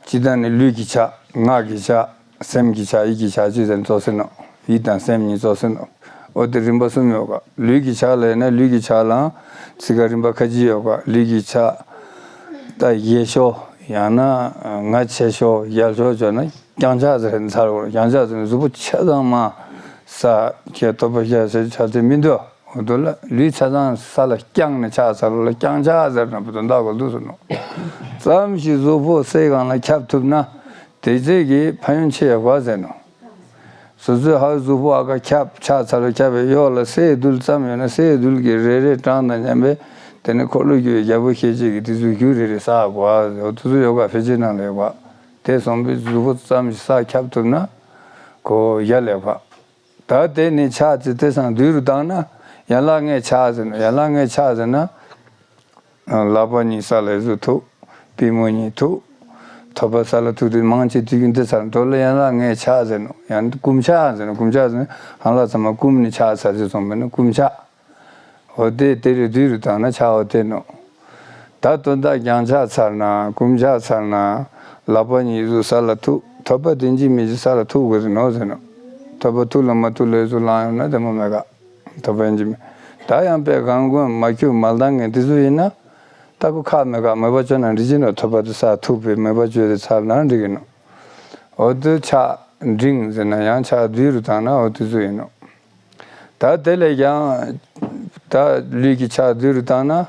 སྤྱིར་བཏང་ནི་ལུས་ཀྱི་ཕྱག། ངག་གི་ཕྱག། སེམས་ཀྱི་ཕྱག། ཡིད་ཀྱི་ཕྱག་ཅེས་ཟེར་ནས་རྫོགས་སེ་ནོ། ཡིད་དང་སེམས་གཉིས་རྫོགས་སེ་ནོ། འོ་དེ་རིམ་པ་གསུམ་ཡོད་ག། ལུས་ཀྱི་ཕྱག་ལ་ཡིན་ན་ལུས་ཀྱི་ཕྱག་ལའང་ཚིག་ཁ་རིམ་པ་ཁ་ཅིག་ཡོད་ག། ལུས་ཀྱི་ཕྱག་ད་རྒྱས་ཤོས། ཡང་ན་ང་ཆེ་ཤོས། རྒྱལ་ཤོས་བྱས་ན་རྐྱང་ཕྱག་ཟེར་ནས་ཚར་གོ། རྐྱང་ཕྱག་ཟེར་ནས་གཟུགས་པོ་ཆ་ཚང་མ་ས་ཁྱེད་ཐོབ་པ་ཤ་ཟེར་ཆ་དེ་མི་འདུག་འོ་དོ་ལ་ལུས་ཆ་ཚང་ས་ལ་བརྐྱངས་ནས་ཕྱག་འཚལ་ལ་རྐྱང་ཕྱག་ཟེར་ན་བུ་དོན་དག་གོ་འདུག་ཟེར་ནོ། ཙམ་ཞིག་གཟུགས་པོ་སའི་སྒང་ལ་ཁྱབ་ཐུབ་ན་དེ་ཚེ་གི་ཕན་ཡོན་ཆེ་ཡོད་ག་ཟེར་ནོ། སོ་སོའི་ཧ་གཟུགས་པོ་ཨ་ཁ་ཁྱབ་ཕྱག་འཚལ་ལ་ཁྱབ་པའི་གཡོག་ལ་སའི་རྡུལ་ཙམ་ཡོད་ན་སའི་རྡུལ་གྱི་རེ་རེ་གྲངས་དང་མཉམ་པའི་དེ་ནི་འཁོར་ལོ་སྒྱུར་བའི་རྒྱལ་པོ་ཞེ་གཅིག་གི་དེ་ཚོའི་རྒྱུ་རེ་རེ་བསགས་གོ། འོ་དེ་ཚོ་ཡོད་ག་ཕལ་ཆེར་ནང་ལ་ཡོད་ག། དེ་སོང་པའི་གཟུགས་པོ་ཙམ་ཞིག་ས་ཁྱབ་ཐུབ་ན་གོ་ཡ་ལས་ག། ད་དེ་ནི་ཕྱག་ཅིག་དེ་སང་དུས་རུ་བཏང་ན་ཡན་ལག་ལྔའི་ཕྱག་ཟེར་ན། ཡན་ལག་ལྔའི་ཕྱག་ཟེར་ན། ལག་པ་གཉིས་ས་ལ་གཟུགས་ཐུག། པུས་མོ་གཉིས་ཐུག། ཐོད་པ་ས་ལ་ཐུག་དུས་མང་ཆེ་དུས་རྒྱུན་དེ་ཚར་དོ་ལ་ཡན་ལག་ལྔའི་ཕྱག་ཟེར་ནོ། ཡང་བསྐུམ་ཕྱག་ཟེར་ནོ། བསྐུམ་ཕྱག་ཟེར་ན་ཧང་ལག་ཚང་མ་བསྐུམ་ནས་ཕྱག་འཚལ་ཞེས་གསུངས་པས་ན་བསྐུམ་ཕྱག། འོ་དེ་དེ་རུ་དུས་རུ་བཏང་ན་ཕྱག་འོ་དེ་ནོ། ད་དོན་དག་རྐྱང་ཕྱག་འཚལ་ན་བསྐུམ་ཕྱག་འཚལ་ན་ལག་པ་གཉིས་གཟུགས་ས་ལ་ཐུག། ཐོད་པ་དེ་འཇིགས་མི་འཇིགས་ས་ལ་ཐུག་དགོས་ཟེར་ནོ་ཟེར་ནོ། ཐོད་པ་ཐུག་ལ་མ་ཐུག་ལ་གཟུགས་ལངས་ཡོང་ན་དེ་མོ་མེད་ག། ཐོད་པ་ཡིན་གྱི་མེད། ད་ཡང་པའི་གང་དགོས་མ་ཁྱུ་མ་ལྡང་ངེས་དེ་ཚོ་ཡིན་ན། ད་ཁོ་ཁག་མེད་ག། མོས་པ་བཅོས་ན་འགྲིག་གི་ནོ། ཐོད་པ་དེ་ས་ཐུག་པའི་མོས་པ་བཅོས་ཏེ་ཚར་ན་འགྲིག་གི་ནོ། འོ་དེ་ཕྱག་འབྲིང་ཟེར་ན་ཡང་ཕྱག་བསྡུས་རུ་བཏང་ན་འོ་དེ་ཚོ་ཡིན་ནོ། ད་དེ་ལས་ཀྱང་ད་ལུས་ཀྱི་ཕྱག་བསྡུས་རུ་བཏང་ན།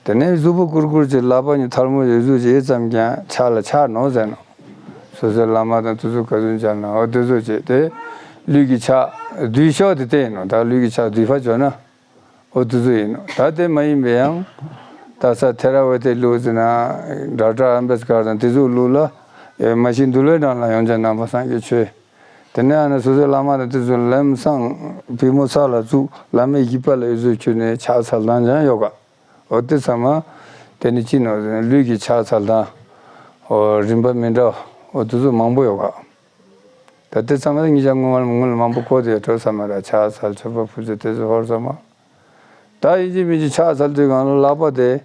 དེ་ནས་གཟུགས་པོ་ཀུར་ཀུར་གྱི་ལག་པ་གཉིས་ཐལ་མོ་ཡོད་གཟུགས་ཅིག་ཙམ་ཀྱང་ཕྱག་ལ་ཆགས་ནོ་ཟེར་ནོ། སོ་སོའི་བླ་མ་དང་དེ་ཚོ་ག་ཚོད་མཇལ་ན་འོ་དེ་ཚོ་བྱེད་དེ། ལུས་ཀྱི་ཕྱག་བསྡུས་ཤོས་དེ་དེ་ཡིན་ནོ། ད་ལུས་ཀྱི་ཕྱག་བསྡུས་པ་བྱོས་ན་འོ་དེ་ཚོ་ཡིན་ནོ། ད་དེ་མ་ཡིན་པའི་ཡང་ད་ས་ཐེ་ར་ཝ་ཏའི་ལུགས་ཟེར་ན་ཌོག་ཊར་ཨམ་བེད་ཀར་དང་དེ་ཚོའི་ལུགས་ལ་ཨེ་མ་གཞི་འདུལ་བའི་གྲངས་ལ་ཡོངས་གྱུར་ནང་པ་སངས་རྒྱས་ཆོས། དེ་ནས་ཨ་ནི་སོ་སོའི་བླ་མ་དང་དེ་ཚོ་ལམ་སང་པུས་མོ་ས་ལ་བཙུགས། ལམ་མེ་བཞི་པ་ལ་ཡོད་ཚུལ་ཁྱོད་ནས་ཕྱག་འཚལ་སྟངས་ཀྱང་ཡོད་ག། འོ་དེ་ཚང་མ་དེ་ནི་ཅི་ནོ་ཟེར་ན་ལུས་ཀྱི་ཕྱག་འཚལ་སྟངས་འོ་རིམ་པ་མི་འདྲ་འོ་དེ་ཚོ་མང་པོ་ཡོད་ག། ད་དེ་ཚང་མ་ཉིད་ཀྱང་སྔོན་མ་སྔོན་ལ་མང་པོ་གོ་དེ་སྤྲོ་ས་མ་ར། ཕྱག་འཚལ་མཆོད་པ་ཕུལ་ཚུལ་དེ་ཚོ་ཧོར་ཚང་མ། ད་ཡིན་གཅིག་མིན་གཅིག་ཕྱག་འཚལ་དུས་སྒང་ལ་ལག་པ་དེ།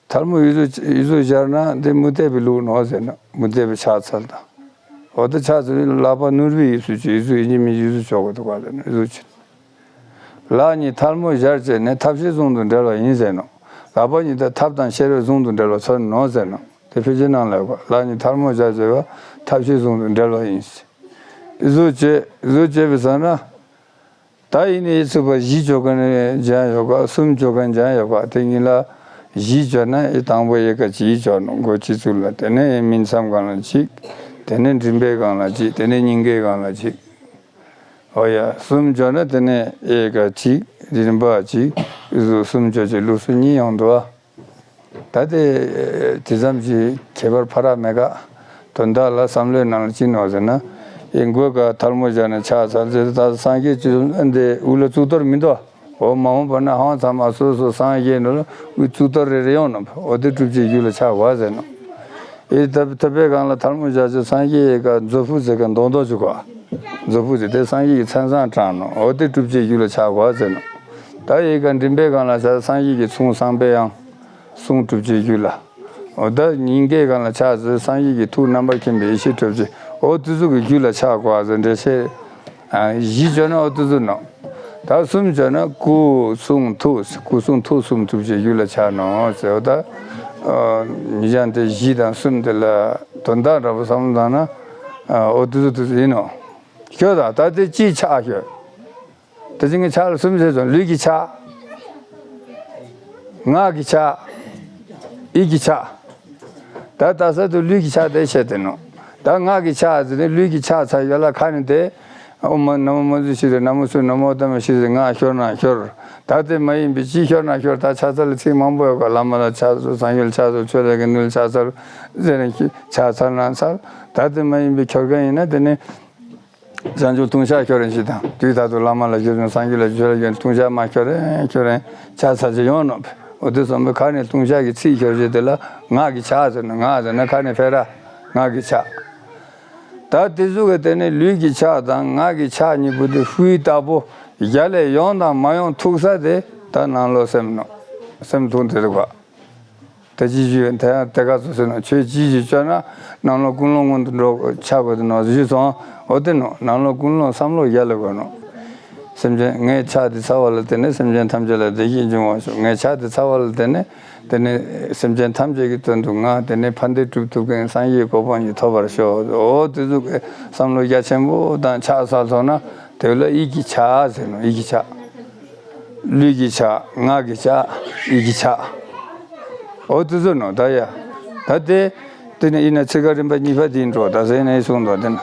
ཐལ་མོ་ཡོད་གཟུགས་ཡོད་གཟུགས་སྦྱར་ན་འདི་མུ་སྟེགས་པའི་ལུགས་ནོ་ཟེར་ན་མུ་སྟེགས་པའི་ཕྱག་འཚལ་དང་། འོ་ད་ཕྱག་འཚལ་ལག་པ་ནོར་བུའི་དབྱིབས་སུ་བྱས་ཡོད་གཟུགས་ཡིན་གཅིག་མིན་གཅིག་ཡོད་གཟུགས་ཆོག་གི་འདུག་ག་ཟེར་ན་ཡོད་གཟུགས་ཆེ། ལག་གཉིས་ཐལ་མོ་སྦྱར་བྱས་ནས་ཐབས་ཤེས་ཟུང་དུ་འབྲེལ་བ་ཡིན་ཟེར་ནོ། ལག་པ་གཉིས་དང་ཐབས་དང་ཤེས་རབ་ཟུང་དུ་འབྲེལ་བ་མཚོན་ནོ་ཟེར་ནོ། དེ་ཕལ་ཆེར་ནང་ལ་ཡོད་པ། ལག་གཉིས་ཐལ་མོ་སྦྱར་བྱས་པ་ཐབས་ཤེས་ཟུང་དུ་འབྲེལ་བ་ཡིན། གཟུགས་བྱས་གཟུགས་བྱས་པའི་ས་ན། ད་ཡིན་ནའི་ཚུགས་པ་བཞི་བྱོ་མཁན་ཅང་ཡོད་ག། གསུམ་བྱོ་མཁན་ཅང་ཡོད་ག། དེ་གཉིས་ལ་བཞི་བྱོས་ན་ཨེ་དང་པོ་ཨེ་ཀ་གཅིག་བྱོས་ནོ། མགོ་སྤྱི་གཙུག་ལ། དེ་ནས་ཨེ་སྨིན་མཚམས་སྒང་ལ་གཅིག། དེ་ནས་མགྲིན་པའི་སྒང་ལ་གཅིག། དེ་ནས་སྙིང་གའི་སྒང་ལ་གཅིག། འོ་ཡ། གསུམ་བྱོས་ན་དེ་ནས་ཨེ་ཀ་གཅིག། རིམ་པ་གཅིག། གཟུགས་གསུམ་བྱོས་ཀྱི་ལུགས་སྲོལ་གཉིས་ཡོང་འདུག་ཨ། ད་དེ་དེ་ཙམ་གྱིས་ཁྱད་པར་འཕགས་ར་མེད་ག། དོན་དག་ལ་བསམ་བློའི་ནང་ལ་ཅི་ནོ་ཟེར་ན། ཨེ་མགོ་ག་ཐལ་མོ་སྦྱར་ནས་ཕྱག་འཚལ་ཟེར། ད་སངས་རྒྱས་བཅོམ་ལྡན་འདས་དབུ་ལ་གཙུག་ཏོར་མི་འདུག། འོ་མ་འོངས་པ་ན་ཧང་ཚང་མ་སོ་སོ་སངས་རྒྱས་ནོ་ལ་དབུ་གཙུག་ཏོར་རེ་རེ་ཡོང་ནོ། འོ་དེ་སྒྲུབ་བྱེད་རྒྱུད་ལ་ཆགས་དགོས་ཟེར་ནོ། ཨེ་ཐ་ཐ་པའི་སྒང་ལ་ཐལ་མོ་སྦྱར་བྱས་སངས་རྒྱས་ཀ་མཛོ་ཕུག་ཟེར་ག་མདོག་མདོག་བྱུག་ག། མཛོ་ཕུག་ཟེར་དེ་སངས་རྒྱས་ཀྱི་མཚན་བཟང་དྲངས་ནོ། འོ་དེ་སྒྲུབ་བྱེད་རྒྱུད་ལ་ཆགས་དགོས་ཟེར་ནོ། ད་ཨེ་ཀ་མགྲིན་པའི་སྒང་ལ་ཆགས་སངས་རྒྱས་ཀྱི་གསུང་བསམ་པའི་དབྱངས། གསུང་སྒྲུབ་བྱེད་རྒྱུད་ལ། འོ་ད་སྙིང་གའི་སྒང་ལ་ཆགས་ཚེ་སངས་རྒྱས་ཀྱི་ཐུགས་རྣམ་པར་མཁྱེན་པའི་ཡེ་ཤེས་སྒྲུབ་བྱེད། འོ་དེ་ཚོ་གི་རྒྱུད་ལ་ཆགས་དགོས་ཟེར་འགྲེལ་བཤད། ཨ་བཞི་བྱོས་ན་འོ་དེ་ཚོ་ནོ། ད་གསུམ་བྱོས་ན་སྐུ་གསུང་ཐུགས། སྐུ་གསུང་ཐུགས་གསུམ་སྒྲུབ་བྱེད་རྒྱུད་ལ་ཆགས་ནོ་ཟེར། འོ་ད་ཨ་ཉིད་ཀྱང་དེ་བཞི་དང་གསུམ་དེ་ལ་དོན་དག་འདྲ་པོ་བསམ་བློ་བཏང་ན་ཨ་འོ་དེ་ཚོ་དེ་ཚོ་ཡིན་ནོ། ཁྱོད་དང་ད་དེ་ཅིའི་ཕྱག་ཁྱོད། དེ་བཞིན་གྱི་ཕྱག་ལ་གསུམ་ཟེར་སོང་། ལུས་ཀྱི་ཕྱག། ངག་གི་ཕྱག། ཡིད་ཀྱི་ཕྱག། ད་ལྟ་ས་དུ་ལུས་ཀྱི་ཕྱག་དེ་བཤད་དེ་ནོ། ད་ངག་གི་ཕྱག་ཟེར་ནས་ལུས་ཀྱི་ཕྱག་ཚར་ཡོད་ལ་ཁ་ནས་དེ། ཨོཾ་ན་མོ་མཉྫུ་ཤྲཱི་ན་མོ་སུ་ན་མོ་ཏཱ་མ་ཤྲཱི་ཟེར་ངག་ཤོར་ན་ཤོར། ད་དེ་མ་ཡིན་པའི་ཅི་ཤོར་ན་ཤོར། ད་ཕྱག་འཚལ་ལ་ཚིག་མང་པོ་ཡོད་ག། བླ་མ་ལ་ཕྱག་འཚལ། སངས་རྒྱས་ལ་ཕྱག་འཚལ། ཆོས་ལ་དགེ་འདུན་ལ་ཕྱག་འཚལ་ཟེར་ནས་ཕྱག་འཚལ་ན་འཚལ། ད་དེ་མ་ཡིན་པའི་ཤོར་མཁན་ཡིན་ན་དེ་ནི། བྱང་ཆུབ་ལྟུང་བཤགས་ཤོར་རན་ཞིག་དང་དུས་རྟག་ཏུ་བླ་མ་ལ་ཤོར་རན། སངས་རྒྱས་ལ་ཤོར་རན། ལྟུང་བཤགས་མ་ཤོར་རན་ཤོར་རན། ཕྱག་འཚལ་ཅིག་ཡོང་ནོ། འོ་དེ་སོང་པའི་ཁ་ནས་ལྟུང་བཤགས་ཀྱི་ཚིག་ཤོར་རྗེས་དེ་ལ་ངག་གི་ཕྱག་ཟེར་ནོ། ངག་ཟེར་ན་ཁ་ནས་ཕེ་ར། ངག་གི་ཕྱག། ད་དེ་ཚོ་གི་དེ་ནི་ལུས་ཀྱི་ཆགས་དང་ངག་གི་ཆགས་གཉིས་པོ་དེ་ཧུའི་ལྟ་བུ་རྒྱ་ལས་ཡོང་དང་མ་ཡོང་ཐུག་ས་དེ་ད་ནང་ལོགས་སེམས་ནོ། སེམས་ཐུག་དེ་རེད་བ། ད་ཅི་ཞུ་ཡོད་ད་ཡང་དེ་ག་ཚོ་ཟེར་ནོ། ཆོས་ཅི་ཞིག་བཅོས་ན་ནང་ལོགས་ཀུན་སློང་སྔོན་དུ་འགྲོ་ཆགས་དགོས་དེ་ནོ་ཞུས་སོང་། འོ་དེ་ནོ། ནང་ལོགས་ཀུན་སློང་བསམ་བློ་རྒྱ་ལས་དགོས་ནོ། སེམས་ཅན་ངའི་ཆགས་དེ་ཚ་བ་ལ་བརྟེན་ནས་སེམས་ཅན་ཐམས་ཅད་ལ་བདེ་སྐྱིད་འབྱུང་བར་ཤོག་ངའི་ཆགས་དེ་ཚ་བ་ལ་བརྟེན་ནས་དེ་ནས་སེམས་ཅན་ཐམས་ཅད་ཀྱི་དོན་དུ་ང་དེ་ནས་ཕན་བདེ་སྒྲུབ་ཐུབ་མཁན་སངས་རྒྱས་གོ་འཕང་ཞིག་ཐོབ་པར་ཤོག་འོ་དེ་ཚོ་གི་བསམ་བློ་རྒྱ་ཆེན་པོ་དང་ཆགས་ཚར་སོང་ན་དེ་ལ་ཡིད་ཀྱི་ཆགས་ཟེར་ནོ། ཡིད་ཀྱི་ཆགས། ལུས་ཀྱི་ཆགས། ངག་གི་ཆགས། ཡིད་ཀྱི་ཆགས། འོ་དེ་ཚོ་ནོ། ད་ཡ། ད་དེ་དེ་ནས་ཡིན་ན་ཚིག་ཀ་རིམ་པ་གཉིས་པ་དེ་ཡིན་འགྲོ། ད་ཟེར་ནས་གསུངས་འདུག་དེ་ན།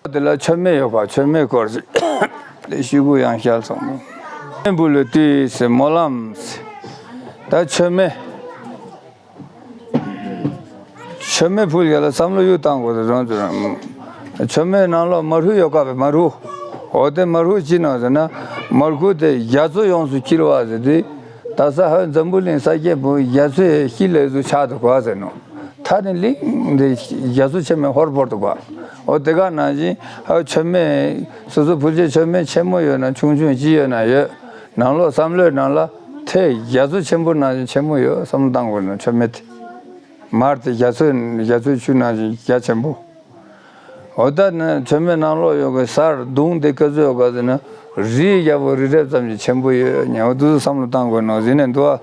དེ་ལ་མཆོད་མེ་ཡོད་པ། མཆོད་མེ་སྐོར་ཞིག་དེ་ཤོད་དགོས་ཡང་བཤད་སོང་། མཆོད་མེ་འབུལ་བའི་དུས་སྨོན་ལམ། ད་མཆོད་མེ། མཆོད་མེ་ཕུལ་ཡ་ལ་བསམ་བློ་ཡུ་བཏང་དགོས་རེད་རང་ཚོ་རང་། མཆོད་མེ་ནང་ལོགས་མར་ཁུ་ཡོད་ཀ་བས་མར་ཁུ། འོ་དེ་མར་ཁུ་ཅི་ནང་ཟེར་ན་མར་ཁུ་དེ་རྒྱ་མཚོ་ཡོངས་སུ་འཁྱིལ་བ་ཟེར་དུས། ད་ས་ཧ་འཛམ་བུ་གླིང་ས་སྐྱེས་བུ་རྒྱ་མཚོའི་ཤི་ལས་སུ་ཆགས་འདུག་ག་ཟེར་ནོ། མཐའ་ནི་གླིང་འདི་རྒྱ་མཚོ་ཆེན་མོའི་ཧོར་བོར་འདུག་ག་འོ་དེ་ག་ནང་བཞིན་ཧ་མཆོད་མེ་སོ་སོ་ཕུལ་ཆེ་མཆོད་མེ་ཆེན་མོ་ཡོད་ན་ཆུང་ཆུང་ཅི་ཡོད་ན་ཡོད། ནང་ལོགས་བསམ་བློའི་ནང་ལ་ཐེ་རྒྱ་མཚོ་ཆེན་པོ་ནང་བཞིན་ཆེན་མོ་ཡོད་བསམ་བློ་བཏང་དགོས་ནོ་མཆོད་མེ་དེ། མར་དེ་རྒྱ་མཚོའི་རྒྱ་མཚོའི་ཆུ་ནང་བཞིན་རྒྱ་ཆེན་པོ། འོ་ད་ནི་མཆོད་མེ་ནང་ལོགས་ཡོད་གི་སར་གདུང་དེ་ག་ཚོད་ཡོད་ག་ཟེར་ན་རིའི་རྒྱལ་པོ་རི་རབ་ཙམ་གྱི་ཆེན་པོ་ཡོད་ཉེ་བ་དུ་བསམ་བློ་བཏང་དགོས་ནོ་ཟེར་ནས་འདུག་ཨ།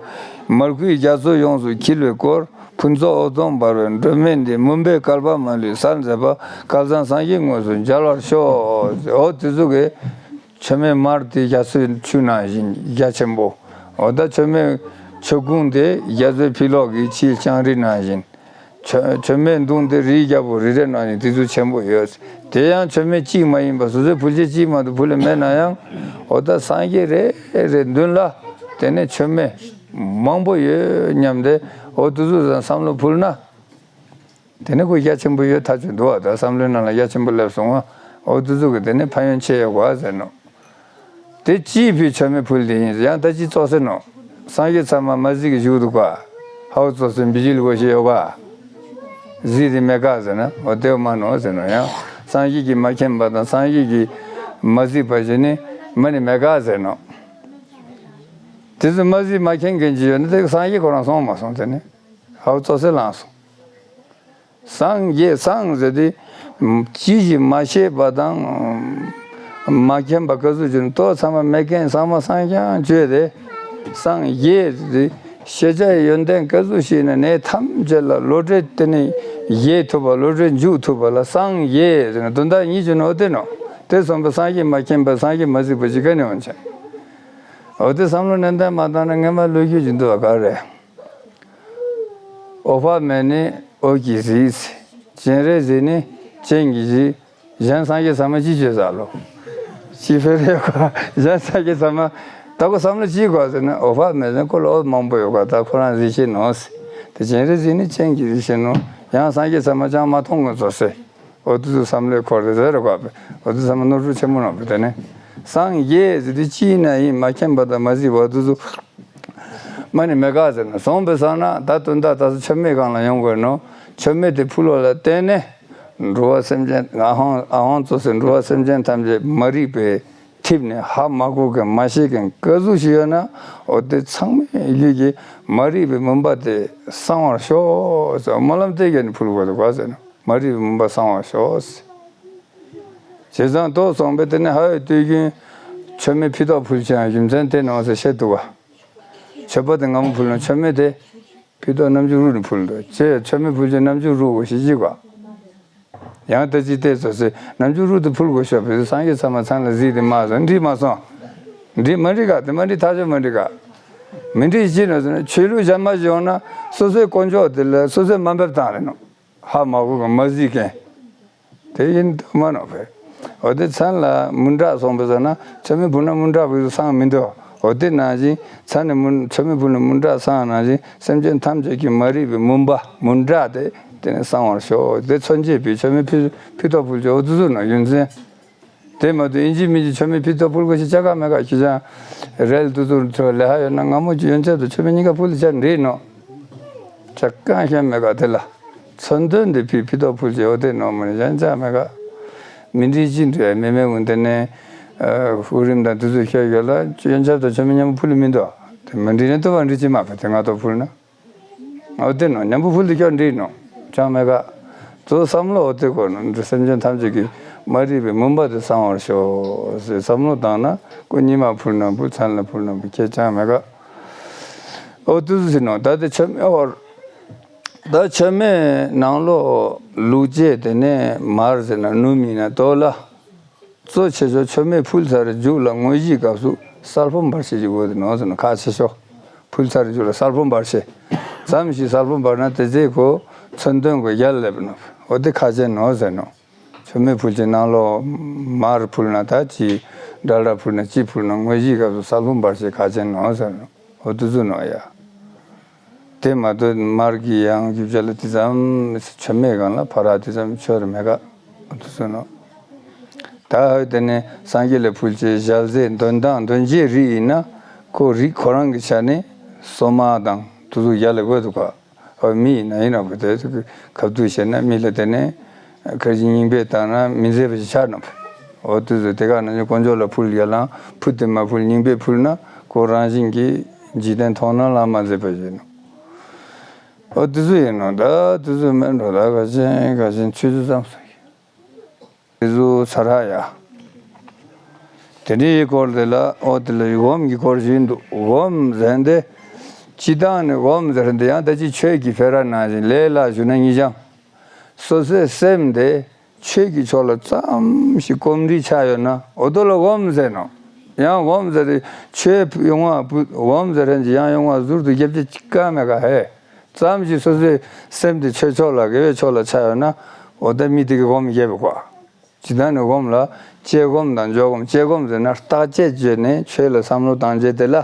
མར་ཁུའི་རྒྱ་མཚོ་ཡོངས་སུ་འཁྱིལ་བའི་སྐོར། ཕུན་ཚོགས་འོད་སྟོང་འབར་བའི་སྒྲོན་མེ་འདི། མུན་པའི་བསྐལ་པ་མ་ལུས་གསལ་མཛད་པ། སྐལ་བཟང་སངས་རྒྱས་དངོས་སུ་མཇལ་བར་ཤོག་འོ་དེ་ཚོ་གི་མཆོད་མེ་མར་དེ་རྒྱ་མཚོའི་ཆུ་ནང་བཞིན་རྒྱ་ཆེན་པོ། འོ་ད་མཆོད་མེ་མཆོད་ཀོང་དེ་རྒྱ་མཚོའི་ཕི་ལོགས་ཀྱི་ཕྱིའི་ལྕང་རི་ནང་བཞིན། མཆོད་མཆོད་མེ་གདུང་དེ་རིའི་རྒྱལ་པོ་རི་རབ་ནང་བཞིན་དེ་ཚོ་ཆེན་པོ་ཡོད། དེ་ཡང་མཆོད་མེ་གཅིག་མ་ཡིན་པ་སོ་སོའི་ཕུལ་ཆེ་གཅིག་མ་གཏོགས་ཕུལ་ལ་མེད་ན་ཡང་། འོ་ད་སངས་རྒྱས་རེ་རེ་མདུན་ལ་དེ་ནས་མཆོད་མེ་མང་པོ་ཡོད་སྙམ་སྟེ་འོ་དེ་ཚོ་བསམ་བློ་ཕུལ་ན། དེ་ནི་ཁོ་རྒྱ་ཆེན་པོ་ཡོད་ཐག་ཆོད་འདུག་བ། ད་བསམ་བློའི་ནང་ལ་རྒྱ་ཆེན་པོ་སླེབས་སོང་བ། འོ་དེ་ཚོ་གི་དེ་ནི་ཕན་ཡོན་ཆེ་ཡོད་གོ་ཟེར་ནོ། དེ་ཅིའི་ཕི་མཆོད་མེ་ཕུལ་དེ་ཡིན་ཡང་ད་ཅི་ཙོག་ཟེར་ནོ། སངས་རྒྱས་ཚང་མ་མ་གཟིགས་ཀྱི་བཞུགས་འདུག་ག་ཧའོ་ཙོག་ཟེར་བི་ཇི་ལི་གོ་ཤེས་ཡོད་ག་གཟིགས་དེ་མེད་ག་ཟེར་ན་འོ་དེ་མ་ནོ་ཟེར་ནོ། ཡང་སངས་རྒྱས་ཀྱིས་མ་མཁྱེན་པ་དང་སངས་རྒྱས་ཀྱིས་མ་གཟིགས་པ་ཞིག་ནི་མ་ནི་མེད་ག་ཟེར་ནོ། དེ་ཚོ་མ་གཟིགས་མ་མཁྱེན་མཁན་ཅིག་ཡོད་ན་དེ་སངས་རྒྱས་ཁོ་རང་སོང་མ་སོང་དེ་ནི་ཧའོ་ཙོག་ཟེར་ལངས་སོང་། སངས་རྒྱས་སངས་ཟེར་དེ། ཅི་ཞིག་མ་ཤེས་པ་དང་། མ་མཁྱེན་པ་ག་ཚོད་ཅིག་ཏོ་ཚང་མ་མེད་མཁན་ཚང་མ་སངས་རྒྱས་བརྗོད་དེ། སངས་རྒྱས་ཟེར་དེ། ཤེས་བྱ་ཡི་ཡོན་ཏན་ག་ཚོད་ཤེས་ན་ནས་ཐམས་ཅད་ལ་བློ་གྲོས་དེ་ནི་རྒྱས་ཐུབ་པ་བློ་གྲོས་འཇུག་ཐུབ་པ་ལ་སངས་རྒྱས་ཟེར་ན་དོན་དག་ཉིད་ཅིག་ནོ་དེ་ནོ། དེ་སོང་པ་སངས་རྒྱས་མ་མཁྱེན་པ་སངས་རྒྱས་མ་གཟིགས་པ་ཅིག་ག་ནས་འོང་ཆེ། འོ་དེ་བསམ་བློ་ནན་ཏན་མ་བཏང་ན་ངས་མ་ལོས་རྒྱུས་ཅིག་འདུག་བ་ག་རེད། འོད་དཔག་མེད་ནི་འོད་ཀྱིས་གཟིགས། སྤྱན་རས་གཟིགས་ནི་སྤྱན་གྱིས་གཟིགས། གཞན་སངས་རྒྱས་ཚང་མ་ཅི་བྱེད་ཟ་ལོ། ཅི་ཕེ་རེ་ག་གཞན་སངས་རྒྱས་ཚང་མ་ད་ཁོ་བསམ་བློ་ཅི་དགོས་ཟེར་ན་འོད་དཔག་མེད་ཟེར་ཁོ་ལ་འོད་མང་པོ་ཡོད་ག་ད་ཁོ་རང་གཟིགས་ཤེས་ནོ་ཟེར། དེ་སྤྱན་རས་གཟིགས་ནི་སྤྱན་གྱིས་གཟིགས་ཤེས་ནོ། ཡང་སངས་རྒྱས་ཚང་མ་ཅང་མ་མཐོང་གི་ཚོ་ཟེར། འོ་དུ་ཚོ་བསམ་བློའི་འཁོར་དེ་ཟེར་རོ་ག་བས། འོ་དུ་ཚང་མ་ནོར་འཁྲུལ་ཆེན་པོ་ནོ་བས། དེ་ནས་སངས་རྒྱས་ཟེར་དུས་ཅི་ཡིན་ན་ཡིན་མ་མཁྱེན་པ་དང་མ་གཟིགས་པ་འོ་དུ་ཚོ་མ་ནི་མེད་ག་ཟེར་ན་སོང་པའི་སང་ན་ད་དོན་དག་ད་ཚོ་མཆོད་མེ་གང་ལ་ཡོང་དགོས་ནོ། མཆོད་མེ་དེ་ཕུལ་བ་ལ་བརྟེན་ནས་འགྲོ་བ་སེམས་ཅན་ཨ་ཧོང་ཨ་ཧོང་ཙོ་ཟེར་འགྲོ་བ་སེམས་ཅན་ཐམས་ཅད་མ་རིག་པའི་ཐིབས་ནས་ཧ་མ་གོ་མཁན་མ་ཤེས་མཁན་ག་ཟུག་ཞིག་ཡོད་ན་འོ་དེ་ཚང་མའི་རྒྱུད་ཀྱི་མ་རིག་པའི་མུན་པ་དེ་སངས་པར་ཤོག་ཟེར་སྨོན་ལམ་དེ་བརྒྱབ་ནས་ཕུལ་དགོས་འདུག་ག་ཟེར་ན། མ་རིག་པའི་མུན་པ་སངས་པར་ཤོག་ཟེར། བྱས་ཙང་ཏོག་སོང་པས་དེ་ནས་ཧ་ཡོད་དུས་རྒྱུན་མཆོད་མེ་ཕི་ཏོག་ཕུལ་ཆེན་རྒྱུ་མཚན་དེ་ནོ་ཟེར་བཤད་འདུག་ག་མཆོད་པ་དེ་སྔ་མོ་ཕུལ་ན་མཆོད་མེ་དེ་ཕི་ཏོག་རྣམ་འགྱུར་རུ་ནས་ཕུལ་འདུག་ཅེས་མཆོད་མེ་ཕུལ་ཆེན་རྣམ་འགྱུར་རུ་གོ་ཞིག་ཅིག་ག་ཡང་ད་ཅི་ལྟས་ཚོ་ཟེར་རྣམ་འགྱུར་རུ་དུ་ཕུལ་དགོས་ཤོག་པས་སངས་རྒྱས་ཚང་མ་ཚང་ལ་གཟིགས་ཏེ་མ་སོང་འགྲིག་མ་སོང་། འགྲིག་མ་འགྲིག་ག་དེ་མ་འགྲིག་ཐག་ཆོད་མ་འགྲིག་ག་མི་འགྲིག་ཅི་ནོ་ཟེར་ན་ཆོས་ལུགས་གཞན་མ་ཞིག་ཡོང་ན་སོ་སོའི་དཀོན་མཆོག་དེ་ལ་སོ་སོས་དམའ་འབེབས་བཏང་རེད་ནོ། ཧ་མ་གོ་ག་མ་གཟིགས་མཁན། དེ་ཡིན་དུ་མ་ནོ་བས། འོ་དེ་མཚན་ལ་མུན་དྲག་སོང་པས་ཟེར་ན་མཆོད་མེ་ཕུལ་ན་མུན་དྲག་པོ་སངས་མི་འདུག་འོ་དེ་ནང་བཞིན་མཚན་ནི་མུན་མཆོད་མེ་ཕུལ་ན་མུན་དྲག་སངས་ནང་བཞིན་སེམས་ཅན་ཐམས་ཅད་ཀྱི་མ་རིག་པའི་མུན་པ་མུན་དྲག་དེ་དེ་ནས་སངས་པར་ཤོག་དེ་མཚོན་བྱེད་པའི་མཆོད་མེ་ཕི་ཕི་ཏོག་ཕུལ་ཆོག་འོ་དུ་ཟུར་ན་རྒྱུ་མཚན། དེ་མ་གཏོགས་ཨིན་ཇི་མིན་ཇི་མཆོད་མེ་ཕི་ཏོག་ཕུལ་དགོས་ཞེས་བྱ་དཀའ་མེད་ག་ཁྱི་ཅང་རལ་དུ་ཚུར་ཚུར་ལས་ཧ་ཡོད་ན་སྔ་མོ་ཀྱི་ཡོན་ཆབ་དང་མཆོད་མེ་གཉིས་ཀ་ཕུལ་ལ་ཆ་འགྲིག་ནོ། ཆ་གང་ཤེས་མེད་ག་དེ་ལ། མཚོན་དོན་དེ་ཕི་ཕི་ཏོག་ཕུལ་ཅེས་འོ་དེ་ནོ་མ་ནི་གཞན་ཅང་མེད་ག་མི་འདྲི་ཅི་འདྲི་མེ་མེ་འུན་དེ་ནས་ཨ་ཧུ་རིམ་དང་དུས་ཚོད་ཤོད་ཡོད་ལ་ཡོན་ཆབ་དང་ཆོ་མེ་མཉམ་པོ་ཕུལ་མི་འདུག་དེ་མི་འདྲི་ནས་ལྟོ་བ་འདྲི་ཅི་མ་ཕེ་དེ་ང་ཏོག་ཕུལ་ན། འོ་དེ་ནོ་མཉམ་པོ་ཕུལ་དུ་ཤོག་འདྲི་ནོ་ཅང་མེད་ག་གཙོ་བསམ་བློ་འོ་དེ་གོ་ནོ་འདི་སེམས་ཅན་ཐམས་ཅད་ཀྱི་མ་རིག་པའི་མུན་པ་དེ་སངས་བར་ཤོག་ཟེར་བསམ་བློ་བཏང་ན་ཁོ་ཉི་མ་ཕུལ་ན་ཕུལ་མཚན་ལ་ཕུལ་ན་ཕུལ་ཁྱད་ཅང་མེད་ག་འོ་དུས་སུ་ཟིན་ནོ་ད་དེ་ཆོ་མེ་འོར། ད་ཆོ་མེ་ནང་ལོགས་ལུག་ཅེ་དེ་ནས་མར་ཟེར་ན་སྣུམ་ཡིན་ན་ལྟོ་ལ། གཙོ་ཆེ་ཤོས་ཆོ་མེ་ཕུལ་ཚར་མཇུག་ལ་དངོས་གཞིའི་སྐབས་སུ་སལ་ཕོ་འབར་ཤེས་ཀྱི་དགོས་དེ་ནོ་ཟེར་ན་ཁ་ཆེ་ཤོས། ཕུལ་ཚར་མཇུག་ལ་སལ་ཕོ་འབར་ཤེས། ཙམ་ཞིག་སལ་ཕོ་འབར་ན་དེ་ཚེ་ཁོ་མཚོན་དོན་གོ་ཡར་སླེབས་ནོ། འོ་དེ་ཁ་ཆེ་ནོ་ཟེར་ནོ། ཆོ་མེ་ཕུལ་ཅེ་ནང་ལོགས་མར་ཕུལ་ན་ད་ཅི། འདྲ་འདྲ་ཕུལ་ན་ཅི་ཕུལ་ན་དངོས་གཞིའི་སྐབས་སུ་སལ་ཕོ་འབར་ཤེས་ཁ་ཆེ་ནོ་ཟེར་ནོ། འོ་དུས་སུ་ནོ་ཡ། དེ་མ་གཏོགས་མར་གྱི་ཡང་རྒྱུ་ཆ་ལ་དེ་ཙམ་ཆོ་མེད་གང་ལ་ཕ་ར་དེ་ཙམ་ཆོ་རུ་མེད་ག་འོ་དུས་སུ་ནོ། ད་ཧོ་དེ་ནས་སངས་རྒྱས་ལ་ཕུལ་ཅེ་ཞལ་ཟས་འདོན་སྟངས་འདོན་བྱེད་རིགས་ཡིན་ན་ཁོ་རིགས་ཁོ་རང་གི་ཆ་ནས་སོ་མ་དང་དུ་ཟུག་ཡ་ལ་དགོས་འདུག་ག་འོ་མི་ཡིན་ན་ཡིན་ན་བུ་དེ་ཁ་ཐུག་བཤད་ན་མི་ལ་དེ་ནས་ཁར་ཅིག་སྙིང་པས་བཏང་ན་མི་མཛེས་པ་ཞིག་ཆགས་ན་བུ། འོ་དུས་ཚོད་དེ་ག་ན་ཉོ་དཀོན་མཆོག་ལ་ཕུལ་ཡ་ལང་ཕུལ་དེ་མ་ཕུལ་སྙིང་པས་ཕུལ་ན་ཁོ་རང་བཞིན་གྱིས་འཇིག་རྟེན་མཐོང་སྣང་ལ་མ་མཛེས་པ་ཞིག་ནོ། འོ་དུས་ཚོད་ཡིན་ནོ་ད་དུས་ཚོད་མེད་འགྲོ་ད་ག་ཅན་ག་ཅན་ཆུ་ཚོད་ཙམ་སོང་ཡིན། དེ་ཚོ་ཚར་ཧ་ཡ། དེ་འདྲའི་སྐོར་དེ་ལ་ཨོ་དེ་ལ་སྒོམ་གྱི་སྐོར་ཞིག་འདུག་སྒོམ་ཟེར་འདི། སྤྱི་བཏང་ནས་སྒོམ་ཟེར་འདི་ཡང་ད་ཅི་ཆོས་ཀྱི་ཕེ་ར་ནང་བཞིན་ལས་ལ་ཞུ་ན་ཉིད་ཀྱང་། སོ་སོའི་སེམས་དེ་ཆོས་ཀྱི་ཕྱོགས་ལ་ཙམ་ཞིག་གོམས་འདྲིས་ཆགས་ཡོད་ན་ཨོ་དོ་ལ་སྒོམ་ཟེར་ནོ། ཡང་སྒོམ་ཟེར་དེ་ཆོས་ཡོང་བ་སྒོམ་ཟེར་འདི་ཡང་ཡོང་བ་ཟུར་དུ་རྒྱབ་ཀྱི་ཅི་ཀ་མེད་ཀ་ཧེ། ཙམ་ཞིག་སོ་སོའི་སེམས་དེ་ཆོས་ཕྱོགས་ལ་དགེ་བའི་ཕྱོགས་ལ་ཆགས་ཡོད་ན་ཨོ་ད་མི་དེ་གི་སྒོམ་རྒྱབ་པའི་གོ། ཇི་ལྟར་ནི་སྒོམ་ལ་དཔྱད་སྒོམ་དང་འཇོག་སྒོམ། དཔྱད་སྒོམ་ཟེར་ན་བརྟག་དཔྱད་བྱས་ནས་ཆོས་ལ་བསམ་བློ་བཏང་བྱས་དེ་ལ།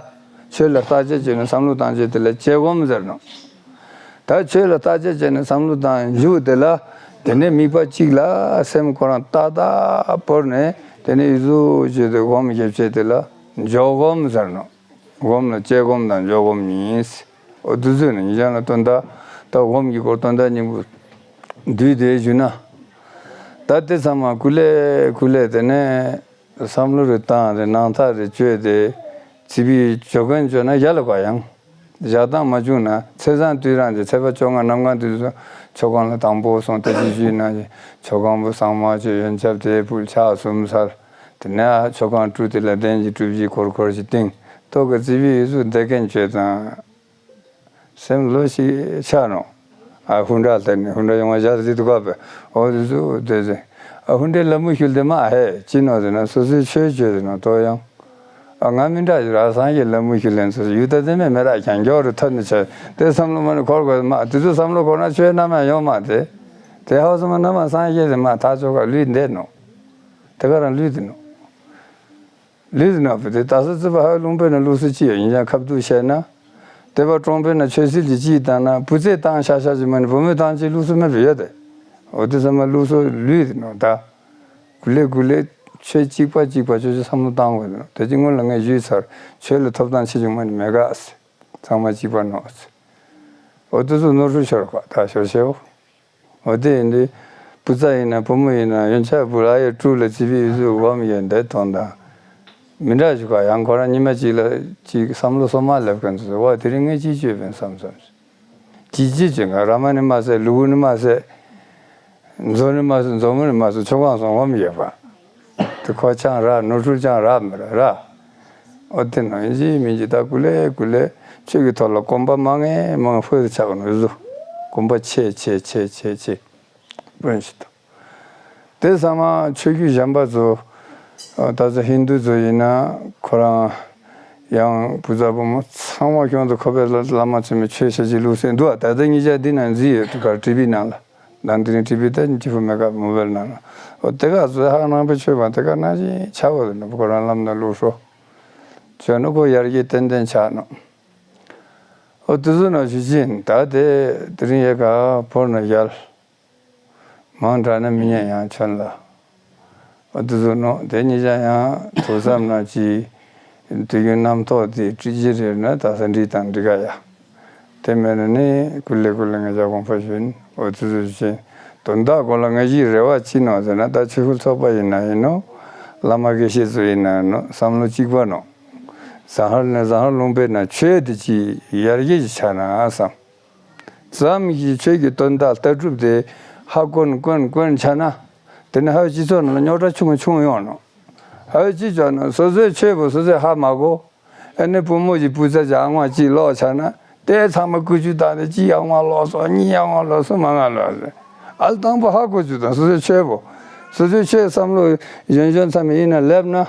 ཆོས་ལ་བརྟག་དཔྱད་བྱས་ནས་བསམ་བློ་བཏང་བྱས་དེ་ལ་དཔྱད་སྒོམ་ཟེར་ནོ། ད་ཆོས་ལ་བརྟག་དཔྱད་བྱས་ནས་བསམ་བློ་བཏང་མཇུག་དེ་ལ། དེ་ནས་དམིགས་པ་གཅིག་ལ་སེམས་ཁོ་རང་ཏག་ཏག་བོར་ནས་དེ་ནས་ཡུལ་གཟུགས་བྱས་ཏེ་སྒོམ་བརྒྱབ་བྱས་དེ་ལ་འཇོག་སྒོམ་ཟེར་ནོ། སྒོམ་ལ་དཔྱད་སྒོམ་དང་འཇོག་སྒོམ་གཉིས། འོ་དུས་ཚོད་ནི་ཉིན་ཞག་ལ་སྟོན་ཟླ། ད་སྒོམ་གྱི་སྐོར་སྟོན་ཟླ་སྙིང་པོ་བསྡུས་ཏེ་ཞུ་ན། ད་དེ་ཚང་མ་ཀུ་ལེ་ཀུ་ལེ་དེ་ནས་བསམ་བློ་རེ་བཏང་རེ་སྣང་ཐག་རེ་བཅོས་ཏེ་ཚིག་པའི་ཇོ་ཀན་བཅོས་ན་ཡ་ལ་ག་ཡང་། བཞག་སྟངས་མ་བྱུང་ན་ཚེས་བཟང་དུས་རང་གི་ཚེས་པ་བཅོ་ལྔ་གནམ་གང་དུས་སུ་མཆོད་ཁང་ལ་དང་པོ་སོང་དེ་ཅི་ཞུས་ན་མཆོད་ཁང་པོ་གཙང་མ་བཅོས་ཡོན་ཆབ་དེ་ཕུལ་ཕྱག་གསུམ་ཚར། དེ་ནས་མཆོད་ཁང་བཀྲུས་དེ་ལ་གདན་གྱི་སྤྲུལ་གཞི་འཁོར་འཁོར་ཞིག་བཏིང་ཏོག་གི་རྩིས་པའི་ཡུལ་སུ་བདེ་མཁན་ཆོས་དང་། སེམས་ལོ་ཞིག་ཆགས་ནོ། ཨ་ཧུན་དྲ་ལྟར་ནི་ཧུན་དྲ་ཡོང་བ་བཞག་ཟིག་ཏུ་བཀབ་པས་འོ་དེ་ཚོ་བསྡད་ཟིན། ཨ་ཧུན་དྲའི་ལ་མུ་ཤུལ་དེ་མ་ཧེ་ཅི་ནོ་ཟེར་ན་སོ་སོའི་ཆོས་བཅོས་ཟིན་ནོ་ཏོ་ཡང་། ཨ་ང་མི་འདྲ་ཞིག་ར་སངས་རྒྱས་ལ་མུ་ཤུལ་ལེན་སོ་སོ་ཡུལ་ད་དེ་མེད་མེད་ར་ཀྱང་མགྱོགས་རུ་ཐོན་ནི་ཆ་དེ་བསམ་བློ་མ་ནི་འཁོར་དགོས་མ་དེ་ཚོ་བསམ་བློ་འཁོར་ན་ཆོས་རྣམ་ཡང་ཡོང་མ་དེ། དེ་ཧ་བསམ་མ་རྣམ་པ་སངས་རྒྱས་དེ་མ་ཐག་ཆོད་ག་ལུས་འདེད་ནོ། དེ་ག་རང་ལུས་དེ་ནོ། ལུས་ནག་པོ་དེ་ད་ས་རྩི་བ་ཧ་ལུང་པའི་ནང་ལུགས་སྲོལ་ཅི་ཡོད་ཡིན་ཀྱང་ཁ་བསྡུ་བཤད་ན། དེ་བ་ཀྲོང་པའི་ནང་ཆོས་སྲིད་ཀྱི་སྤྱི་བཏང་ན་བུ་ཚས་བཏང་ཤ་ཤ་ཅིག་མ་ནི་བུ་མོས་བཏང་ཅིག་ལུགས་སྲོལ་མེད་པ་ཡོད་དེ། འོ་དེ་ཚང་མ་ལུགས་སྲོལ་ལུས་དེ་ནོ་ད། གུ་ལེ་གུ་ལེ་ཆོས་གཅིག་པ་གཅིག་པ་ཆོས་ཆོས་བསམ་བློ་བཏང་དགོས་དེ་ནོ་དེ་ཅིག་སྔོན་ལ་ངས་ཞུས་ཚར་ཆོས་ལ་ཐོབ་ཐང་ཆེ་ཆུང་མ་ནི་མེད་ག་ཚང་མ་གཅིག་པ་ནོ། འོ་དེ་ཚོ་ནོར་འཁྲུལ་ཤོར་ག་ད་ཤོར་ཤེའོ། འོ་དེ་ཡིན་དུས། བུ་ཚ་ཡིན་ན་བུ་མོ་ཡིན་ན་ཡོན་ཆབ་བུ་ལ་ཡོད་དྲུག་ལ་བྱིས་པའི་ཡུལ་གཟུགས་སྒོམ་ཡོད་འདི་དོན་དང་། མི་འདྲ་ཞིག་ག་ཡང་ཁོ་རང་ཉི་མ་གཅིག་ལ་གཅིག་བསམ་བློ་སོ་མ་སླེབས་མཁན་ཚོ་བ་དེ་རིང་ངས་ཅི་བཅོས་པིན་བསམ་བསམ། ཅི་ཅི་བཅོས་ང་ར་མ་ནི་མ་ཟད་ལུ་གུ་ནི་མ་ཟད། མཛོ་ནི་མ་ཟད་མཛོ་མོ་ནི་མ་ཟད་ཆོ་གང་སོང་སྒོམ་ཡོད་པ། དེ་ཁོ་ཆང་ར་ནོར་འཁྲུལ་ཆང་ར་མི་ར་ར། ཨོ་དེ་ནང་ཡིན་གཅིག་མིན་གཅིག་ད་ཀུ་ལེ་ཀུ་ལེ་ཆོས་ཀྱི་ཐོག་ལ་གོམ་པ་མང་ངེ་མང་ཧོལ་ཆགས་ནོ་བཟོ། གོམ་པ་ཆེ་ཆེ་ཆེ་ཆེ་ཆེ། དཔོན་ཞིག་དང་། དེ་ཚང་མ་ཆོས་བརྒྱུད་གཞན་པ་ཚོ། ཨ་ད་ཚོ་ཧིན་དུ་ཚོ་ཡིན་ན་ཁོ་རང་ཡང་བུ་ཚ་བུ་མོ་ཚང་མ་ཁྱོན་དུ་ཁོ་པའི་བླ་བླ་མ་ཚོས་མི་ཆོས་བྱ་བྱེད་ལུགས་སྲོལ་འདུག་ད་ལྟ་ཉིད་ཅག་འདི་ནང་འཛིན་ཡོད་དུ་གར་བྲིས་པའི་ནང་ལ། ནང་དེ་ནས་བྲིས་པའི་ད་ཅི་ཧྥུ་མེ་ཀ་མོ་བེལ་ནང་ལ། འོ་དེ་ག་ཚོད་ཧ་ནང་པའི་ཆོས་པ་དེ་ག་ནང་བཞིན་ཆགས་འོ་དེ་ནོ་ཁོ་རང་ལམ་ན་ལུགས་སྲོལ། བྱོན་ནོ་ཁོ་ཡར་རྒྱས་ཏན་ཏན་ཆགས་ནོ། འོ་དེ་ཚོ་ནང་ཞུ་ཅིན་ད་དེ་དེ་རིང་ཡེ་ག་བོར་ནོ་ཡལ། མང་དྲགས་ན་མི་ཉན་ཡང་ཁྱོད་ལ། འོ་དེ་ཚོ་ནོ་དེ་ཉིད་ཀྱང་ཡང་ཐུགས་བསམ་ན་ཅི། དུས་རྒྱུན་རྣམ་རྟོག་དེ་བཀྲི་རྗེས་རེད་ན་ད་ས་འདྲི་དང་འདྲི་ག་ཡ། དེ་མེད་ན་ནི་ཀུ་ལེ་ཀུ་ལེ་ང་ཅག་དགོངས་པ་ཞུ་ཡིན། འོ་ཙི་ཙི་བྱས། དོན་དག་སྐོར་ལ་ང་ཞིག་རེ་བ་ཅི་ནོ་ཟེར་ན། ད་ཆོས་སྐུལ་ཚོགས་པ་ཡིན་ན་ཡིན་ནོ། བླ་མ་དགེ་བཤེས་ཚོ་ཡིན་ན་ཡིན་ནོ། བསམ་བློ་གཅིག་པ་ནོ། ཟ་ཧར་ནས་ཟ་ཧར་ལུང་པའི་ནང་ཆོས་དེ་ཅིག་ཡར་རྒྱས་ཅིག་ཆགས་ན་བསམ། ཙམ་ཞིག་ཆོས་ཀྱི་དོན་དག་ལྟ་གྲུབ་དེ་ཧ་གོ་ནས་གོ་ནས་གོ་ནས་ཆགས་ན། དེ་ནི་ཧ་སྤྱི་ཚོགས་ནང་ལ་རྙོག་དྲ་ཆུང་ངུ་ཆུང་ཡོང་ནོ། ཧ་ཅི་ཅོ་ན་སོ་སོའི་ཆོས་པོ་སོ་སོས་ཧ་མ་གོ། ཨ་ནི་བུ་མོ་གྱི་སྤུས་ཚད་ཀྱི་ཨ་ངོ་གཅིག་ལོག་ཆགས་ན། དེ་ཚང་མ་ཀུ་ཅུ་བཏང་ནས་གཅིག་ཨ་ངོ་ལོག་སོང་། གཉིས་ཨ་ངོ་ལོག་སོང་། མ་ང་ལོག་སོང་། ཨ་ལ་དང་པོ་ཧ་གོ་ཅུ་དང་སོ་སོའི་ཆོས་པོ། སོ་སོའི་ཆོས་བསམ་བློ་གཞོན་གཞོན་ཚང་མ་ཡིན་ན་སླེབས་ན།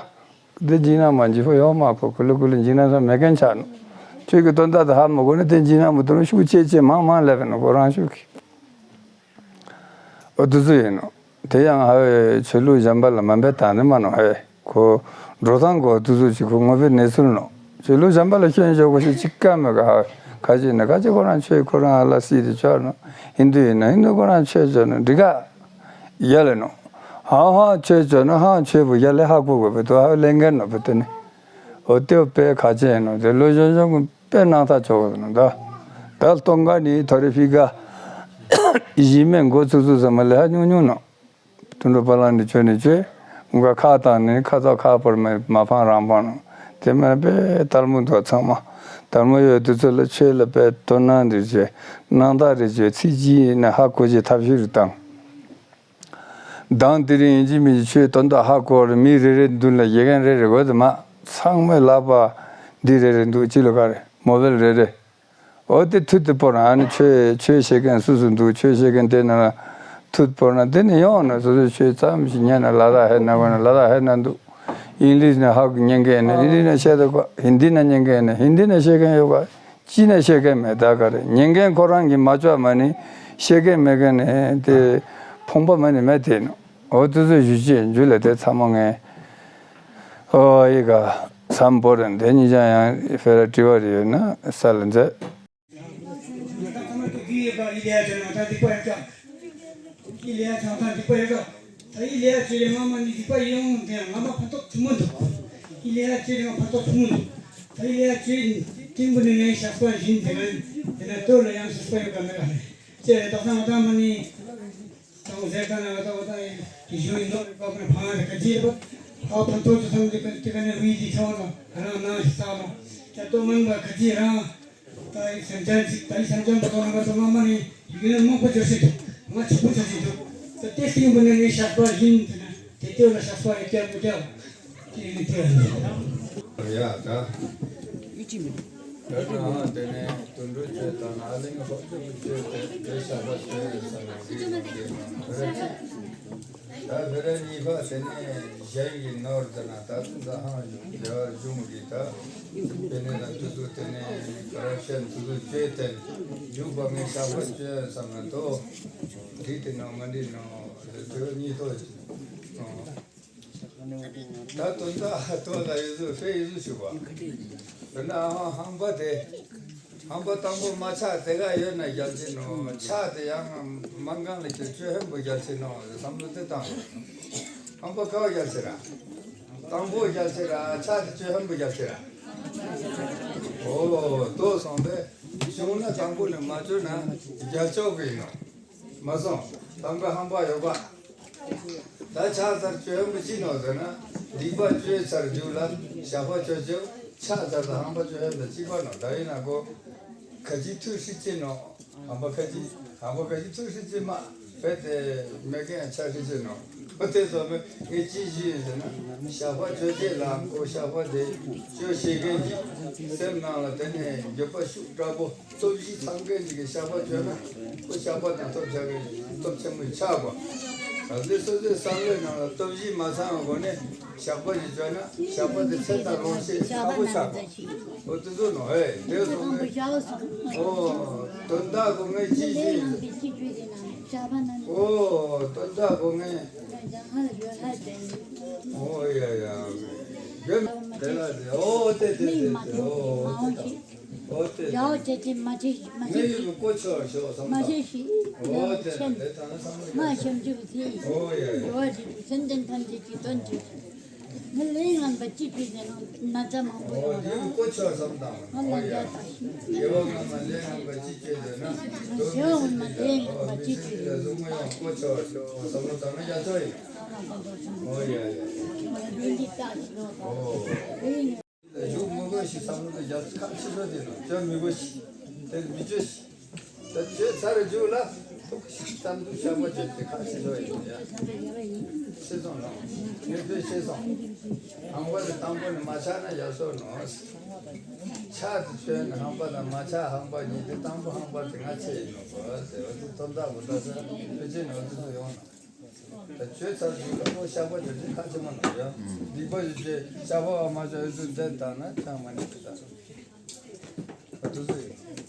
དེ་འཇིགས་སྣང་མ་འཇིགས་པོ་ཡོང་མ་ཕོ་ཀུ་ལུ་ཀུ་ལུ་འཇིགས་སྣང་ཚང་མེད་མཁན་ཆགས་ནོ། ཆོས་ཀྱི་དོན་དག་དེ་ཧ་མ་གོ་ན་དེ་འཇིགས་སྣང་མ་དོར་ཤུགས་ཆེ་ཆེ་མང་མང་སླེབས་ནོ་ཁོ་རང་ཤུགས་ཀྱིས། འོ་དུ་ཚོད་ཡིན་ནོ། དེ་ཡང་ཧ་བའི་ཆོས་ལུགས་གཞན་པ་ལ་མ་འབད་དང་ནི་མ་ནོ། ཧ་ཁོ་འགྲོ་སྟངས་གོ་དུ་ཚོད་ཅིག་ཁོ་ངོ་བོའི་གནས་ཚུལ་ནོ། ཆོས་ལུགས་གཞན་པ་ལ་སྐྱོན་བརྗོད་གོ་ཞིག་ཅིག་ཀ་མེད་ག། ཧ་ཁ་ཅིག་ནི་ཁ་ཅིག་ཁོ་རང་ཆོས་ཁོ་རང་ཨ་ལ་སི་དེ་ཆོག་ནོ། ཧིན་དུ་ཡིན་ན་ཧིན་དུ་ཁོ་རང་ཆོས་ཆོག་ནོ་འདི་ག་ཡ་ལེ་ནོ། ཧང་ཧང་ཆོས་ཆོག་ནོ་ཧང་ཆོས་པོ་ཡ་ལེ་ཧ་གོ་དགོས་པའི་དུ་ཧ་ལེན་མཁན་ནོ་བུ་དེ་ནི། འོ་དེ་བོ་དཔེ་ཁ་ཆེ་ཡིན་ནོ། དེ་ལོ་གཞོན་གཞོན་གི་དཔེ་སྣང་ཐག་ཆོད་གི་ནོ་ད། ད་སྟོང་ཁ་ནི་ཐོ་རེ་ཕི་ག་གཞི་མེད་འགོ་ཚུགས་ཚུགས་ཙམ་མ་ལས་ཧ་ཉུང་ཉུང་ནོ། དུད་འགྲོ་པ་ལང་ནི་ཆོས་ནི་ཆོས། འུ་ག་ཁ་བཏང་ནི་ཁ་ཐོག་ཁ་པར་མ་མ་ཕང་རང་ཕང་ནོ། དེ་མ་དཔེ་དལ་མོ་འདུག་ཚང་མ། དལ་མོ་ཡོད་དུས་ཚོད་ལ་ཆོས་ལ་དཔེ་དོ་སྣང་འདི་བྱས། སྣང་དག་འདི་བྱས། ཚིག་གཅིག་ཡིན་ན་ཧ་གོ་ཅིག་ཐབས་ཤེས་རུ་བཏང་། མདང་དེ་རིང་ཡིན་གཅིག་མིན་གཅིག་ཆོས་དོན་དག་ཧ་གོ་བར་མི་རེ་རེ་མདུན་ལ་ཡི་གེ་རེ་རེ་འགོད་དུ་མ། ཚང་མའི་ལག་པ་འདི་རེ་རེ་འདུག་གཅིག་ལ་ག་རེ་མོ་བེལ་རེ་རེ། འོ་དེ་མཐུད་དེ་སྤོར་ན་ཨ་ནི་ཆོས་ཆོས་བཤད་མཁན་སུ་སུ་འདུག་ཆོས་བཤད་མཁན་དེ་ནང་ལ་མཐུད་སྤོར་ན་དེ་ནི་ཡོང་ནོ། སོ་སོའི་ཆོས་ཙམ་ཞིག་ཉན་ན་ལ་དྭགས་ཧེ་ན་གོ་ན་ལ་དྭགས་ཧེ་ན་འདུག་ཨིང་ལིཤ་ནས་ཧ་གོ་ཉན་མཁན་ནི་ཨིང་ལིཤ་ནས་བཤད་དུ་གོ་ཧིན་དི་ནས་ཉན་མཁན་ནི་ཧིན་དི་ནས་བཤད་མཁན་ཡོད་ག་ཅི་ནས་བཤད་མཁན་མེད་ད་ག་རེ། ཉན་མཁན་ཁོ་རང་གིས་མ་ལྕོགས་མ་ནི་བཤད་མཁན་མེད་མཁན་ནི་དེ་ཕོངས་པ་མ་ནི་མེད་དེ་ནོ། འོ་དུ་ཚོད་ཞུ་ཅེས་འཇུ་ལས་དེ་ཚ་མོ་ངས་ཨོ་ཡི་ག་སམ་པོ་རེད། དེ་གཉིས་ཀྱང་ཡང་ཕེ་ར་དྲི་བ་རེ་ཡོད་ན་ས་ལ་མཛད། ང་ད་ཁ་མ་ཐུག་གི་ཡོད་པ་ཡི་ལེ་ཡ་ཅན་ང་ད་སྡིག་པ་ཡོད་ཀྱང་། ཡི་ལེ་ཡ་ཅན་ད་སྡིག་པ་ཡོད་ཀྱང་། ད་ཡི་ལེ་ཡ་ཅན་ལས་ང་མ་ནི་སྡིག་པ་ཡོང་དེ་ང་མ་ཕན་ཐོགས་ཐུབ་མི་འདུག་ཡི་ལེ་ཡ་ཅན་ལས་ང་ཕན་ཐོགས་ཐུབ་མི་འདུག་ད་ཡི་ལེ་ཡ་ཅན་སྟེང་བུ་ནི་ངའི་ཞགས་པ་བཞིན་དེ་ན་དེ་ན་དོ་ལ་ཡང་ཞགས་པ་ཡོད་ཀ་མེད་ཀ་ནི་ཅེས་ད་ས་ང་ད་མ་ནི། དང་ཟེར་ཁ་ན་ང་ད་བ་ད་ཡི་གཞུང་ཡིན་ནོ་རེ་པ་ཕ་ཕ་ང་རེ་ཁ་ཅི་རེ་པ་ཕ་ཕ་ཐོ་ཅི་སམ་ཅི་ཀ་ཏི་ཀ་ནེ་ཝི་ཏི་ཆོ་ན་རང་ནང་ཞིག་ས་མ་ཅ་ཏོ་མན་པ་ཁ་ཅི་རང་ད་ཡི་སེམས་ཅན་ཅིག་ད་ཡི་སེམས་ཅན་པ་ཐོ་ན་ང་ད་ང་མ་ནི་ཡི་གེ་ནི་མང་པོ་ཅོ་ཤི་ཐུབ་ང་ཆུ་པོ་ཅོ་ཤི་ཐུབ་ད་ཏེ་སྟིང་པོ་ནི་ནི་ཞག་པ་བཞིན་དུ་ན་ཏེ་ཏེ་ལ་ཞག་པ་རེ་ཀྱ་ཏུ་ཀྱ། ཡ་ད། ད་ནང་དེ་ནས་དུད་འགྲོ་ཆོས་དང་ཨ་ལིང་ཧོབ་ཏུ་ཆོས་དེ་དེ་ཞག་པ་ཆོས་ཡིན་ས་ལ་འདི་ཡང་འདི་ཡང་བེ་ར་ཅི། ད་བེ་ར་གཉིས་པ་དེ་ནས་གཞན་གྱི་ནོར་དེ་ན་ད་ཚུན་ཚ་ཧང་རྒྱལ་བར་གཞུང་གི་ད་དེ་ནས་ན་དུ་དུ་དེ་ནས་ཀ་ར་ཤན་དུ་དུ་ཆོས་དེ་འཇུག་པ་ངས་ཞག་པ་ཆོས་ཡིན་ས་མ་གཏོགས་འདི་དེ་ནང་མ་འདི་ནང་དེ་གཉིས་ཐོག་ཨང་། ད་དོན་དག་དོན་ལ་ཡོད་ཚུལ་ཧྥེ་ཡོད་ཚུལ་ཞུ་བ། དོན་དག་ཧང་ཧང་པ་དེ། ཧང་པ་དང་པོ་མ་ཆག་དེ་ག་ཡོད་ན་རྒྱལ་ཆེ་ནོ། ཆག་དེ་ཡང་མ་གང་ལ་ཁྱེད་ཆོས་ཧན་པོ་རྒྱལ་ཆེ་ནོ་བསམ་བློ་དེ་བཏང་། ཧང་པ་ག་བ་རྒྱལ་ཆེ་ར། དང་པོ་རྒྱལ་ཆེ་ར་ཆག་དེ་ཆོས་ཧན་པོ་རྒྱལ་ཆེ་ར། ཨོ་དོ་སོང་པས། བྱུང་ན་དང་པོ་ནས་མ་བཅོས་ན་རྒྱལ་ཆོག་གི་ཡིན་ནོ། མ་སོང་། དང་པོ་ཧམ་པ་ཡོད་པ། ད་ཕྱག་འཚལ་ཆོས་ཧམ་པ་ཅི་ནོ་ཟེར་ན། སྡིག་པ་བཅོས་ཚར་རྒྱུ་ལ་ཞགས་པ་ཆོས་ཆོས་ཕྱག་འཚལ་དང་ཧམ་པ་ཆོས་ཧམ་པ་ཅི་པ་ནོ། ད་ཡིན་ན་གོ། ཁ་ཅིག་ཐུགས་སྲིད་ཅི་ནོ། ཧམ་པ་ཁ་ཅིག་ཧམ་པ་ཁ་ཅིག་ཐུགས་སྲིད་ཅི་མ། བས་ཏེ་མེ་ཀན་ཆ་སྲིད་ཅི་ནོ། ཨོ་དེ་ཚོ་མེ་ངས་ཅི་ཞུ་ཡིན་ཟེར་ན། ཞགས་པ་ཆོས་ཆོས་ལ་གོ་ཞགས་པ་དེ་ཆོས་ཤེས་མཁན་གྱི་སེམས་ནང་ལ་དེ་ནས་འགྱོད་པ་ཤུགས་དྲག་པོ། སྟོབས་བཞི་ཚང་མཁན་ཅིག་གིས་ཞགས་པ་བཅོས་ན་ཁོ་ཞགས་པ་དང་སྟོབས་ཆགས་མཁན་སྟོབས་ཆེན་པོ་ཆགས་པ། ད་ལྟའི་སོ་སོའི་བསམ་བློའི་ནང་ལ་སྟོབས་བཞི་མ་ཚང་བའི་སྒོ་ནས་ཞགས་པ་ཞིག་བཅོས་ན་ཞགས་པ་དེ་ཚེ་དང་ལོངས་སྤྱོད་ཚ་པོ་ཆགས་པ། འོ་དེ་ཚོ་ནོ་ཧེ་དེ་སོང་ནས་ཨོ་དོན་དག་གོ་ངས་ཅི་ཞིག་ཨོ་དོན་དག་གོ་ངས་ཨོ་ཡ་ཡ་ཡོད་དེ་ལ་དེ་ཨོ་དེ་དེ་དེ་དེ་ཨོ་དེ། ཨོ་དེ། ཡའོ་དེ་དེ་མ་དེ་མ་དེ་ངའི་ཡུལ་དུ་ཀོ་ཆོར་ཤོག་བསམ་མ་དང་། དེ་ཞིག་ཨོ་དེ་ཆེན་དེ་ད་ནི་བསམ་བློ་མ་ཡ་ཆེན་ཆུ་དེ་ཨོ་ཡ་ཡ། འགྲོ་བ་དེ་སེམས་ལྡན་ཐམས་ཅད་ཀྱི་དོན་དེ། ལས་ངན་པ་ཅི་བྱེད་ཟེར་ན་ན་ཚ་མང་པོ་ཨོ་ཡོང་ཡིན་ར། ཀོ་ཆོ་བསམ་དང་ང་ལ་ཨོ་ཡ། རྒྱ་ཚ་ཞིག་དགེ་བ་ངན་པ་ལས་ངན་པ་ཅི་བྱེད་ཟེར་ན། ང་ཞེ་བ་ངན་པ་ལས་ངན་པ་ཅི་བྱེད་ཟེར་ན། བཟུང་མ་ཡོང་ཀོ་ཆོ་བསམ་བློ་བཏང་ན་རྒྱ་ཚ་ཡིན། ཨོ་ཡ་ཡ། ལས་འདི་ལྟ་ཞིག་ལོ། ཨོ། ལས་ངན། ཞུགས་མི་དགོས་ཤིག་བསམ་བློ་དེ་རྒྱ་ཁ་ཆེ་ཤོས་དེ་ནོ་བཅོས་མི་དགོས་ཤིག་དེ་མི་བཅོས་ཤིག་དེ་བཅོས་ཚར་རེ་བཅུག་ལ་ཐུག་ཤིག་གཏམ་འདུག་བཤད་པ་བྱས་ཏེ་ཁ་ཆེ་ཤོས་ཡིན་ཡ། ཤེས་སོང་ནོ། ངས་དཔེ་ཤེས་སོང་། ཧང་པ་དེ་དང་པོ་ནས་མ་ཆགས་ན་ཡག་ཤོས་ནོ། ཆགས་དེ་བཅོས་ནས་ཧང་པ་དང་མ་ཆགས་ཧང་པ་གཉིས་དེ་དང་པོ་ཧང་པ་དེ་ང་ཆེ་ཡིན་ནོ་གོ་དེ་འོ་དེ་དོན་དག་མི་འདྲ་ས་ཕལ་ཆེར་ནོ་དེ་ཚོ་ཡོང་ནོ། ད་བཅོས་ཚར་དུས་ལ་ཁོ་བཤགས་པ་བྱ་རྒྱུ་ཁག་ཆེན་པོ་ནང་ཡོད། སྡིག་པ་ཞིག་བྱས་བཤགས་པ་བ་མ་བྱ་ཡོད་ཚུལ་འདྲེན་བཏང་ན་ཅང་མ་ནི་ཅི་ད། ད་དུ་སུ་ཡིན།